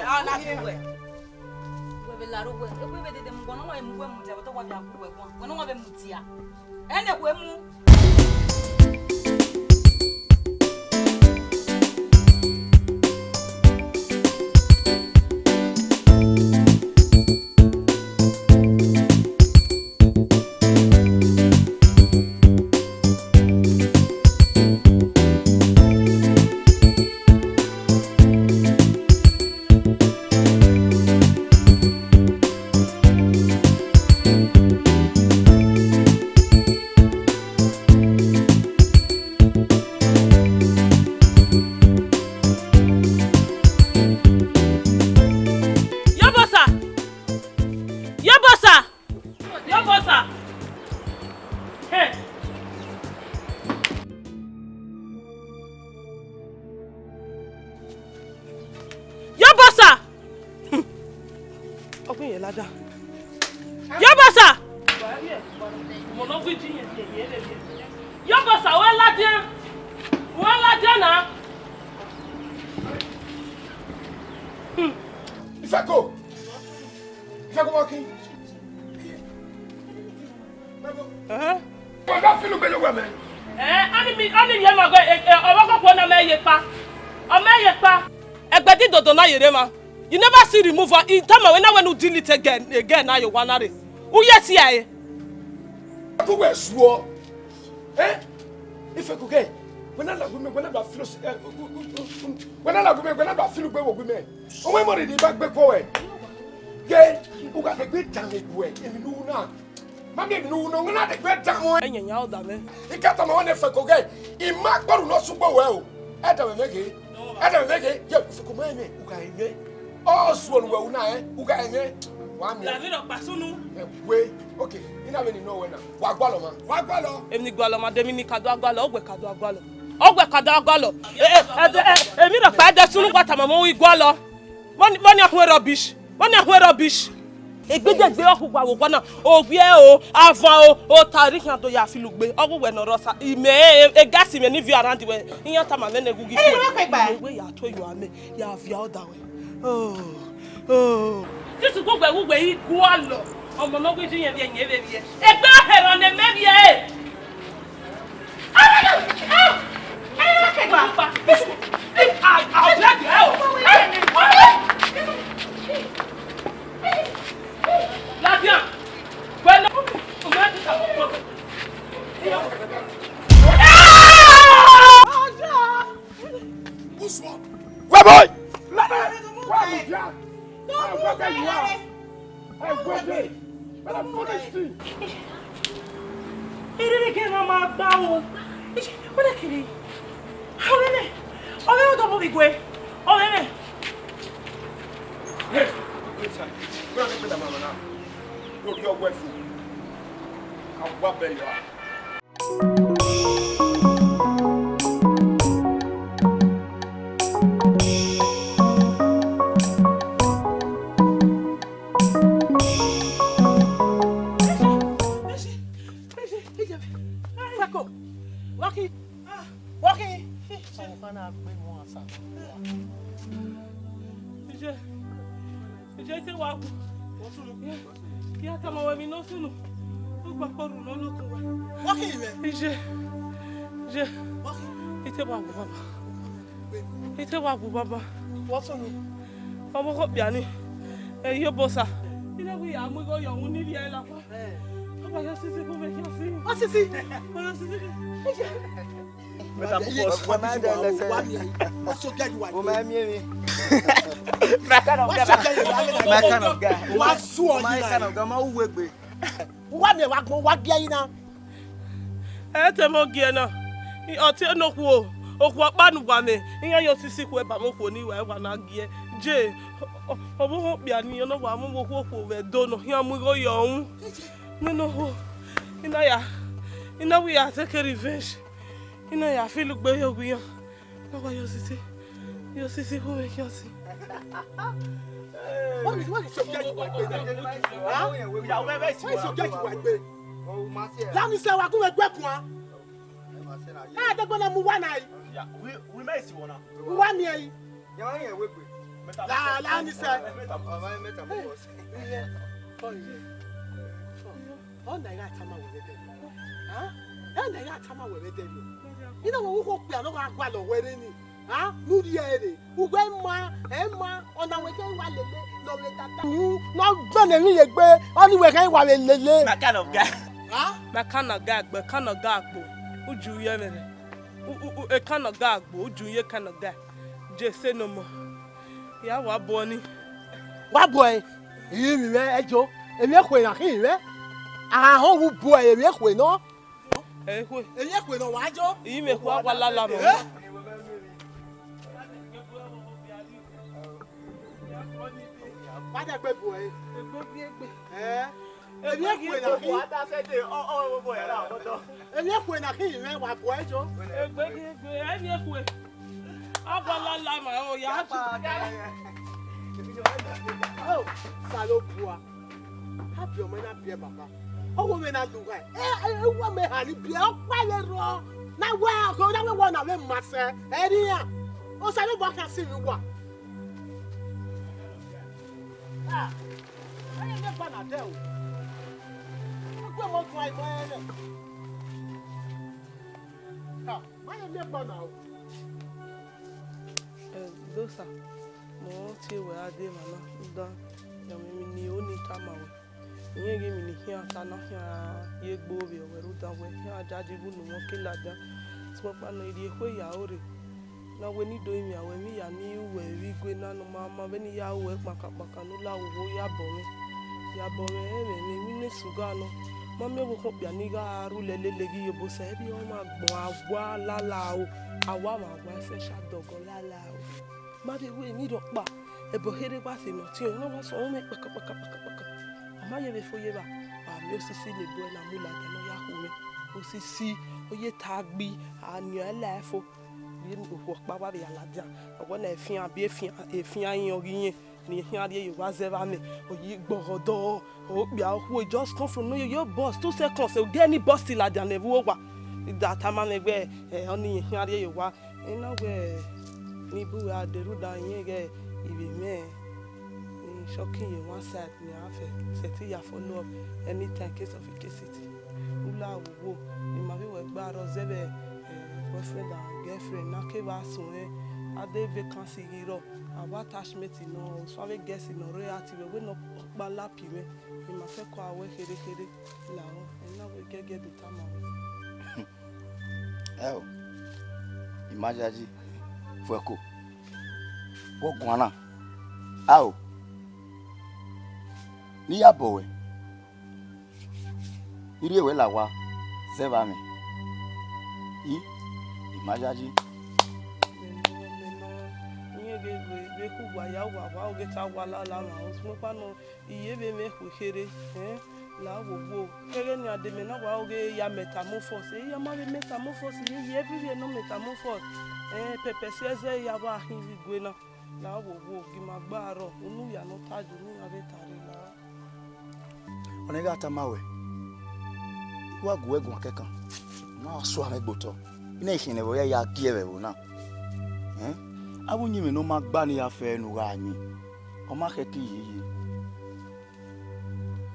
Ọ na rhie uwẹ. Uwẹ vbe la rre uwẹ. Egbe vbe dede mu, uwẹ ne ọ wa vbe mu uwẹ mudia, vbe otọ wa vbe a gu uwẹ guan. Uwẹ ne ọ wa vbe mudia. Ẹnẹ wẹ mu. Yọbọsa! Yọbọsa! Yọbọsa! Hey! Yọbọsa! Ọ ghi yẹ ladian. Yọbọsa! Yọbọsa, wẹ ladian. Wẹ ladian na. Ifẹko! Ifẹko, wa kin. Ẹhẹn. Wa da filu gbe ye owẹ mẹ. Ẹ, ọni mi, ọni mi ẹ ma gbe, ẹ, ẹ, ọvbokhan na mẹ ye kpa. Ọ mẹ ye kpa. Ẹgbẹdẹ idodo na ye rre emwa. You never see removal. I tama wẹ na wẹ ne u delete girl, girl na ye owa na rre. U ye si ẹre. Ku wẹ zuọ. Eh? Ifẹko ghe. Wẹ na lagu mẹ, wẹ na ba filu, eh, wẹ na lagu mẹ, wẹ na ba filu gbe wo gu mẹ. Ọmọ mọ rhirhi ba gbe kọ wẹ. Ghe, u gha degbe dan mẹ gu ẹ, emwi ne u ru na. Ma miẹn emwi ne u ru na, u na degbe dan mẹ. Ẹyẹn yan ọda mwẹ. I ka tama wẹ ne Ifẹko ghe, I ma kpọrhu ne ọ sẹ ugbo wẹ o. Ẹdẹ mwẹ ghe, ẹdẹ mwẹ ghe, ye Ifẹko ma mwẹ, u gha mwẹ. Ọ zuọ ne uwẹ ru na rẹn, u gha mwẹ. Wa miẹn. Lavin rhọkpa sunu. Ẹ, wẹ, okay, I na vbe ni nọ wẹ na. Wa gualọ ma. Wa gualọ. Emwi ni gualọ ma, de emwi ni ka do a gualọ, ọgwẹ ka do a gualọ. Ọgwẹ ka do a gualọ. Ẹ, ẹ, ẹ, ẹ, emwi rhọkpa ẹdẹ sunu wa tama mẹ, u i gualọ. Vbọni, vbọni a huẹn rubbish. Vbọni a huẹn rubbish. Egbedegbe ọkhu wa vbe owa na, ovbiẹ o, avan o, ota rre khian do ya filu gbe, ọ ghe uwẹ ne ọ rre Ọsa, imẹ, e, e gas imẹ ni view around wẹ, iran tama mwẹ ne ghughi. Ẹ, wẹ kpegba. Wẹ ya to yo amẹ, ya viẹ ọda wẹ. Oh, oh. Sisi ugbugbe ugbugbe i gualọ, ọmọ ne ọ ghi ji yẹn vbiẹ, yẹn vbe vbiẹ. Egbe ọhẹrhọ ne mẹ vbiẹ. What's wrong? Where boy? Where boy? Where boy? Hey, wait, wait. Where the fuck is she? Erere gẹ na ma gba o. Where the kiri? Ọmọ mẹ. Ọmọ mẹ, ọdọ mo bi gbe. Ọmọ mẹ. Yes. Yes, sir. Where the kiri, mama, now? Go to your wife. I'll go back there, you are. Je te wa gu. Ya, ya tama wẹ emwi ne ọ sunu. U gba kpọrhu nọ nọ kun wẹ. Wa khin mwẹ. Iye. Iye. Wa khin. I te wa gu baba. I te wa gu baba. Wa sunu. Ọmọ kọ kpia ni. Ẹ, Iyobosa. I na wi ya mu igho yọ, unu ni rhie la. Ọ wa ya osisi ku vbe khian si. Osisi. Ọ ya osisi ku. Meta mu first. Wa mi, wa mi, wa so get you. Wo ma mi mi. What kind of guy? My kind of guy. Wa su ọ. My kind of guy. Ma uwe gbe. Wa mi wa gbọn, wa gie yi na. Ẹ te mo gie na. Ọtẹn ne okhuo, okhuo ọkpa ne uwa mwẹ, iran ya osisi ku eba mwẹ okhuo ne I wa, wa na gie. Je, ọ, ọ, ọvbokhan okpia ni, ọ nọ wa mu vbe okhuo, okhuo vbe do nọ, iran mu igho yọ unu. Nene okhuo, I na ya, I na wi ya take revenge. I na ya feel ugbe ye owian. Na wa ya osisi, ya osisi khu mwẹ khian si. What is, what is your guy you are doing? Huh? What is your guy you are doing? Lami sẹ wa gu mwẹ gbe kuan. Na dẹgbẹ na mu wa na yi. Mu wa miẹn yi. La, la ni sẹ. Ọ na I gha tama wẹ vbe ẹdẹrriọ. Ọ na I gha tama wẹ vbe ẹdẹrriọ. I na wẹ okhuo okpia ne ọ gha gualọ wẹ rre ni. Ha? Ne u rhie ẹre. Uwẹ ma, ẹ ma, ọna wẹ kẹ wa lele, ne ọ vbe dada. Ne ọ gbẹnnẹ emwi ye egbe, ọni wẹ kẹ wa vbe lele. My kind of guy. Ha? My kind of guy, gbe kind of guy gbo. Uju ye mwẹ rẹ. U, u, u, a kind of guy gbo, uju ye kind of guy. Je say no more. Ya wa bọ ni. Wa bọ ẹre. Iyimwi mwẹ ẹjo. Emwi ekhue na khin mwẹ. A ho wu bọ ẹre, emwi ekhue nọ. Ekhue. Emwi ekhue nọ wa jo. Iyimwi ekhue a wa lala nọ. Eh? Wa dẹ gbe bọ ẹre. Egbe ghi egbe. Eh? Emwi ekhue na khin. Emwi ekhue na khin mwẹ wa bọ ẹre jo. Egbe ghi egbe, emwi ekhue. Agbala la ma o ya. Oh, Osanobua. A biẹ ọmọ na biẹ baba. Ọ wo mwẹ na lugha. Ẹ, ẹ, ẹ, wa mẹ ha ni biẹ, ọ kpa vbe rrọọ. Na wa, ọgọ na wẹ wa na vbe ma sẹ. Ẹ ri iran. Osanobua khian si vbe uwa. Ah, ẹ yẹ ne gba na dẹ o. Ọ gu ẹmwẹ ọguan imọ ẹnrẹn. Ha, ma yẹ miẹn gba na o. Ẹ, Dosa, mẹ ọ tie wẹ gha dee emwa na, rhunmwuda, ya mwẹ emwi ne I ho ne I tama wẹ. Irẹn ghi emwi ne I khian ta na khian ye gbe ovbi ọvbokhan, rhunmwuda wẹ khian jaji vbe unu mwẹ ke ladian. Sokpan ne I rhie ekhue ya ore, ne a wẹ ne I do rinmwian wẹ, emwi hia ne I ru wẹ vbe igue na ne ọ ma ma vbene I ya ru wẹ kpakhan kpakhan ne u la ru vbe ya bọ mwẹ. Ya bọ mwẹ, ẹmwẹ mwẹ, emwi ne sugha nọ. Ma miẹn ọvbokhan okpia ne I gha rhulẹ lele ghi ye Obosa, ẹre ọmwa agbọn awa lala o, awa mwẹ awa ẹsẹ sha dọgọ lala o. Ma vbe wẹ emwi rhọkpa, ẹbọ kherhe wa sẹ ne ọtiọnrẹn, ne ọ wa sẹ ọmọ kpaka kpaka kpaka kpaka. Ọ ma yevbe fo ye evba, wa miẹn osisi ne ebu ẹre na mu ladian ne ọ ya khu mwẹ. Osisi, ọ ye ta gbi, a nian la fo. Vbe okhuo ọkpa wa vbe ya ladian, ọ wẹ na efian, bi efian, efian iyẹn ọ ghi yẹn, ne I khian rhie ye owa zẹ vbe amẹ, ọ ye gbọghọ dọ, okpia okhuo just come from nowhere, your boss, two seconds, ọ gie ni boss ladian ne ẹvbo owa. I da tama mwẹ wẹ, ẹ, ọnii I khian rhie ye owa. I na wẹ ne I bu wẹ a dee rhunmwuda irẹn ighẹ I vbe mwẹ ne I shocking ye one side, ne a fẹ sẹtin ya follow up anytime case of case it. U la wo wo, ne ima vbe wẹ gba rrọọ zẹ vbe, eh, boyfriend and girlfriend na kevbe a suẹn, a de vacancy ghi rrọọ, a wa attachment nọ, suẹn avbe girls ne ọ rre active, wẹ ne ọ kpa lappy mwẹ, ne ima fẹko a wẹ kherhe kherhe, la rọ, I na wẹ giẹgiẹ do tama wẹ. Ẹo, I ma yayi, fuẹko, vbe ọ guan na, ao, ne I ya bọ wẹ, I rhie wẹ la owa zẹ vbe amẹ, I, I ma yayi. Mẹ nọ, mẹ nọ, irẹn ghe vbe, vbe khu uwa ya, uwa, uwa, oghe ta uwa lala mwa, sokpan nọ, I ye vbe mwẹ ekhue kherhe, eh, la wo wo. Keghe ne a de mẹ na wa oghe ya metamorphose. Eya ma vbe metamorphose, ye ye everywhere nọ metamorphose. Eh, pepper si ẹzẹ ya wa khin vbe igue na. La wo wo, gi ma gba rrọọ, unu ya nọ ta ju, unu ya vbe ta rre la. Ọna I gha tama wẹ, I wa gu wẹ guan kẹkan, ne a sua mwẹ gbe otọ. I na i khian vbe ọ ya ya gie vbe ẹvbo na. Eh? Avbe uyinmwẹ ne ọ ma gba ne I ya fẹ ne u gha yin. ọ ma khẹke yeye.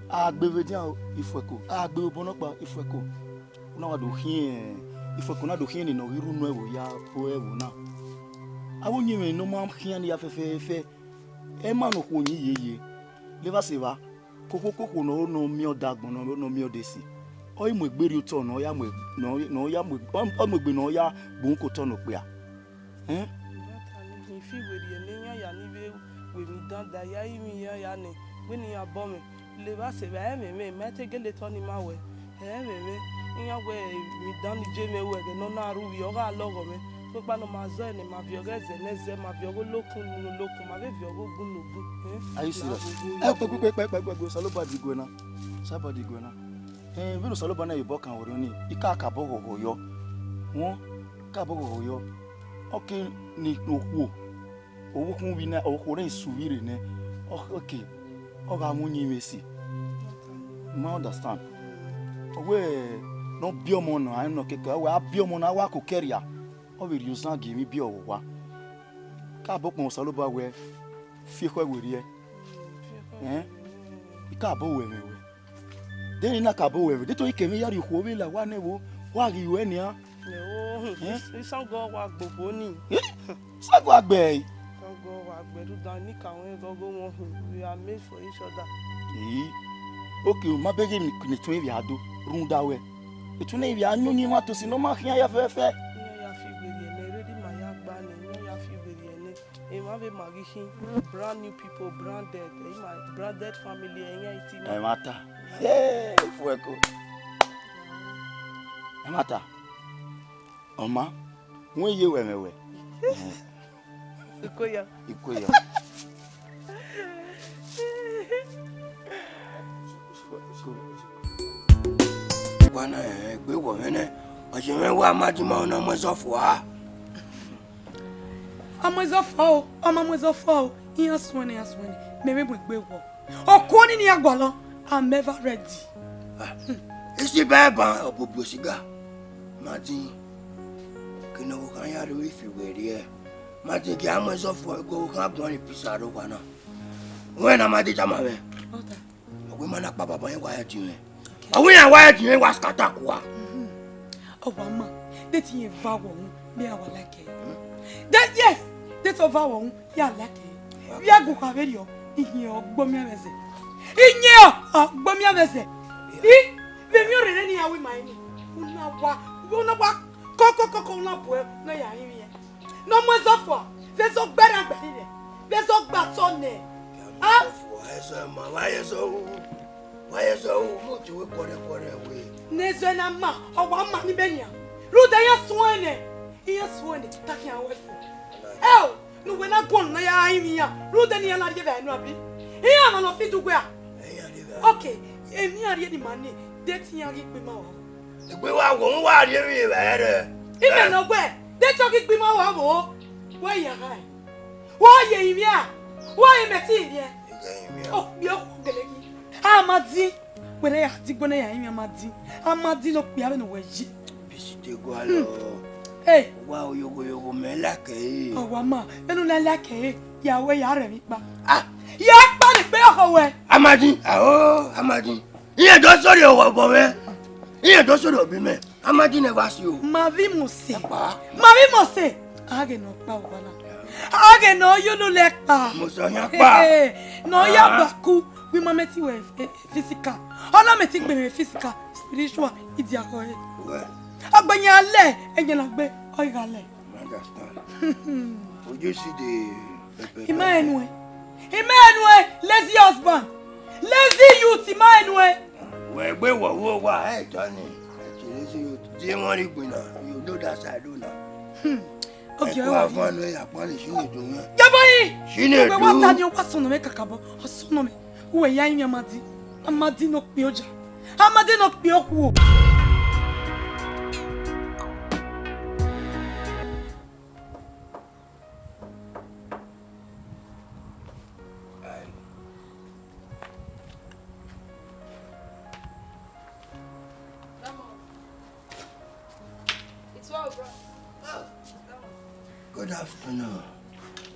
A gbe vbe edian o, Ifuẹko, a gbe vbe obọ nọkpa, Ifuẹko. U na wa do khian, Ifuẹko na do khian eni ne ọ ghi rre unu ẹvbo ya ru ẹvbo na. Avbe uyinmwẹ ne ọ ma khian ne ya fẹfẹfẹ, ẹ ma ne okhuo yin yeye. Levba sẹ evba, kokho kokho ne ọ, ne ọ miẹn ọdagbọn, ne ọ, ne ọ miẹn odesi, ọ i mu egbe rrie otọ ne ọ ya mu, ne ọ, ne ọ ya mu, ọ, ọ mu egbe ne ọ ya gbe uhunmwu ke otọ ne okpia. Ẹn? Ọmwa ta ni hin fi werriẹ ne iran ya ni vbe wẹ emwi dan da ya rinmwian ya nẹ, wẹ ne iran bọ mwẹ. Levba sẹ evba, ẹmwẹ mwẹ, ma te gele tọ ni ma wẹ. Ẹmwẹ mwẹ, iran wẹ emwi dan ni je mwẹ ru ẹghẹ ne ọ na rre uvbi, ọ gha lọghọ mwẹ. Sokpan ne ọ ma zẹ ne ma viọ ọghe ẹzẹ ne ẹzẹ, ma viọ ọghe olokun ne olokun, ma vbe viọ ọghe ogun ne ogun. Ẹn? Are you serious? Ẹ, kpẹkpẹkpẹkpẹkpẹ, Osanobua diguẹ na. Osanobua diguẹ na. Ẹn, vbene Osanobua na ye obọ kan werriẹ nii, I ka kabọ ghọghọ yọ. Wọn, I kabọ ghọghọ yọ. Ọ ke ne okhuo, ovbi ukhunmwu vbe na, okhuo ne su vbe rre nẹ, ọ, okay, ọ gha mu uyinmwẹ esi. Ma understand. Ọ wẹ ne ọ biẹ ọmọ na, a nọ kẹkẹ, ọ wẹ a biẹ ọmọ na, a wa ko kẹrria, ọ vbe rhie ozan gie emwi biẹ ọvbokhan. Ka bọ ukpọn Osanobua wẹ, fi ekhọe werriẹ. Ẹn? I ka bọ wẹ mwẹ wẹ. De eni na ka bọ wẹ vbe, de te ọ i kẹ mwẹ ya rhie okhuo vbe la owa nẹ vbo, wa ghi ruẹ nian. Ẹn? Isango wa gbe okhuo ni. Eh? Isango a gbe ẹre. Isango wa gbe rhunmwuda ne I ka wẹ ẹghẹ ọghe wọn hin, we are made for each other. Ii. Okay, ma bẹghe ne etuẹn ivbi a do rhunmwuda wẹ. Etuẹn ivbi a yan uyinmwẹ tosi ne ọ ma khian ya fẹfẹfẹ. Iran ya fi werriẹ nẹ, rhunmwuda ma ya gba nẹ, iran ya fi werriẹ nẹ. Emwa vbe ma ghi khin, brand new people, branded, eh, ima branded family, eh, iran i ti ma. Ẹmwata. Hey, Ifuẹko. Ẹmwata. Ọ ma, wẹ ye wẹ mwẹ wẹ. Ikoya. Ikoya. Wa na, eh, egbe wọ mwẹ nẹ, ọ ye mwẹ wa ma di ma na mu ẹzọ fua. A mu ẹzọ fua o, a ma mu ẹzọ fua o, iran suẹn nẹ, iran suẹn nẹ, mẹ vbe mu egbe wọ. Ọkuọ nii ne iran gualọ, I'm ever ready. Ah, isi ba ẹban, ọbuobuo siga. Ma din, ke ne ọvbokhan ya rre ifi werriẹ. Ma din, gie a mu ẹzọ fua, ego ọvbokhan guan ni pisa rre owa na. Wẹ na ma din tama mwẹ. Ọ wẹ ma na kpa baba rẹn wa ya dinmwẹ. Ọ wẹ iran wa ya dinmwẹ wa skata kua. Ọ wa ma, de te irẹn va wọ unu, mẹ iran wa like ẹre. De yes, de te ọ va wọ unu, iran like ẹre. Vbe a gu kha vberriọ, ihiẹn ọ gbe ọmianmwẹ zẹ. Ihiẹn ọ gbe ọmianmwẹ zẹ. I, vbe emwi orere ne iran ru ima ẹre nii, u na wa, u na wa kọkọkọkọ, u na bu ẹre, u na ya rinmwian. Ne ọ mu ẹzọ fua, vbe ẹzọ gberra gberra rẹ, vbe ẹzọ gba tọ nẹ. A? Wa ye ẹzọ ma, wa ye ẹzọ ru, wa ye ẹzọ ru, mu otu wẹ kuọrẹ kuọrẹ wẹ. Ne ẹzọ na ma, ọ wa ma ni bẹ nian. Rhunmwuda iran suẹn nẹ, iran suẹn nẹ, ta khian wẹ fo. Ẹ o, ne uwẹ na guọnọ na ya rinmwian, rhunmwuda ne iran na rhie vbe enu abi? Iran na nọ fi dugbe a? Ẹ, iran rhie vbe a. Okay, emwi iran rhie ne ima ni, de te iran ghi gbe ima wa. Egbe wa wo, wa rhie emwi vbe ẹre. Imẹ nọ wẹ, de te ọ ghi gbe ima wa vbo? Wẹ ya gha. Wa ye rinmwian, wa ye mẹ te rinmwian. Ẹ, rinmwian. Ọ, bi ọ gele ghi. A ma din. Wẹ ne ya di gbọnẹ ya rinmwian, a ma din. A ma din ne okpia vbene uwẹ ye. Bisi te gualọ. Hey. Wa oyogho yogho mẹ like ẹre. Ọ wa ma, vbene u na like ẹre, ya wẹ ya rẹ emwi kpa. Ah. Ya kpa ne ekpe ọkhọ wẹ. A ma din, ao, a ma din. Iran do sori obọ mwẹ. Iran do sori obi mẹ. A ma din ne wa si o. Ma vbe imose. Ẹkpa. Ma vbe imose. A ghe ne ọ kpa owa na. A ghe ne ọ yo lulẹ kpa. Imose ọyan kpa. He, he, he. Ne ọ ya gba ku. Wi ma mẹ ti wẹ, eh, physical. Ọ na mẹ ti gbe mwẹ physical, spiritual, idiakhọ he. Wẹ. Ọgbẹn yan lẹ, ẹyẹn na gbe, ọ gha lẹ. I understand. Would you see the pepper? Ima enu ẹ. Ima enu ẹ, lazy husband. Lazy youth, ima enu ẹ. Wẹ gbe wọ wo wa, ẹ tọ ni. Ẹ ti lazy youth. Di wọn ri gbin na. You know that side o na. Hmm. Okay, ẹ kọ avan nu ya kpọnle si ne do wọn. Yabọ yi. Si ne do. Wa ta ni wa sọnọ mẹ kakabọ. Ọ sọnọ mẹ. Uwẹ ya yin Amadi. Amadi ne okpia oja. Amadi ne okpia okhuo. Good afternoon.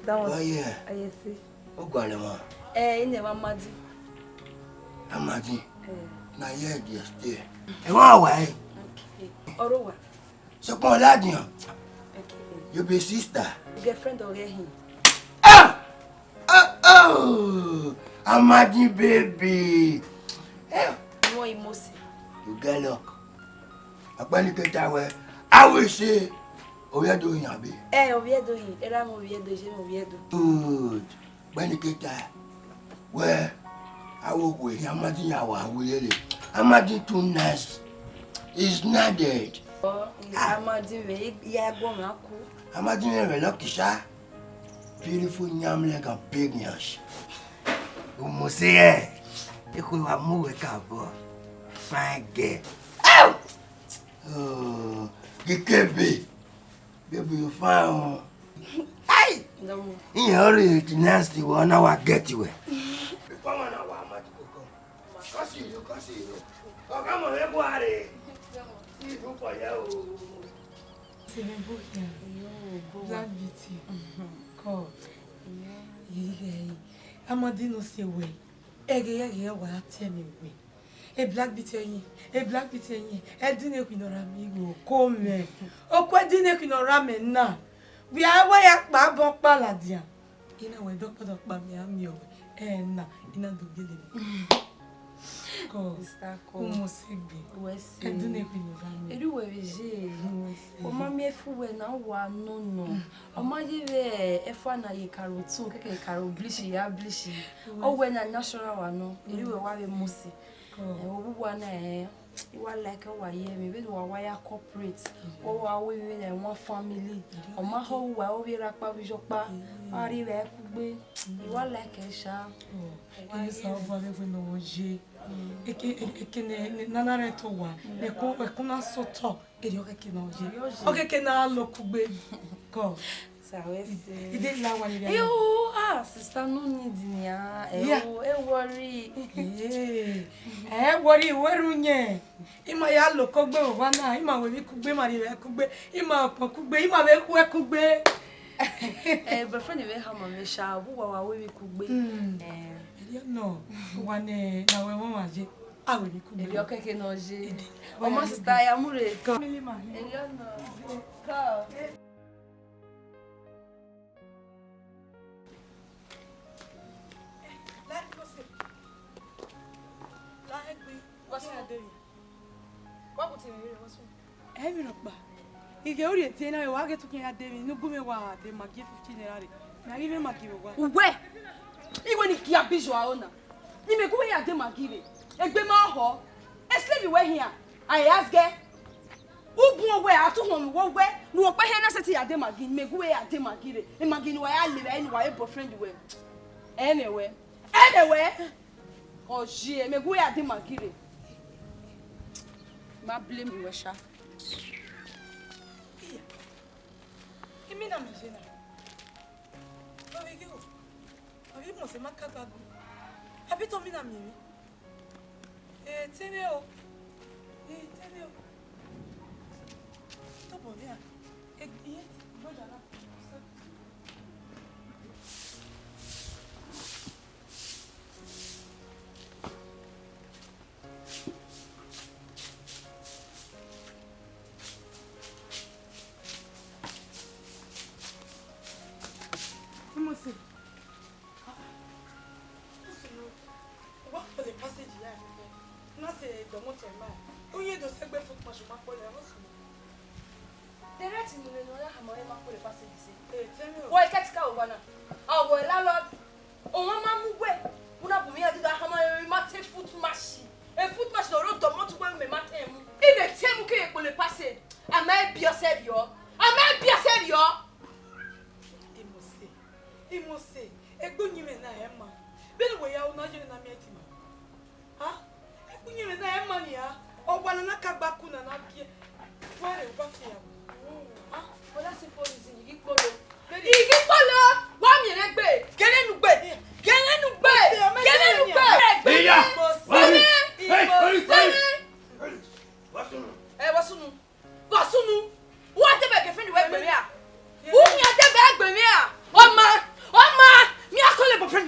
That one. Why here? I see. Ogualọ emwa. Eh, ine wa Amadi. Amadi. Eh. Na ye ẹdẹ stay. Emwa wa e. Okay. Ọrọ wa. Sokpan ladian. Okay. You be sister. Girlfriend ọghe hin. Ah! Oh, oh! Amadi baby. Eh, Imosi. You get luck. Ọkpẹnikẹta wẹ, I will say, ovbi Ẹdo hin abi? Eh, ovbi Ẹdo hin, erha mwẹ ovbi Ẹdo, iye mwẹ ovbi Ẹdo. Good. Ọkpẹnikẹta wẹ, a wo khuo ehin Amadi ya wa wu yele. Amadi too nice. He's needed. Oh, Amadi vbe, ya gu mwẹ ku. Amadi vbe vbe lucky sha. Beautiful yam leg and big yansh. Imosi ẹ, ekhue wa mu wẹ ka bọ. Fine girl. Ow! Oh, Gikebe. Baby, you fine o. Hey! Iran ọrịre dynasty wẹ, ọ na wa get wẹ. Come on now, wa ma ti koko. Kọsi ilu, kọsi ilu. Ọga mọ vbe gua re. Ilu kọ ye o. Sebe bo khian. Black Beauty. Kọ. Iye ighẹ Amadi nọ sẹ wẹ. Ẹghẹ ẹghẹ wa tie mwẹ wẹ. E Black Beauty ẹyin, e Black Beauty ẹyin, ẹdin ne khin ne ọ ra mẹ igho ko mẹ. Oku ẹdin ne khin ne ọ ra mẹ na. Wẹ a wa ya kpa bọ kpa ladian. I na wẹ dọkpọdọkpa mẹ a miẹn wẹ. Ẹ na, I na do gele mẹ. Kọ, Mister Kọ. Umu segbe. Wẹ se. Ẹdin ne khin ne ọ ra mẹ. Eru wẹ vbe je. Umu segbe. Ọ ma miẹn fu wẹ na wa nọ nọ. Ọ ma ye vbe ẹfua na ye karo tu, kẹkẹ karo bleach ya bleach. Ọ wẹ na natural wa nọ. Eru wẹ wa vbe mu si. Ẹ, ovbi uwa na, ẹ, I wa like wa ye emwi, vbene wa wa ya cooperate, wa wa ru emwi vbene one family. Ọ ma họn uwa, ovbi erha ọkpa, ovbi iyọkpa, a rri vbe kugbe. I wa like ẹre sha. Ẹ, Osanobua vbe wẹ ne ọ ye. Eke, eke ne, ne, na na rẹn to wa, ne ẹkun, ẹkun na sẹ otọ. Erriọ khẹke ne ọ ye. Ọ khẹke ne a lo kugbe. Kọ. Sa wẹ se. I de la wa ni. Yo, ah, sister, no need nian. Ẹ Yeah. o, ẹ worry. Yeah. Ẹ worry, wẹ ru yẹn. I ma ya lo kugbe vbe owa na, I ma wẹ emwi kugbe, I ma rri vbe kugbe, I ma ọkpọn kugbe, I ma vbe khuẹ kugbe. Eh, boyfriend vbe hama mwẹ sha, ovbi uwa wa wẹ emwi kugbe. Mm. Eh. Erriọ nọ, wa ne, na wẹ wọn ma ye, a wẹ emwi kugbe. Erriọ khẹke ne ọ ye. Ọ ma sister, ya mu rre. Family man. Erriọ nọ. Come. Ẹ vbe rhọkpa. I ghe urhi edian na, wa ghe tukian ya de emwi, ne u gu mwẹ wa de Maggi fifty naira rre. Mẹ ghi mwẹ Maggi vbe owa. Uwẹ, iwẹ ni gia bizo aro na. Ne imẹ gu wẹ ya de Maggi rre. Egbe ma họ. E slave wẹ hian. A ya zẹgẹ. U bun owẹ, a tu uhunmwu wẹ owẹ, ne uwẹ ọkpa hia na sẹtin ya de Maggi, ne imẹ gu wẹ ya de Maggi rre. E Maggi ne uwa ya le vbe ẹre ne uwa re boyfriend wẹ. Ẹ mwẹ wẹ. Ẹ mwẹ wẹ. Ọ ye, mẹ gu wẹ ya de Maggi rre. Ma blame wẹ sha. Iya, imina mẹ ye na. Ovbi ghe o. Ovbi mose ma ka gba gu. Abi to mina miẹn emwi. Eh, tẹn mwẹ o. Eh, tẹn mwẹ o. Tobọ vbe a. Eh, iye, brother na. Imosi. Usun, wa kpọlọ passage ya fẹfẹ. Na sẹ dọmọtọ ma. Uye do sẹ gbe footmatch ma kpọlọ, usun. Direct ni ne ọ ya hama ẹre ma kpọlọ passage sẹ. Eh, tell me. Wọ kẹtika owa na. A wọ landlord. Ọmwa ma mu wẹ, u na bu mwẹ iran ghi gha hama ẹre ma te footmatch. E footmatch ne ọ rre odọmọtọ wẹ mẹ ma te mu. I vbe te mu ke ye kpọlọ passage. A ma biẹ ọsẹ rriọ. A ma biẹ ọsẹ rriọ. Imosi, Imosi, egbe uyinmwẹ na ẹ ma. Vbene uwẹ ya ru na, ọ ye ne na miẹn ẹtin ma. Ha? Egbe uyinmwẹ na ẹ ma nia. Ọwa ne a na ka gba ku na na gie. Wẹ rre, u gba fian. Ha? Wẹ na si police, I ghi kpolo. I ghi kpolo, wa miẹn mwẹ gbe. Gele nu gbe. Gele nu gbe. Gele nu gbe. Iya. Sẹmẹ. Hey, hey, hey. Sẹmẹ. Hey, wa sunu. Ẹ, wa sunu. Vbọ sunu? Wa debe girlfriend wẹ gbe mwẹ a? U miẹn debe gbe mwẹ a? Ọ ma, ọ ma, mi a call boyfriend.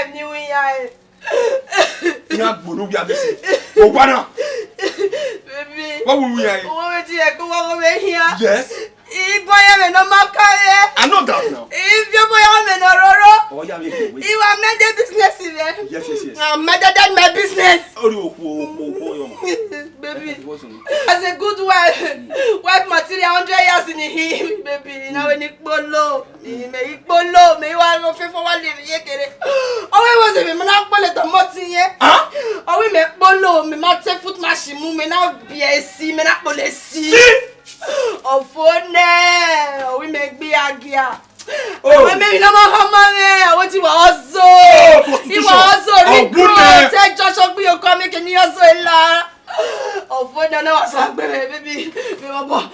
life ni wẹ iran re. Iran gbolo wia vbe sẹ. Owa na. Baby. What will we hear? Owó méjì yẹn kó wọ́n wọ́n bẹ hia. Yes. Ibo yẹn mẹ nọ ma ka ye. I know that now. Ibi ọmọ yẹn mẹ nọ roro. Oh, yeah, wait, wait. Iwa mẹ de business rẹ. Yes, yes, yes. I murdered my business. Ori okwu, okwu, okwu, yo. Baby. What's wrong? As a good wife, wife material hundred years in him, baby. Now when it kpolo, me ikpolo, me wa no fe for one day ye kere. Owe wo se me na kpolo to mo tin ye. Huh? Owe me kpolo, me ma te foot ma shi mu, me na bi esi, me na kpolo esi. Si. Ọfo nẹ, owe me gbe agia. Oh. Owe me na ma ha ma me, owe ti wa ozo. Oh, prostitution. Iwa ozo, regret. Ọgbun nẹ. Te Joshua gbe yo come ke ni ozo ela. Ọfo nana wa sa gbe me, baby. Me wa bọ.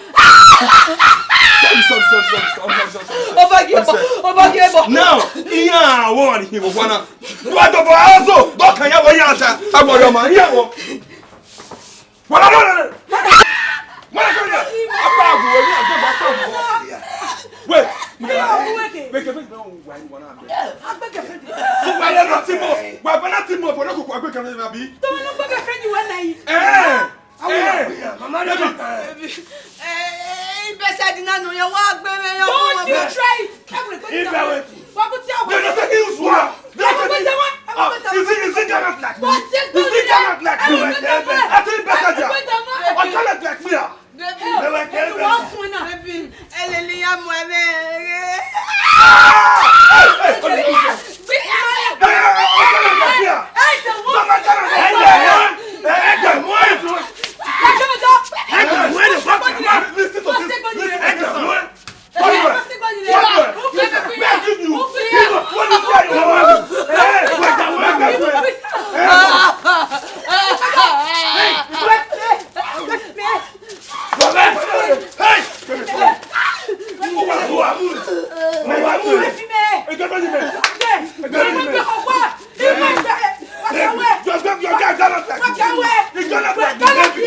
Sorry, sorry, sorry, sorry, sorry, sorry, sorry, sorry. Ọba gi ọba, ọba gi ọba. Now, iran awọ ni wa na. Wa do bọ azo, do kan ya wọ ya ta. Agbo yo ma, ya wọ. Wala, wala, wala. Wala, wala. Apa agu, wala, agu, apa agu. Wait. Wait, wait, wait, wait, wait. Agbẹkẹfẹ. So wa lẹ na ti mọ, wa ba na ti mọ, bọ ne koko agbẹkẹfẹ na bi. Tọmọ ne agbẹkẹfẹ ni wẹ na yi. Eh. Awo ya, awo ya, mama de ba kan. Eh, eh, best I did not know you wa gbe me yo. Don't you try it. Ibe wetin? Wa ku ti awo. They don't take use wa. They don't take use wa. Ah, is it, is it gallant like me? Is it gallant like me? I think better there. Or gallant like me, ah? Baby, baby, elele ya mu ẹmwẹ rre. Listen to this. Listen. What is that? What is that? Where give you? What is that? Hey, wait, wait, wait, wait. Hey, wait. Hey, wait. Just grab your guy, gallant like me. You gallant like me.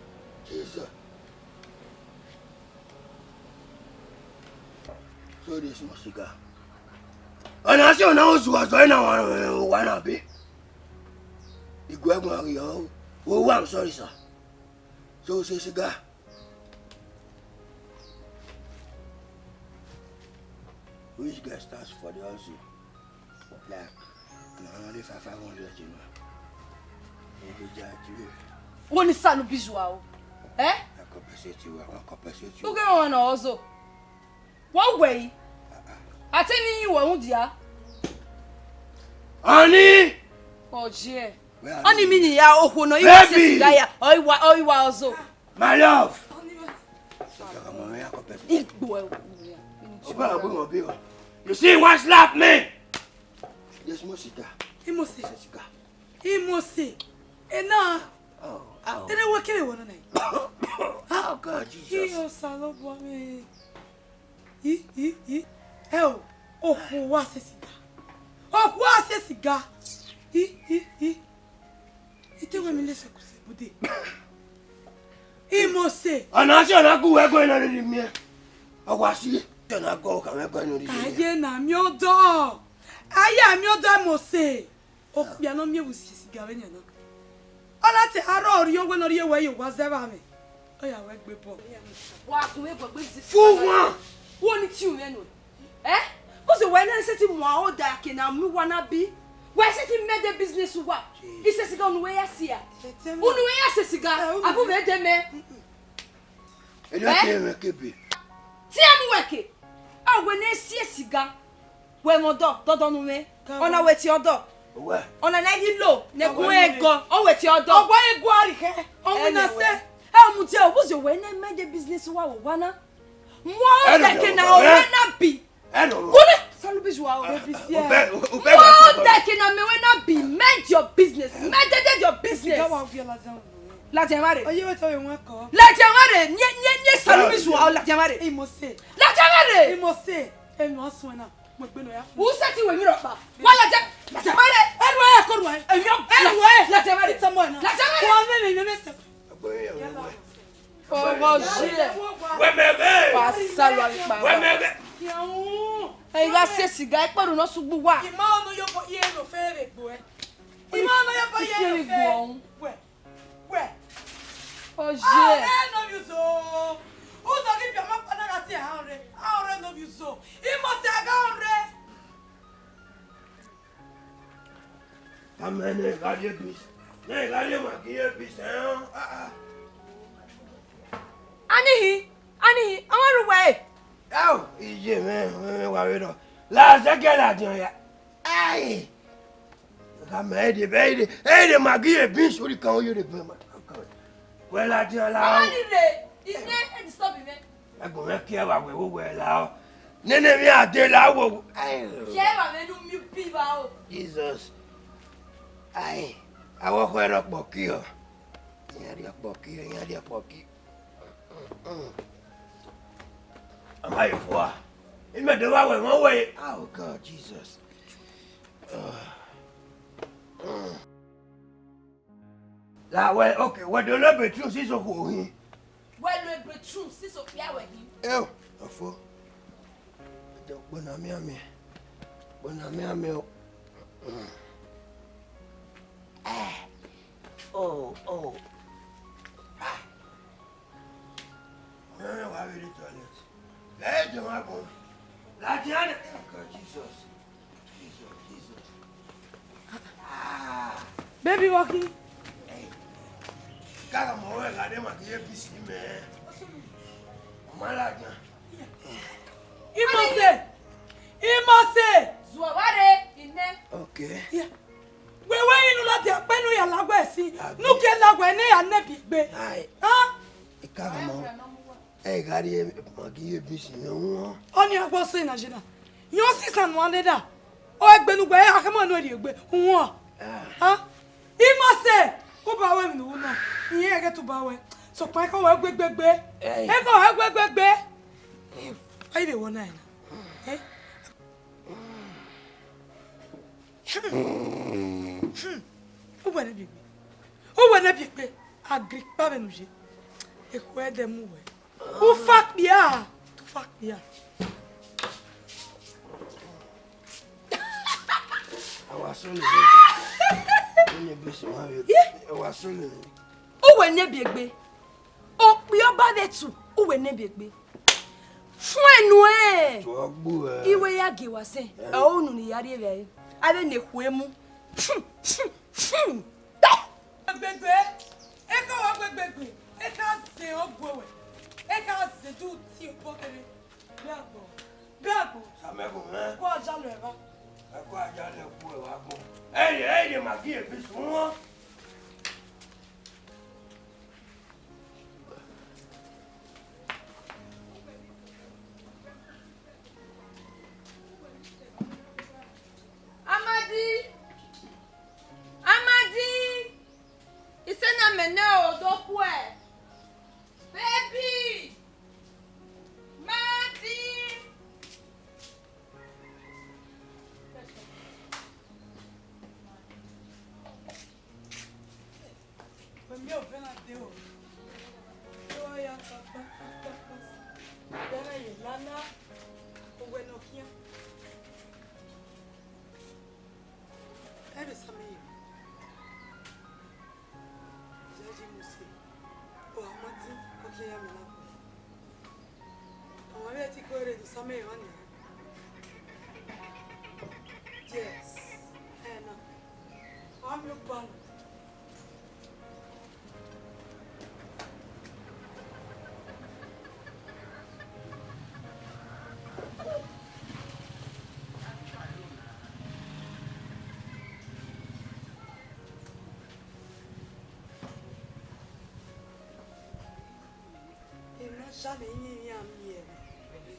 Jesus. So this small cigar. Ọna si ọna ozu ọzọ na wa wa na be. Iguẹgun aghi yo. Oh, I'm sorry, sir. So say cigar. Which guy stands for the hustle? Like, na only five five hundred, you know. Maybe just you. Wo ni sanu bizu a o. Eh? I compensate you, I compensate you. Uge wọn na ọzọ. Wa wẹ yi. Ate ni yin wẹ un dia. Ani! Ọjẹ. Where are Ani you? Mi ni ya okhuo nọ, iwa se Baby! Siga ya. Ọ iwa, ọ iwa ọzọ. My love. Igbo ẹ. Oba agbo mo bi o. You see, one slap me. Yes, mo cigar. Imose. Cigar. Imose. Ena. Oh, oh. Ene wo kere wo nọ na. Oh, God, Jesus. Iyo, Osanobua mwẹ. I, i, i. Ẹ o, okhuo wa se siga. Okhuo wa se siga. I, i, i. Ite wẹ mi lese ku se bude. Imose. Ọna si ọna gu wẹ ẹgọ na rhirhi miẹn. Ọ wa si. Ọna gu ọka mwẹ ẹgọ na rhirhi miẹn. Aye na miẹn ọdọ. Aye a miẹn ọdọ Imose. Okpia ne ọ miẹn vbe usi siga vbe yan na. Ọ na te arrọọ rrie owẹ ne ọ rhie wẹ ye owa zẹ vbe amwẹ. Ọ ya wẹ gbe bọ. Wa gun egbe gbe zi. Fu wan. Wo ni ti umẹ nọ. Eh? Bọzọ wẹ na sẹtin mu aro da ke na mu wa na bi. Wẹ sẹtin mẹ de business wa. Ise siga unu wẹ ya sia. Unu wẹ ya se siga. Abu vbe de mẹ. Ẹ na Eh? Te mwẹ kebe. Tie mu wẹ ke. A wẹ ne sie siga. Wẹ mwẹ ọdọ, dọdọ nu mwẹ. Ọna wẹ tie ọdọ. Owẹ. Ọna na ghi lo, ne kun ẹgọ, ọ wẹ tie ọdọ. Ọgua ye guari khẹ, ọ winna sẹ. Ẹ mu tie, ọ vbuzẹ wẹ ne mẹ de business wa wẹ wa na. Mu ọdẹ ke na ọ wẹ na bi. Ẹ nọ. Kule, salu bi zuwa o. Ubẹ, ubẹ. Mu ọdẹ ke na mẹ wẹ na bi. Mind your business. Mind your business. Ladian mare. Oye wẹ tọ ye wọn kọ. Ladian mare. Nye, nye, nye salu bi zuwa o, ladian mare. Imose. Ladian mare. Imose. Emi ọ suẹn na. Mo gbe nọ ya fun. U sẹtin wẹ mi rhọkpa. Wa ladian, ladian mare. Ẹnu ẹ kọ ruẹ. Emi ọ. Ẹnu ẹ. Ladian mare. Tọmọ ẹ na. Ladian mare. Wa mẹ mẹ mẹ mẹ sẹ. Ọmọ ọjẹ. Wẹ mẹ ghẹ. Wa salu alikpa. Wẹ mẹ ghẹ. Ẹ gha se siga, ẹ kpẹrun nọ sugbu wa. Ima ọnọ yọ bọ ye no fere gbo ẹ. Ima ọnọ yọ bọ ye no fere. Wẹ. Wẹ. Oje. Ahọnrẹn nọ vbe uzo. Uzo ghi biẹ ọmọ ọkpa na gha tie ahọnrẹn. Ahọnrẹn nọ vbe uzo. Imose a gha ahọnrẹn. Amẹ ne gha rrie beans. Ne gha rrie Maggi ye beans, eh, ah, ah. Anihi, anihi, ọmọ ru wẹ. Au, iye mwẹ, mwẹ, mwẹ wa vbe rọ. La zẹgẹ ladian ya. Ai! Ka mẹ ede, bẹ ede, ede Maggi ye beans, ori kan oyo de bẹ ma. Wẹ ladian la. Ani re, ine e disturb me. Ẹgbọn mwẹ kiẹ vbe wẹ wo wẹ la ọ. Nene emwi a de la wo. Ai. Ye wa me nu mi bi ba o. Jesus. Ai, awọ khẹ rọ kpọ kiọ. Iran rhie ọkpọ kiọ, iran rhie ọkpọ kiọ. Ama ye fua. Imẹ do wa wẹ wọn wẹ. Oh God, Jesus. Ah. La wẹ, okay, wẹ do lo bedroom sisi okhuo hin. Wẹ lo bedroom sisi okpia wẹ hin. Eo, ọfo. Ẹdẹ ọgbọ na mianmian. Ọgbọ na mianmian o. Eh. Oh, oh. Ah. Mẹ wa vbe rre toilet. Ẹ jọ ma gbọn. Ladian. Jesus. Jesus, Jesus. Ah. Baby, walking. Hey. Kaka mọ wẹ gha de ma ki ye bisi mẹ. Ọ ma ladian. Imose. Imose. Zuọ vbare, ine. Okay. Yeah. Wẹ wẹ inu ladian kpenu ya lagwẹ si. Abi. Nu ke lagwẹ ne ya ne bi gbe. Ai. Ha? Kaka mọ. Ẹ gha rrie Maggi ye bisi ne wọn. Ọni agbọ sẹ na jena. Yọ sisan nu aneda. Ọ egbe nu gbe, a khama nu rhie egbe. Wọn. Ah. Ha? Imose. Uba wẹ mi nu na. Iye ẹgẹ tuba wẹ. Sokpan ẹkọ wẹ gbegbegbe. Hey. Ẹkọ wẹ gbegbegbe. Ayi de wọ na ina. Eh? Uwẹ ne bi egbe. Uwẹ ne bi egbe. Agripa vbe nu ye. Ekhue ẹdẹ mu wẹ. Ufa kpia, ufa kpia. Awa solo. Ni be so ma. Ye? Awa solo. Uwẹ ne bi egbe. Okpia ọba vbe tu, uwẹ ne bi egbe. Fuẹn nuẹn. Tuọ gbu ẹ. Iwe ya gie wa sẹ. Eh. Ẹ o unu ni ya rrie vbe ẹ. Avbe ne ekhue mu. Gbegbe, eka wa gbegbe, eka zẹ ọgbuẹ wẹ, eka zẹ du tie obọ kere. Biagbọn, biagbọn. Samẹ ko mẹ. Kọ ajalọ ẹvba. Ẹ kọ ajalọ ẹvba agbọn. Ẹyẹ, ẹyẹ, Maggi ebi sun wọn. Amadi! Amadi! Ise na mẹ nẹ o, do khuẹ. Baby! Madi! Mẹ miẹn ovẹn na de o. Ọ ya kpakpa, kpakpa, kpakpa. Ọ ya ye lala, owẹ ne ọ khian. Ẹ vbe sa mẹ ye. Jaji Mose, ọ ma di, ọ khian ya mẹ na kue. Ọmwa vbe ẹtin ko rre do sa mẹ emwa nian. Yes. Ẹ na. Wa miẹn ọkpa na. Emwa zẹ vbe iyẹn iran miẹn ẹre,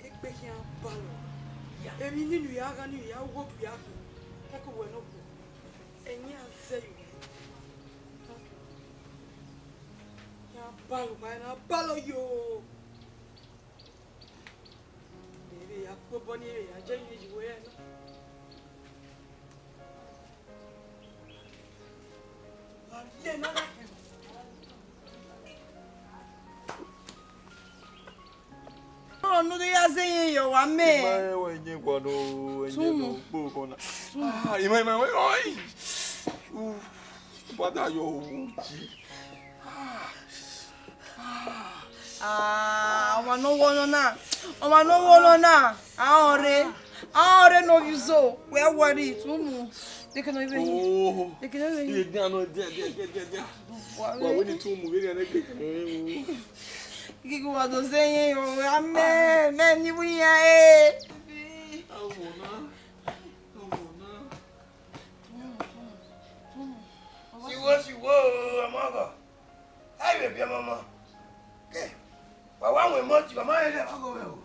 egbe khian balọ. Emwi ni unu ya gha ni unu ya wo okpia khin, ẹko wẹ ne okhuo, ẹyin a zẹ ye uwa. Iran balọ, uwa na balọ yo. Ere ya kpe obọ ni, ere ya je yin iye uwa na. Ọnọdụ ya zẹ iyẹn ye uwa mẹ. Ima rẹn wẹ iyẹn gualọ, ẹyẹn ne ọ gbe obọ na. Ah, ima, ima, ima, oi. Uh, bada yo, uji. Ah, ah. Ah, ọmwa ne ọ wọ nọ na, ọmwa ne ọ wọ nọ na, a ọnrẹn, a ọnrẹn ne ovbi uzo, wẹ worry, tumu. Deke nọ ivbe hin. Oh. Deke nọ ivbe hin. Iye dia nọ dia, dia, dia, dia, dia. Wa wẹ ni tumu, vbe dia nẹ ke. Gigi wa do zẹ iyẹn yo, amẹ, mẹ ni wu iran e. Awọ na, awọ na. Siwo, siwo, ọmọ ọghọ. Ẹ vbe biẹ ọmọ ọmọ. Ke, wa wa wọn emọ ti, wa ma rẹn rẹ, wa gọ mwẹ o.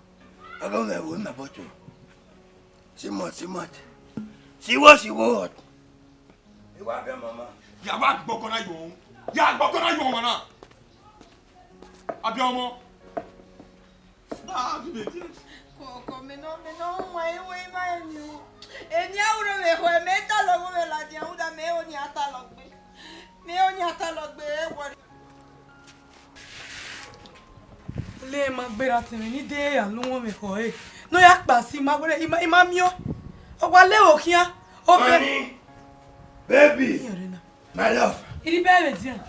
Wa gọ mwẹ o, na bọ to. Simọ, simọ. Siwo, siwo. Iwa biẹ ọmọ ọmọ. Ya wa gbọkọ na yọ. Ya gbọkọ na yọ ọmọ na. Abiọmọ. Ah, baby. Kọkọ, mẹ nọ, mẹ nọ, ma ewe ima eni o. Eni a wuro vbe ho, mẹ ta lọ wo vbe ladian. Ne ọ yan ta lọ gbe wọ. Le ma gbera tẹmwẹ ni de ya lu wọn vbe khọ ẹre. Ne ọ ya kpa si ma wẹrẹ, I ma, I ma miẹn. Ọ wa le vbe okhian. Ọ fẹ. Honey, baby, Iye ọre na. My love. I rhie bẹẹ vbe dian.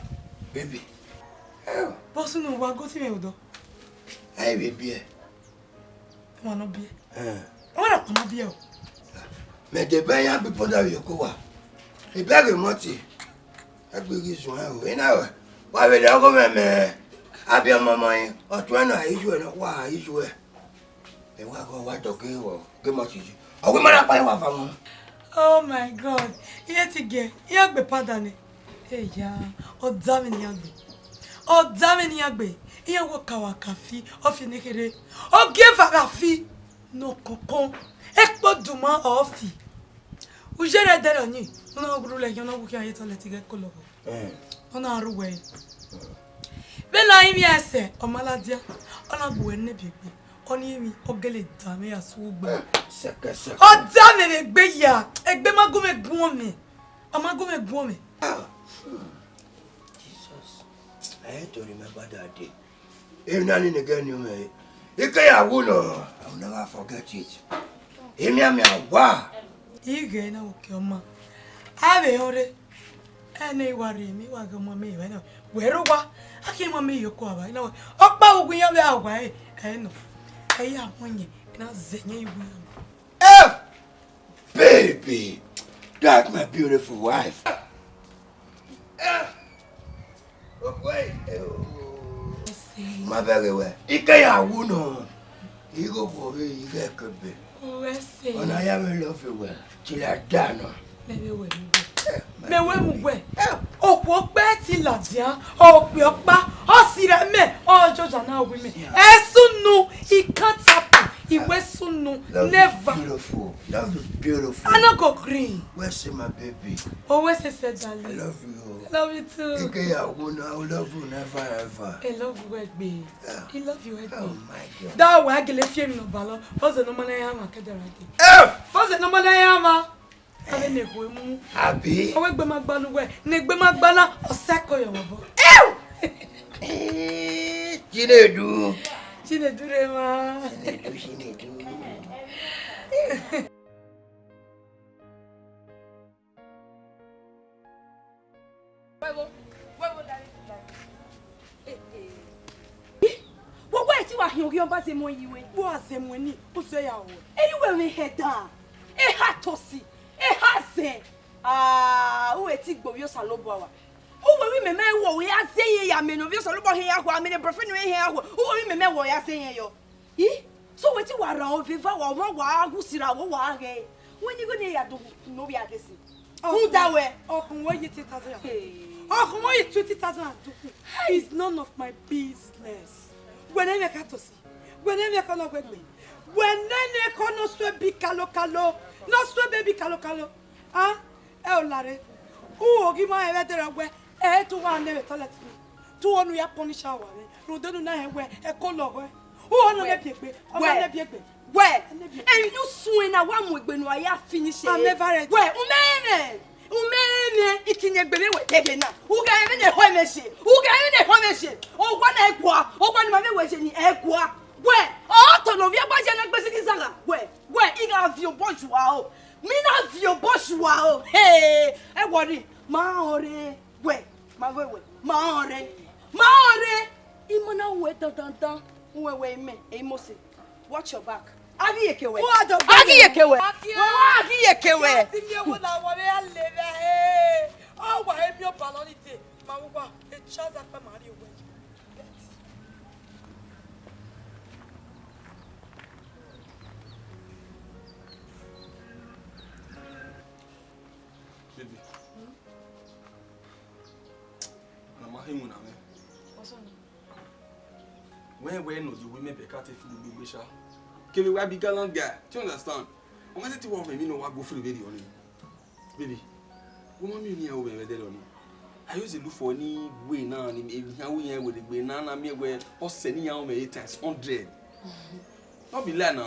Baby. Bọ sunu wa go ti mwẹ odọ. Ai, baby. Ọmwa nọ biẹ. Eh. Ọmwa na kpa ma biẹ o. Mẹ deba iran gbe pọnda vbe oko wa. Ebẹghe mọti. Ẹgbẹghe zuẹn o. Ina wẹ. Wa vbe lẹ ọghe mwẹ mẹ. Abiọmọmọ yin. Ọtuẹn na ijuẹ nọ wa ijuẹ. Ẹ wa gọ wa dọghe vbọ. Ghe mọti yi. Ọ wẹ ma na kpa wa va wọn. Oh my God. Iye ti gẹ. Iye gbe pada nẹ. Eya, ọ da mwẹ ne iran gbe. Ọ da mwẹ ne iran gbe. Iran wẹ ọka wa ka fi, ọ fi ne kherhe. Ọ gie eva gha fi. Ne ọkọnkọn. Ekpo duma ọ fi. Uye rẹ dẹrẹ ọni. Ọ na ghẹ rhulẹ khian, ọ na wu khian ye toilet ghe kọlọ. Eh. Ọ na rre uwẹ. Vbene a rinmwian ẹsẹ, ọ ma ladian. Ọ na gbe uwẹ ne biegbe. Ọni emwi, ọ gele da mwẹ ya su ugbe. Sẹkẹ, sẹkẹ. Ọ da mwẹ vbe egbe ya. Egbe ma gu mwẹ guọnmwẹ. Ọ ma gu mwẹ guọnmwẹ. Ah, hmm. Jesus. I hate to remember that day. Emwi na ni nẹgẹ ne ọ mwẹ. I ke ya wu nọ, I will never forget it. Imiamia wa. I ghẹ na wo ke ọma. A vbe họn rre. Ẹnẹ I wa rhie emwi, I wa ghe ọmọ mwẹ vbe nọ. Wẹ rre owa, a khian ọmọ mwẹ ye oko ava. I na wẹ, ọkpa vbe uwu iran vbe a wa ẹre, ẹ nọ. Ẹ ya mu yẹn, I na zẹ yẹn iwu iran. Eh! Baby, that's my beautiful wife. Eh! Okwe, eh, oh. Ma bẹghe wẹ. I ke ya wu nọ. Igho vbe ọre, igho ẹkẹbe. Uwẹ sẹ. Ọna ya mwẹ love wẹ. Till I die nọ. Mẹ vbe wẹ mu wẹ. Mẹ wẹ mu wẹ. Okhuo kpẹ ti ladian, okpia ọkpa, ọ sirra mẹ, ọ jọja na wi mẹ. Ẹsunu, it can't happen. Iwẹ sunu, never. Beautiful. Love is beautiful. I no go green. Where's my baby? Always say, darling. I love you. I love you too. Ike ya wo na, I love you never ever. I love you, Egbe. Yeah. I love you, Egbe. Oh my God. Da wa gele fi emwi nọ balọ. Fọzẹ nọ ma na ya ma kẹdẹ ra ghe. Eh! Fọzẹ nọ ma na ya ma. Ave ne khuemu. Abi? Ọ wẹ egbe ma gba ne uwẹ, ne egbe ma gba na, ọ sẹ ẹko yọ vbọ. Ew! Eh, Chinedu. Chinedu rre emwa. Chinedu, Chinedu. Wẹ wẹ ti wa hin oghian ọba zẹ muẹn yi wẹ. Vbọ a zẹ muẹn ni, u zẹ ya ruẹ. Eri wẹ mwẹ hẹ dan. Eha tosi, eha zẹ. Ah, u wẹ ti gbe ovbi Osanobua wa. U wẹ vbe mẹmẹ wọ wẹ ya zẹ yẹn ya mẹ ne ovbi Osanobua hẹ ya hua, mẹ ne boyfriend mwẹ hẹ ya hua. U wẹ vbe mẹmẹ wọ ya zẹ yẹn yọ. I, so wẹ ti wa ra ovbi eva wa, ọmwa wa gu sirra, wa wa ghẹ. Wẹ ni gho ne ya do ne ovbi a ghe si. Who that way? Ọkhun wẹ ye ten thousand. Hey. Ọkhun wẹ ye twenty thousand and two. Hey. It's none of my business. Wẹ ne mẹ ka tosi. Wẹ ne mẹ ka nọ wẹ gbe. Wẹ ne ne ko no sue bi kalo kalo. No sue baby kalo kalo. Ah, ẹ o lare. U oghi ma ẹvẹ dẹrẹ wẹ, ẹ tu wa ne vbe toilet ni. Tu onu ya punish awa vbe. Rhunmwuda unu na hẹ wẹ, ẹ ko lọ wẹ. U ono ne biegbe. Ọ ma ne biegbe. Wẹ, ẹmwi ne u suẹn na wa mu egbe ne uwa ya finish. I'm never ready. Wẹ, u mẹ rẹn, u mẹ rẹn, I kine egbe vbe wẹ degbe na. U gha rẹn vbene ehọ mwẹ ye, u gha rẹn vbene ehọ mwẹ ye. Owa na ẹ gua, owa ne ima vbe wẹ ye ni ẹ gua. Wẹ, ọ tọ ne ovbi ẹgba ye na gbe zighi zagha. Wẹ, wẹ, I gha viọ obọ yua o. Mi na viọ obọ yua o. Hey, ẹ worry, ma ọre. Wẹ, ma wẹ wẹ, ma ọre. Ma ọre. I ma na wẹ dandandan. Wẹ wẹ imẹ, e Mose. Watch your back. A ghi ye ke wẹ. A ghi ye ke wẹ. A ghi ye ke wẹ. Ti mi ewo na wọ vbe a le vbe a he. Ọ wa he mi obalọ ni te. Ma wo wa. E cha za kpa ma ri owẹ. Baby. Na ma he mu na mẹ. What's wrong? Wẹ wẹ nọ ye uwu mẹ bẹka te fulu gbegbe sha. Kevbe wa be gallant guy, do you understand? Ọ ma sẹtin wa mwẹ emwi ne ọ wa gu free vberriọ nii. Baby, wẹ ma miẹn eni iran ru mwẹ vbe ẹdẹrriọ nii. I used to look for any way na, ni emwi hia ru iran werriegbe na, na miẹn wẹ ọ sẹ ne iran ru mwẹ eight times hundred. No be lie na.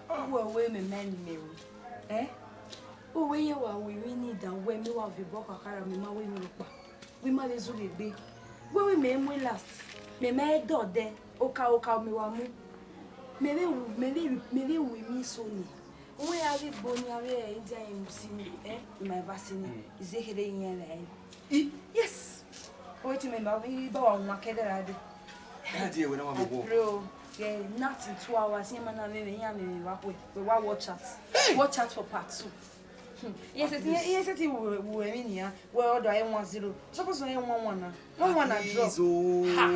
Uwẹ wẹ mẹ ma ni mẹ ru. Eh? Uwẹ ye wa ru emwi ni da wẹ mẹ wa viọ obọ kaka ra mẹ ma wẹ emwi rhọkpa. Wẹ ima vbe zurhie egbe. Wẹ wẹ mẹ mu last. Mẹ ma dọdẹ. Oka oka mẹ wa mu. Mẹ vbe ru, mẹ vbe ru, mẹ vbe ru emwi eso ni. Wẹ a vbe gbo ni a vbe India emu si ni, eh? Ima eva si ni. Ize kherhe iran vbe. Yes. Wetin mẹ ma, I ba wa wan kẹdẹ ra de. Daddy, wẹ na ma vbe work? Bro, yeah, not in two hours. Iran ma na vbe, iran vbe wa kue. We wa watch out. Watch out for part two. Hmm. Yes, yes, yes, yes, we, we, we, yeah. Well, order one zero. Suppose we one one now. One one na drop. Please, oh. Ha.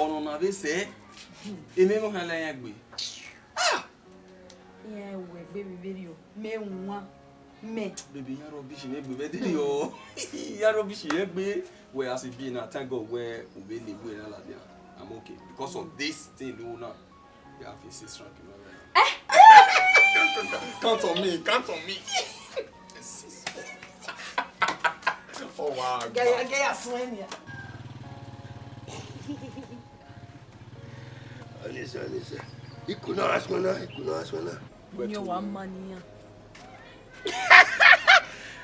Ọnọ na vbe sẹ. Eme mo khan la yan gbe. Ah! Iran wẹ egbe vbe rrio, mẹ wan, mẹ. Baby, iran rubbish mwẹ gbe, vbe diri o. Iran rubbish mwẹ gbe. Well, as it be now, thank God wẹ u vbe le wẹ na ladian. I'm okay because of this thing, no, now. You have a six rank, you know. Eh? Count on me, count on me. Oh, wow. Gaya, gaya, suenia. Anisa, Anisa. Ikuna asmana, ikuna asmana. Ni wa ma nian.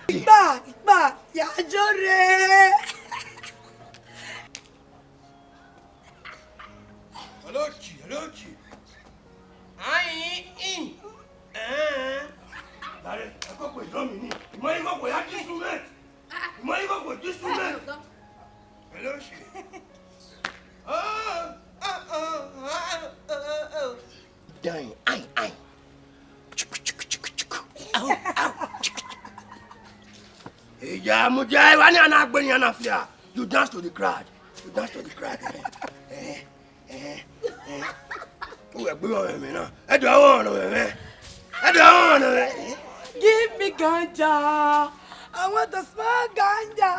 Ikpa, ikpa, ya jore. Olochi, Olochi. Ai, i. Eh. Dare, akoko izomi ni. Imọ igho ko ya instrument. Imọ igho ko instrument. Olochi. Oh, oh, oh, oh, oh, oh. Dying, ai, ai. Au, au. Eya mudia, wa ni ana gbe ni ana fia. You dance to the crowd. You dance to the crowd. Eh, eh, eh, eh. Uwẹ gbe ọmọ mẹ na. Ẹ dọ ọmọ mẹ. Ẹ dọ ọmọ mẹ. Give me ganja. I want to smoke ganja.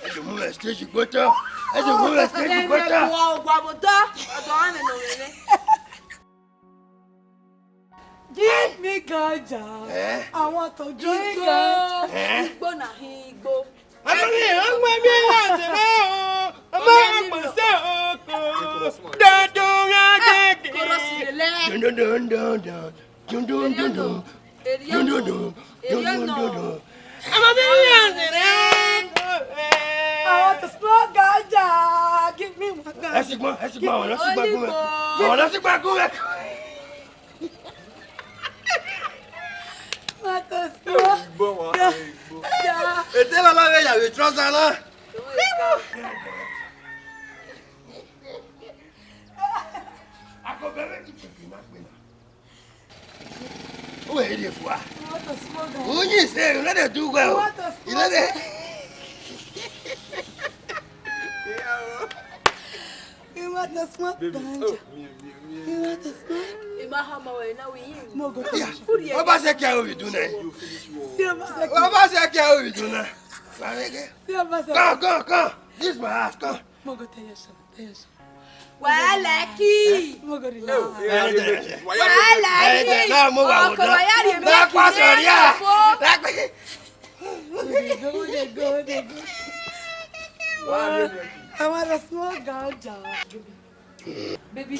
Ẹ dọ mu stage gbotọ. Ẹ dọ mu stage gbotọ. Ọdọ ọmọ mẹ nọ mẹ. Give me ganja. Eh? I want to drink ganja. Eh? Igbo na hin igbo. Ọmọ mi, ọmọ mi, ẹ yà tẹ̀lé o. Ọmọ mi, ọmọ sẹ́ o. Dandan ya gẹ́gẹ́. Koro si lẹ. Dun, dun, dun, dun, dun. Dun, dun, dun, dun. Dun, dun, dun. Dun, dun, dun, dun. Ọmọ mi, ẹ yà tẹ̀lé o. I want to smoke ganja. Give me one ganja. Ẹ sì gbọ́n, ẹ sì gbọ́n, àwọn ọ̀nà sì gbàgbọ́ rẹ̀. Àwọn ọ̀nà sì gbàgbọ́ rẹ̀. What the fuck? Igbo wa, Igbo. Yeah. Ete la la ya we trouser la. Ako bẹrẹ ti keke na gbe na. O we ri fua. What the fuck? Uyi se, you no dey do well. What the fuck? You no dey. Yeah. You want to smoke ganja? You want to smoke? Ima hama we na we yin. Mo go to. Yeah. Ọba se kẹ obi dun na. See Ọba se kẹ. Ọba se kẹ obi dun na. Farege. See Ọba se. Come, come, come. This is my house. Come. Mo go tell your son. Tell your son. Wa lucky. Mo go relax. Wa lucky. Na mo wa. Ọkọ wa ya ri emi. Na pa sọrí a. Dey go, dey go, dey go. I want to smoke ganja. Baby,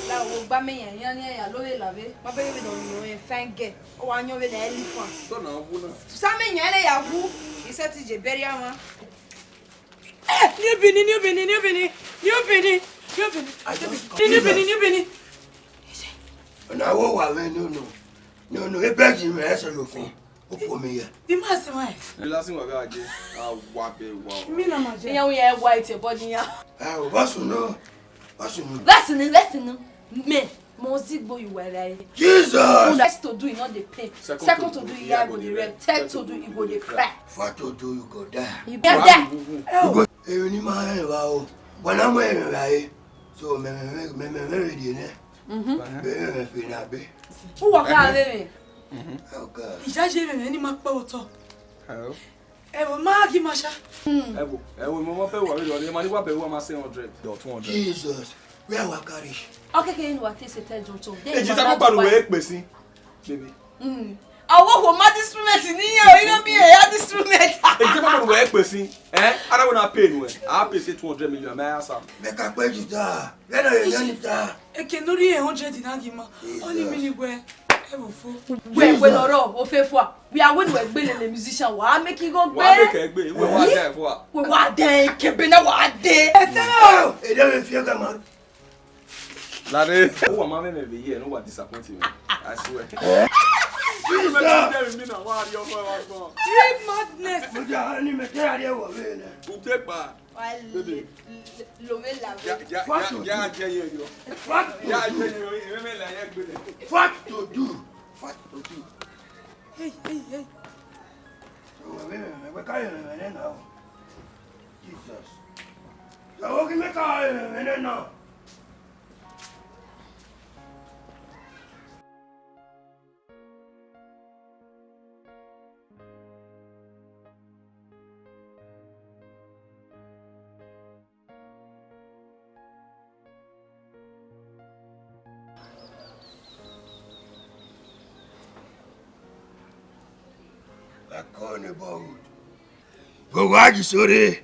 la wo gba me yan yan ya lo le la ve. Ma be be do yan fine girl. O wa yan ve na elephant. So na wu na. Sa me yan le ya wu. Iṣẹ́ ti je bẹ̀rẹ̀ àwọn. Eh, New Benin, New Benin, New Benin, New Benin, New Benin. I just come. New Benin, New Benin. Ọ̀nà wo wà wẹ́ ní ọ̀nà? Ní ọ̀nà, ebe jì mí ẹ̀ sọ̀rọ̀ fún. Ó kú omi yẹ. The man say why? Ẹ lásìkò àgbà jẹ, a wà bẹ wà. Mi na ma jẹ. Ìyẹn wọ́n yẹ wá ètò ìbọn níyà. Ẹ ò bá sùn náà, bá sùn náà. Listen, listen, me, mo zi gbo ìwà rẹ̀. Jesus! First to do, you know, the pain. Second to do, you go the red. Third to do, you go the cry. Fourth to do, you go die. You get there. Èrò ní máa ń rìn wá o. Bọ̀dá mọ èrò rà yé. So, mẹ̀mẹ̀ mẹ̀mẹ̀ mẹ̀mẹ̀ rèé nẹ. Bẹ́ẹ̀ mẹ̀mẹ̀ fèrè àbẹ́. Who walk out there? Oh, God. Ìyá yé mẹ̀mẹ̀ ni máa pẹ́ òótọ́. Hello. Ẹ wò, má kí máa ṣá. Ẹ wò, ẹ wò, mo mọ pé wà mí lọ ni, ẹ máa ní wà pẹ̀lú wa máa seven hundred. Or two hundred. Jesus, where our carry? Okay, okay, you know what? This is tell John John. Èjì tá kó pàdùn wẹ̀ é pè sí, baby. Àwọn kò má instrument níyẹn o, iná bí ẹ̀yà instrument. Èjì tá kó pàdùn wẹ̀ é pè sí, ẹ́, ara wọn náà pay nu ẹ̀, a pay say two hundred million, mẹ́ ẹ sá. Mẹ́ka pé jù tá, lẹ́nu èèyàn ní ta. Eke lórí eight hundred náà kì í mọ, ó ní mi ní gbẹ. Ẹvbo fo. Wẹ, wẹ ne ọ rrọọ, ofe fua. Wẹ a wẹ ne uwẹ gbe lele musician, wa make igho gbe. Wa make egbe, wẹ wa da fua. Wẹ wa da kebe na wa de. Ede vbe fi ẹga ma. Lare. Uwa ma mwẹ mwẹ vbe ye, ne uwa disappoint me. I swear. Jesus. Trip madness. Mo ja ni me te a ri ẹvbo vbe nẹ. Utekpa. Wa le, lo vbe la vbe. Ya, ya, ya, ya, ya, ya, ya. What to do? Ya, ya, ya, ya, ya, ya, ya. What to do? What to do? Hey, hey, hey. Ẹvbo vbe mwẹ, wẹ ka ye mwẹ nẹ na o. Jesus. Ẹvbo ghi mẹ ka ye mwẹ nẹ na. Akọ neighborhood. Vbe owa ji sore.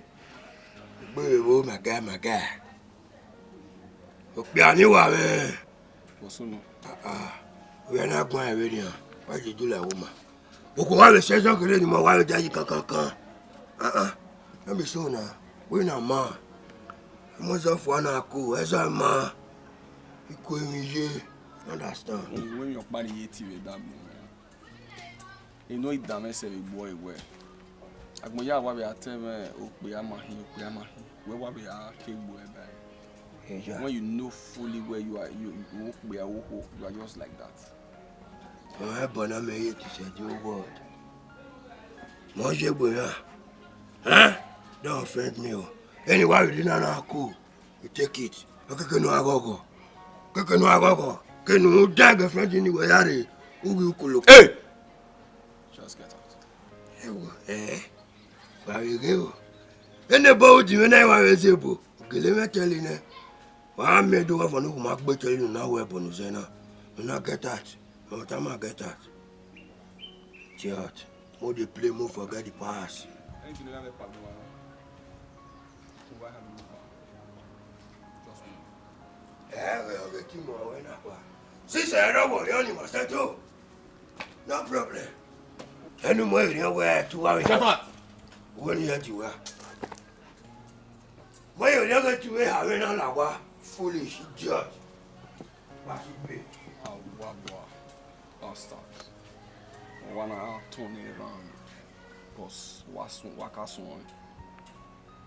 Egbe vbe my guy, my guy. Okpia ni wa mwẹ. What's up, man? Ah, ah. Wẹ na guan vberriọ, wa je dula wo ma. Okhuo wa vbe sẹzọ kherhe ni ma wa vbe jayi kankankan. Ah, ah. No be so na. We na ma. Ọmọ zọ fua na ko, ẹzọ ma. Iko emwi ye. Understand? Wẹ mi ọkpa ni ye TV da mu. Eno i danmwẹ sẹ vbe gbuẹ wẹ. Agbọn ya wa vbe a tẹ mwẹ okpia ma hin, okpia ma hin. Wẹ wa vbe a ke gbuẹ ba. Eya. When you know fully where you are, you, you okpia wo ho, you are just like that. Ọ ẹbọ na mẹ ye to say the whole world. Mọ ye gbe ya. Huh? Don't offend me o. Anyway, we didn't know cool. You take it. Okeke nu aghọghọ. Okeke nu aghọghọ. Ke nu da girlfriend ni wẹ ya re. Uwi ukolo. Hey! Just get out. Ewo, eh. Wa vbe ghe o. Ene bo udi mwẹ na wa vbe zẹ ebo. Gele mwẹ tẹle nẹ. Wa miẹn do wa fọ ne u ma gbe tẹle unu na wẹ ẹbọ ne u zẹ na. Unu na get out. Mẹ ọ tama get out. Get out. Mo dey play, mo forget the past. Ẹ ghẹ ọghe timo ọre na kpa. Sisẹ ẹre ọ wọrriọ ni ma sẹtin o. No problem. Ẹnu mọ erriọ wẹ tu wa vbe. Shepherd. Wẹ ni ya ti wa. Mọ erriọ ghe tu vbe ha vbe na la wa. Foolish idiot. Wa si gbe. Awa bua. Bastard. Wa na turn around. Boss, wa sun, wa ka sun.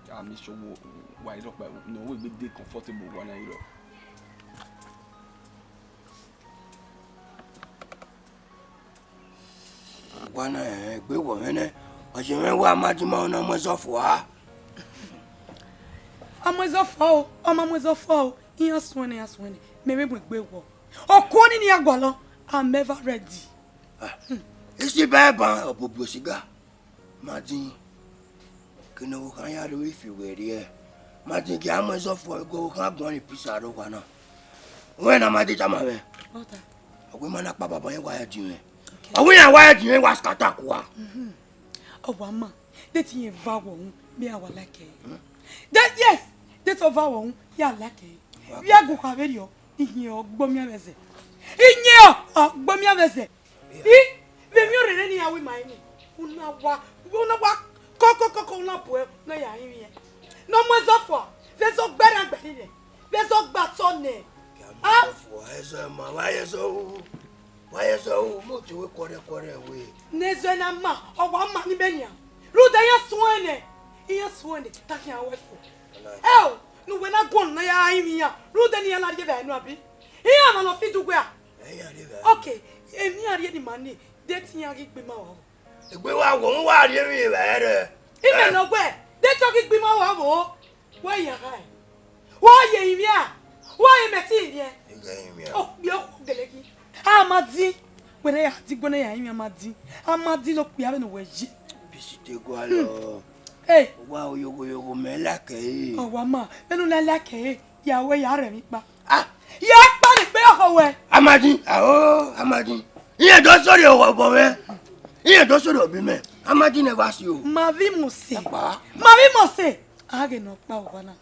Ya make sure wo wa iro pa no we gbe dey comfortable wa na iro. Wa na egbe wọ mwẹ nẹ, ọ ye mwẹ wa ma di ma na mu ẹzọ fua. A mu ẹzọ fua o, ọ ma mu ẹzọ fua o, iran suẹn nẹ, iran suẹn nẹ, mẹ vbe mu egbe wọ. Ọkuọ ni ne iran gualọ, I'm ever ready. Ah, isi ba ẹban ọbobo siga. Ma din, kene ọvbokhan ya rre ifi wẹ rriẹ. Ma din, gie a mu ẹzọ fua, ẹgọ ọvbokhan guan ni pisa rre owa na. Wẹ na ma din tama mwẹ. Ọ wẹ ma na kpa baba yẹn wa ya din mwẹ. Ọ wẹ iran wa ya din mwẹ, wa skata kua. Ọ wa ma, de te iran va wọ unu, mẹ a wa like ẹre. De, yes, de te ọ va wọ unu, ya like ẹre. Vbe a gu kha vberriọ, ihiẹn ọ gbe ọmianmwẹ zẹ. Ihiẹn ọ gbe ọmianmwẹ zẹ. I, vbe emwi ọrẹrẹ ne iran ru ima ẹre ni, u na wa, u na wa kọkọkọkọ, u na bu ẹre, u na ya rinmwian. Ne ọ mu ẹzọ fua, vbe ẹzọ gbe ẹre gbe rre, vbe ẹzọ gbe atọ nẹ. Gie a mu ẹzọ fua, ẹzọ ma, wa ye ẹzọ ru, wa ye ẹzọ ru, mo te wẹ kuọrẹ kuọrẹ wẹ. Ne ẹzọ na ma, ọ wa ma ni mẹ nian. Rhunmwuda iran suẹn nẹ, iran suẹn nẹ, ta khian wẹ fo. Ẹ o, ne uwẹ na guan na ya rinmwian, rhunmwuda ne iran na rhie vbe enu abi? Iran ma nọ fi dugbe a? Ẹ ya rhie vbe. Ok, emwi iran rhie ni ma ni, de te iran ghi gbe ima wa vbo? Egbe wa wọ, wa rhie emwi vbe rẹ. Imẹ nọ wẹ, de te ọ ghi gbe ima wa vbo? Wẹ ya gha ẹ. Wẹ ye rinmwian, wẹ ye mẹ te rinmwian. Ẹ gha rinmwian. Ọ kpio gele ghi. A ma din, wẹ ne ya din, wẹ ne ya rinmwian ma din. A ma din ne okpia vbene uwẹ ye. Bisi te gualọ. Hey. Wa oyogho yogho mẹ like ẹre. Ọ wa ma, vbene u na like ẹre, ya wẹ ya rẹ emwi kpa. Ah, ya kpa ni kpe ọhọ wẹ. Amadi, aho, Amadi. Iran do sori ọghọ obọ mwẹ. Iran do sori obi mẹ. Amadi ne wa si o. Ma vbe mose. Apa. Ma vbe mose. A ghe ne ọ kpa owa na.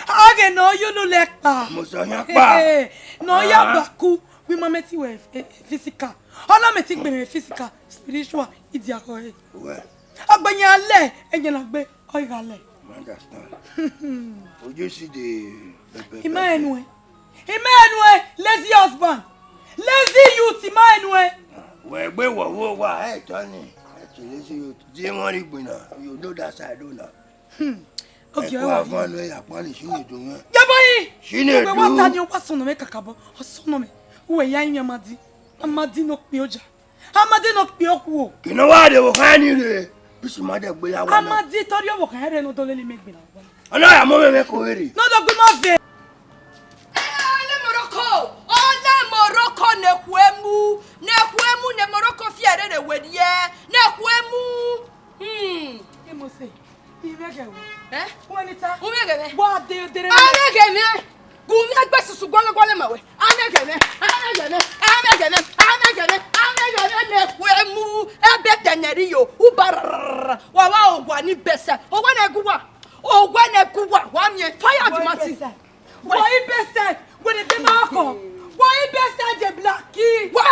A ghe ne ọ ye unu lẹ kpa. Mo sọ yan kpa. Hey, ne ọ ya gbaku. Wi ma mẹ ti wẹ, eh, physical. Ọ na mẹ te gbe mwẹ physical, spiritual, idia khọe. Well, Ọgbeyan lẹ, ẹyẹn na gbe, ọ gha lẹ. I understand. Would you see the, the, the, I ma rẹn nuẹn. I ma rẹn nuẹn, lazy husband. Lazy youth, I ma rẹn nuẹn. Wẹ gbe wọ wo wa, ẹ tọ ni. Ẹ tọ lazy youth. Die wọn ri gbin na. You know that side o na. Hmm. Ogie, ẹkọ wa avọn nọ ya kpọnọ Chinedu mwẹ. Yabọ yi. Chinedu. Wẹ wa ta ni, wa sọnnọ mwẹ kakabọ. Ọ sọnnọ mwẹ. Uwẹ ya yin Amadi. Amadi ne okpia oja. Amadi ne okpia okhuo. Kene wa de vbe okhan ni rre. Bisi ma de gbe ya wa na. Amadi te ọ rhie vbe okhan rre ne ọ do lele imẹ gbe na wa. Ọ na ya mọ mwẹ mwẹ ko rre. Ne ọ do gbe ima ve. Ọlẹ Morocco, ọlẹ Morocco ne khuemu, ne khuemu ne Morocco fi ẹre rre werriẹ, ne khuemu. Hmm. Imose, imẹghẹ wẹ. Eh? Wẹ ni ta. Umẹghẹ mwẹ. Wa de, de, de, de. Amẹghẹ mwẹ. Gu mwẹ gbe susu guọlọguọlọ ma wẹ. Amẹghẹ mwẹ, amẹghẹ mwẹ, amẹghẹ mwẹ, amẹghẹ mwẹ, amẹghẹ mwẹ ne khuemu. Ebe tẹnẹ rri yo, uba rararara. Wa wa owa ni bẹsẹ. Owa ne gu wa. Owa ne gu wa. Wa miẹn fire di ma ti. Wa i bẹsẹ, wẹ ne de ma kọ. Wa i bẹsẹ je blaki. Wa,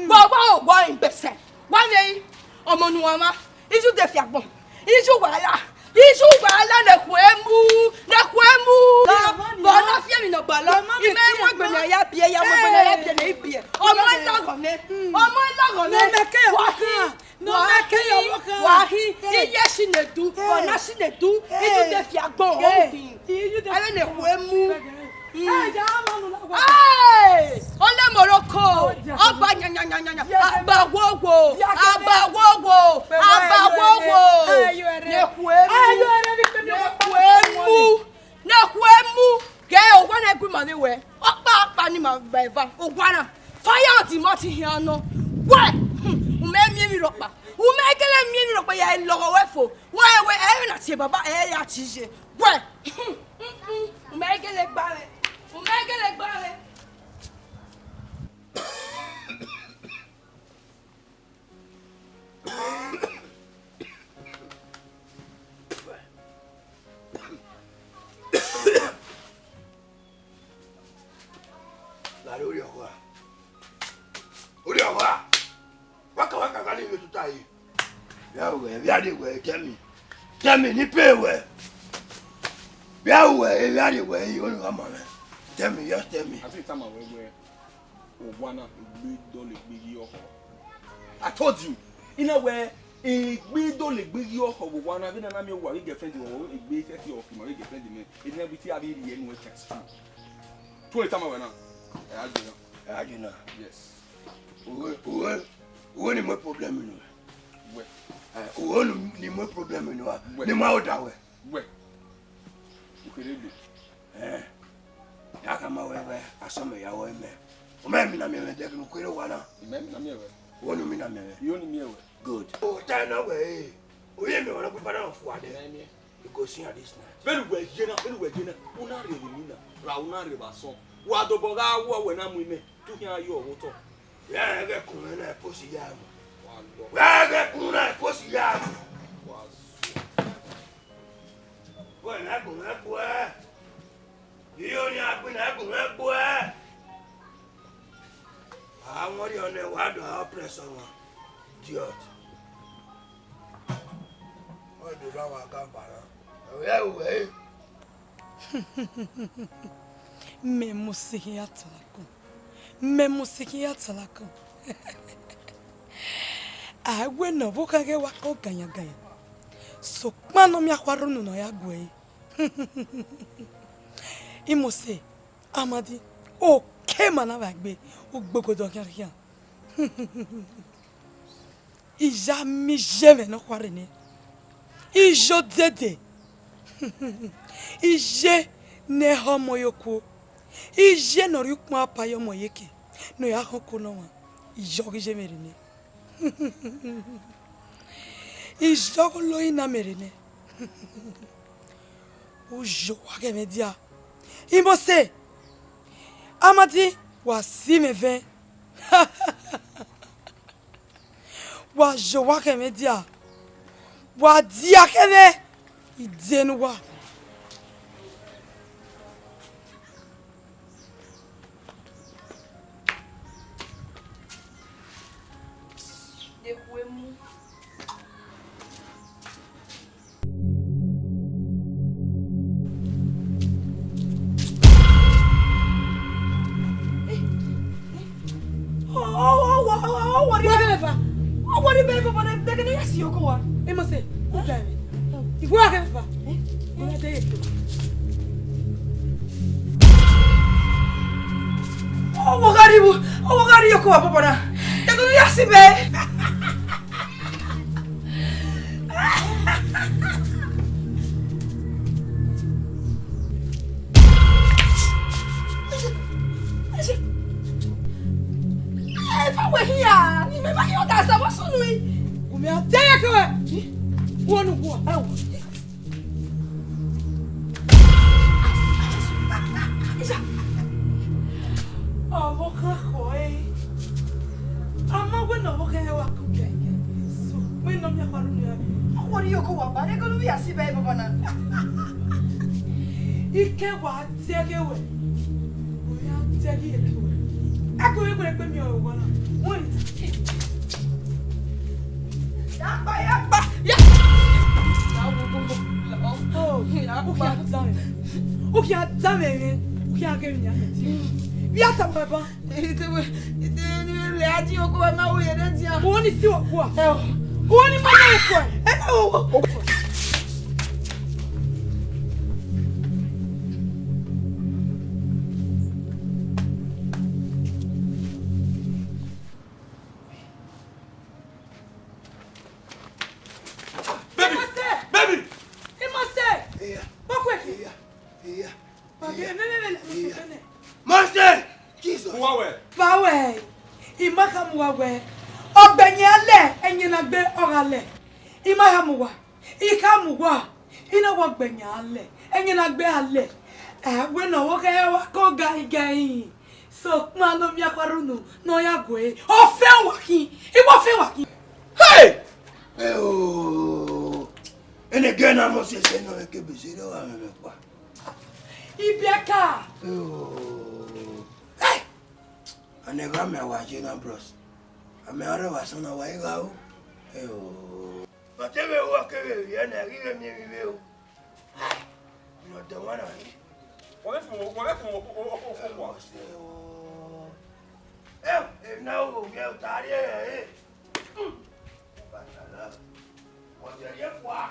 wa, wa, wa i bẹsẹ. Wa ne i, ọmọ ne uwa ma. Iye u de fi agbọn. Iye uwa la. Iye uwa la ne khuemu, ne khuemu. Bọ na fi emwi ne ọ gbalọ. Imẹ mu egbe ne a ya biẹ, ya mu egbe ne a ya biẹ ne I biẹ. Ọmọ i lọghọ mwẹ. Ọmọ i lọghọ mwẹ. Wa hi. Wa hi, wa hi, iye Chinedu, ọna Chinedu, iye u de fi agbọn ọhọ hin. Avbe ne khuemu. Hey! Ọlẹ Morocco, ọba nyanyanyanya, aba wowo, aba wowo, aba wowo. Ne khuemu, ne khuemu. Ne khuemu, ghe owa na gu ima vbe wẹ. Ọkpa ọkpa ni ima vbe eva, owa na. Fire di ma ti hian nọ. Wẹ, hmm, u mẹ miẹn emwi rhọkpa. U mẹ gele miẹn emwi rhọkpa ya lọghọ wẹ fo. Wẹ, wẹ, ẹ na tie baba, ẹ ya tie iye. Wẹ, hmm, hmm, hmm, u mẹ gele gba mwẹ. U mẹ gele gba mwẹ. Lare orhiọkho a. Orhiọkho a. Wa ka, wa ka gha ne ivbi otuta yi. Vbe a ru wẹ, vbe a rrie wẹ, tell me. Tell me, ne I pay wẹ. Vbe a ru wẹ, vbe a rrie wẹ, I, onu gha ma mwẹ. Tell me, just tell me. I think tama wẹ wẹ. Owa na egbe dọlegbe ghi ọkhọ. I told you. I na wẹ egbe dọlegbe ghi ọkhọ vbe owa na, vbene a na miẹn owa vbe girlfriend, ọ egbe khẹke ọ fi ma vbe girlfriend mẹ. Ede na bi te a vbe rhie nuẹn chance. Tuẹ tama wẹ na. Ẹ a jọ na. Ẹ a jọ na. Yes. Uwe, uwe, uwe ni mu problem nọ. Wẹ. Ẹ, uwe ni mu problem nọ. Wẹ. Ne ima ọda wẹ. Wẹ. U kherhe egbe. Ẹn, ya khama wẹ wẹ, asọn mẹ ya wẹ mẹ. U mẹ mina miẹn mwẹ dẹ ghi ne u kere owa na. I mẹ mina miẹn wẹ. Uwẹ ne u mina miẹn mwẹ. I ho ne I miẹn wẹ. Good. O ta na wẹ e. O ye mẹ ọna gbe bana fua dẹ. Mẹ miẹn. You go see her this night. Vbene uwẹ ye na, vbene uwẹ ye na, u na rhie emwi na, ra u na rhie vbe asọn. Wa dobọ gha wọ wẹ na mu imẹ, te u khian ye ọvbotọ. Vbe a ghẹ kun mwẹ na, post ya mu. Wa lọ. Vbe a ghẹ kun na, post ya mu. Wa su. Wẹ na gun mwẹ gbuẹ. Iyo ni a gbe na gun mwẹ gbuẹ. A wọn rhie ọnẹ wa do a oppress ọmwa. Idiot. Ọ do ra wa ga ba na. Ẹ wẹ ẹ wẹ. Mẹ mu sikhin ya talakun. Mẹ mu sikhin ya talakun. A wẹ ne ọvbokhan ghẹ wa kọ ganyan ganyan. Sokpan ne ọ miẹn akhuarhunu ne ọ ya gu ẹre. Imose, Amadi, oke ma na vbe gbe, ugbogodọ khian khian. I ya miẹn iye mwẹ ne ọ khuarre nẹ. Iye odede. Iye ne ẹ hẹ ọmọ ye okuo. Iye ne ọ rhie ukpọn apa ye ọmọ ye eke. Ne ọ ya họn oko ne ọmwa. Iye ọghe iye mwẹ rre nẹ. Iye ọghe oloyin na mwẹ rre nẹ. U ye owa ghẹ mwẹ dia. Imose, Amadi, wa si mwẹ vẹn. Wa ye owa khẹ mwẹ dia. Wa dia khẹ mwẹ. I de ne uwa. Ọ wọrọ ibe ẹbọ ne ẹgẹ ne ya si oko wa. Ẹ ma sẹ, u ta ẹmwẹ. Iwẹ a ghẹ ba. Ẹ? Ọ na de ye. Ọ wọ gha rrie, ọ wọ gha rrie oko wa bọbọ na. Ẹgẹ ne ya si bẹ. Eva wẹ hia, ni mẹ ma hia ọda sẹ vbe sunu i. Gu mẹ a te ye ke wẹ. Wọ nu wọ. Ẹ wo. Ọvbokhan khọ ẹre. A ma wẹ ne ọvbokhan wa ku gẹgẹ. So, wẹ ne ọ miẹn khuarẹ unu ya. Ọ wọrọ iyoko wa ba, ẹgẹ ne u ya si bẹ bọbọ na. Ike wa Tiẹghe wẹ, u ya tiẹghe iyeke wẹ. Ẹkẹ vbe gbe miẹn ọre owa na, wẹ rita. Ya kpa, ya kpa, ya. Ya wo gbogbo. Oh, ya kpa. U khian danmwẹ, u khian danmwẹ mwẹ, u khian ghe emwi nian. Vbe a tama ẹban. Ite wẹ, ite ni vbe lẹ a di oko ma wo yẹrẹ dia. Uwẹ ni si okua. Ẹ o. Uwẹ ni ma yẹ okua. Ẹ o. Baby! Baby! Imose! Iya. Bakwe! Iya. Iya. Bakwe, iya. Mẹ, mẹ, mẹ, mẹ, mẹ, mẹ. Mose! Jesus! Uwa wẹ? Ba wẹ, I ma khama uwa wẹ, ọgbẹn ne a lẹ, ẹyẹn ne a gbe ọ gha lẹ. I ma khama uwa, I khama uwa, I na wa ọgbẹn ne a lẹ, ẹyẹn ne a gbe a lẹ. Ẹ wẹ ne ọ vbe khẹ wa ko gaigai. Sokpan ne ọ miẹn akhuarẹ unu ne ọ ya gue, ọ fẹn uwa khin, I wa fẹn uwa khin. Hey! Ẹ o, ẹnẹ gẹ na mọ sẹsẹ nọ, eke bese rẹ wa mwẹ kpa. Ibiẹka. Ẹ o. Hey! Anẹ gha mẹ wa je na bros. Amẹ ọrẹ wa sọn na wa i gha o. Ẹ o. Ọtẹn vbe ru ọke vbe vbiẹ na, I ghi vbe miẹn emwi vbe o. Nọ dẹ wan na. Wẹ vbe fun, wẹ vbe fun okhuo kua. Ẹ, emwi na ro vbiẹ ota rrie ẹre. Wẹ vbiẹ ye kua.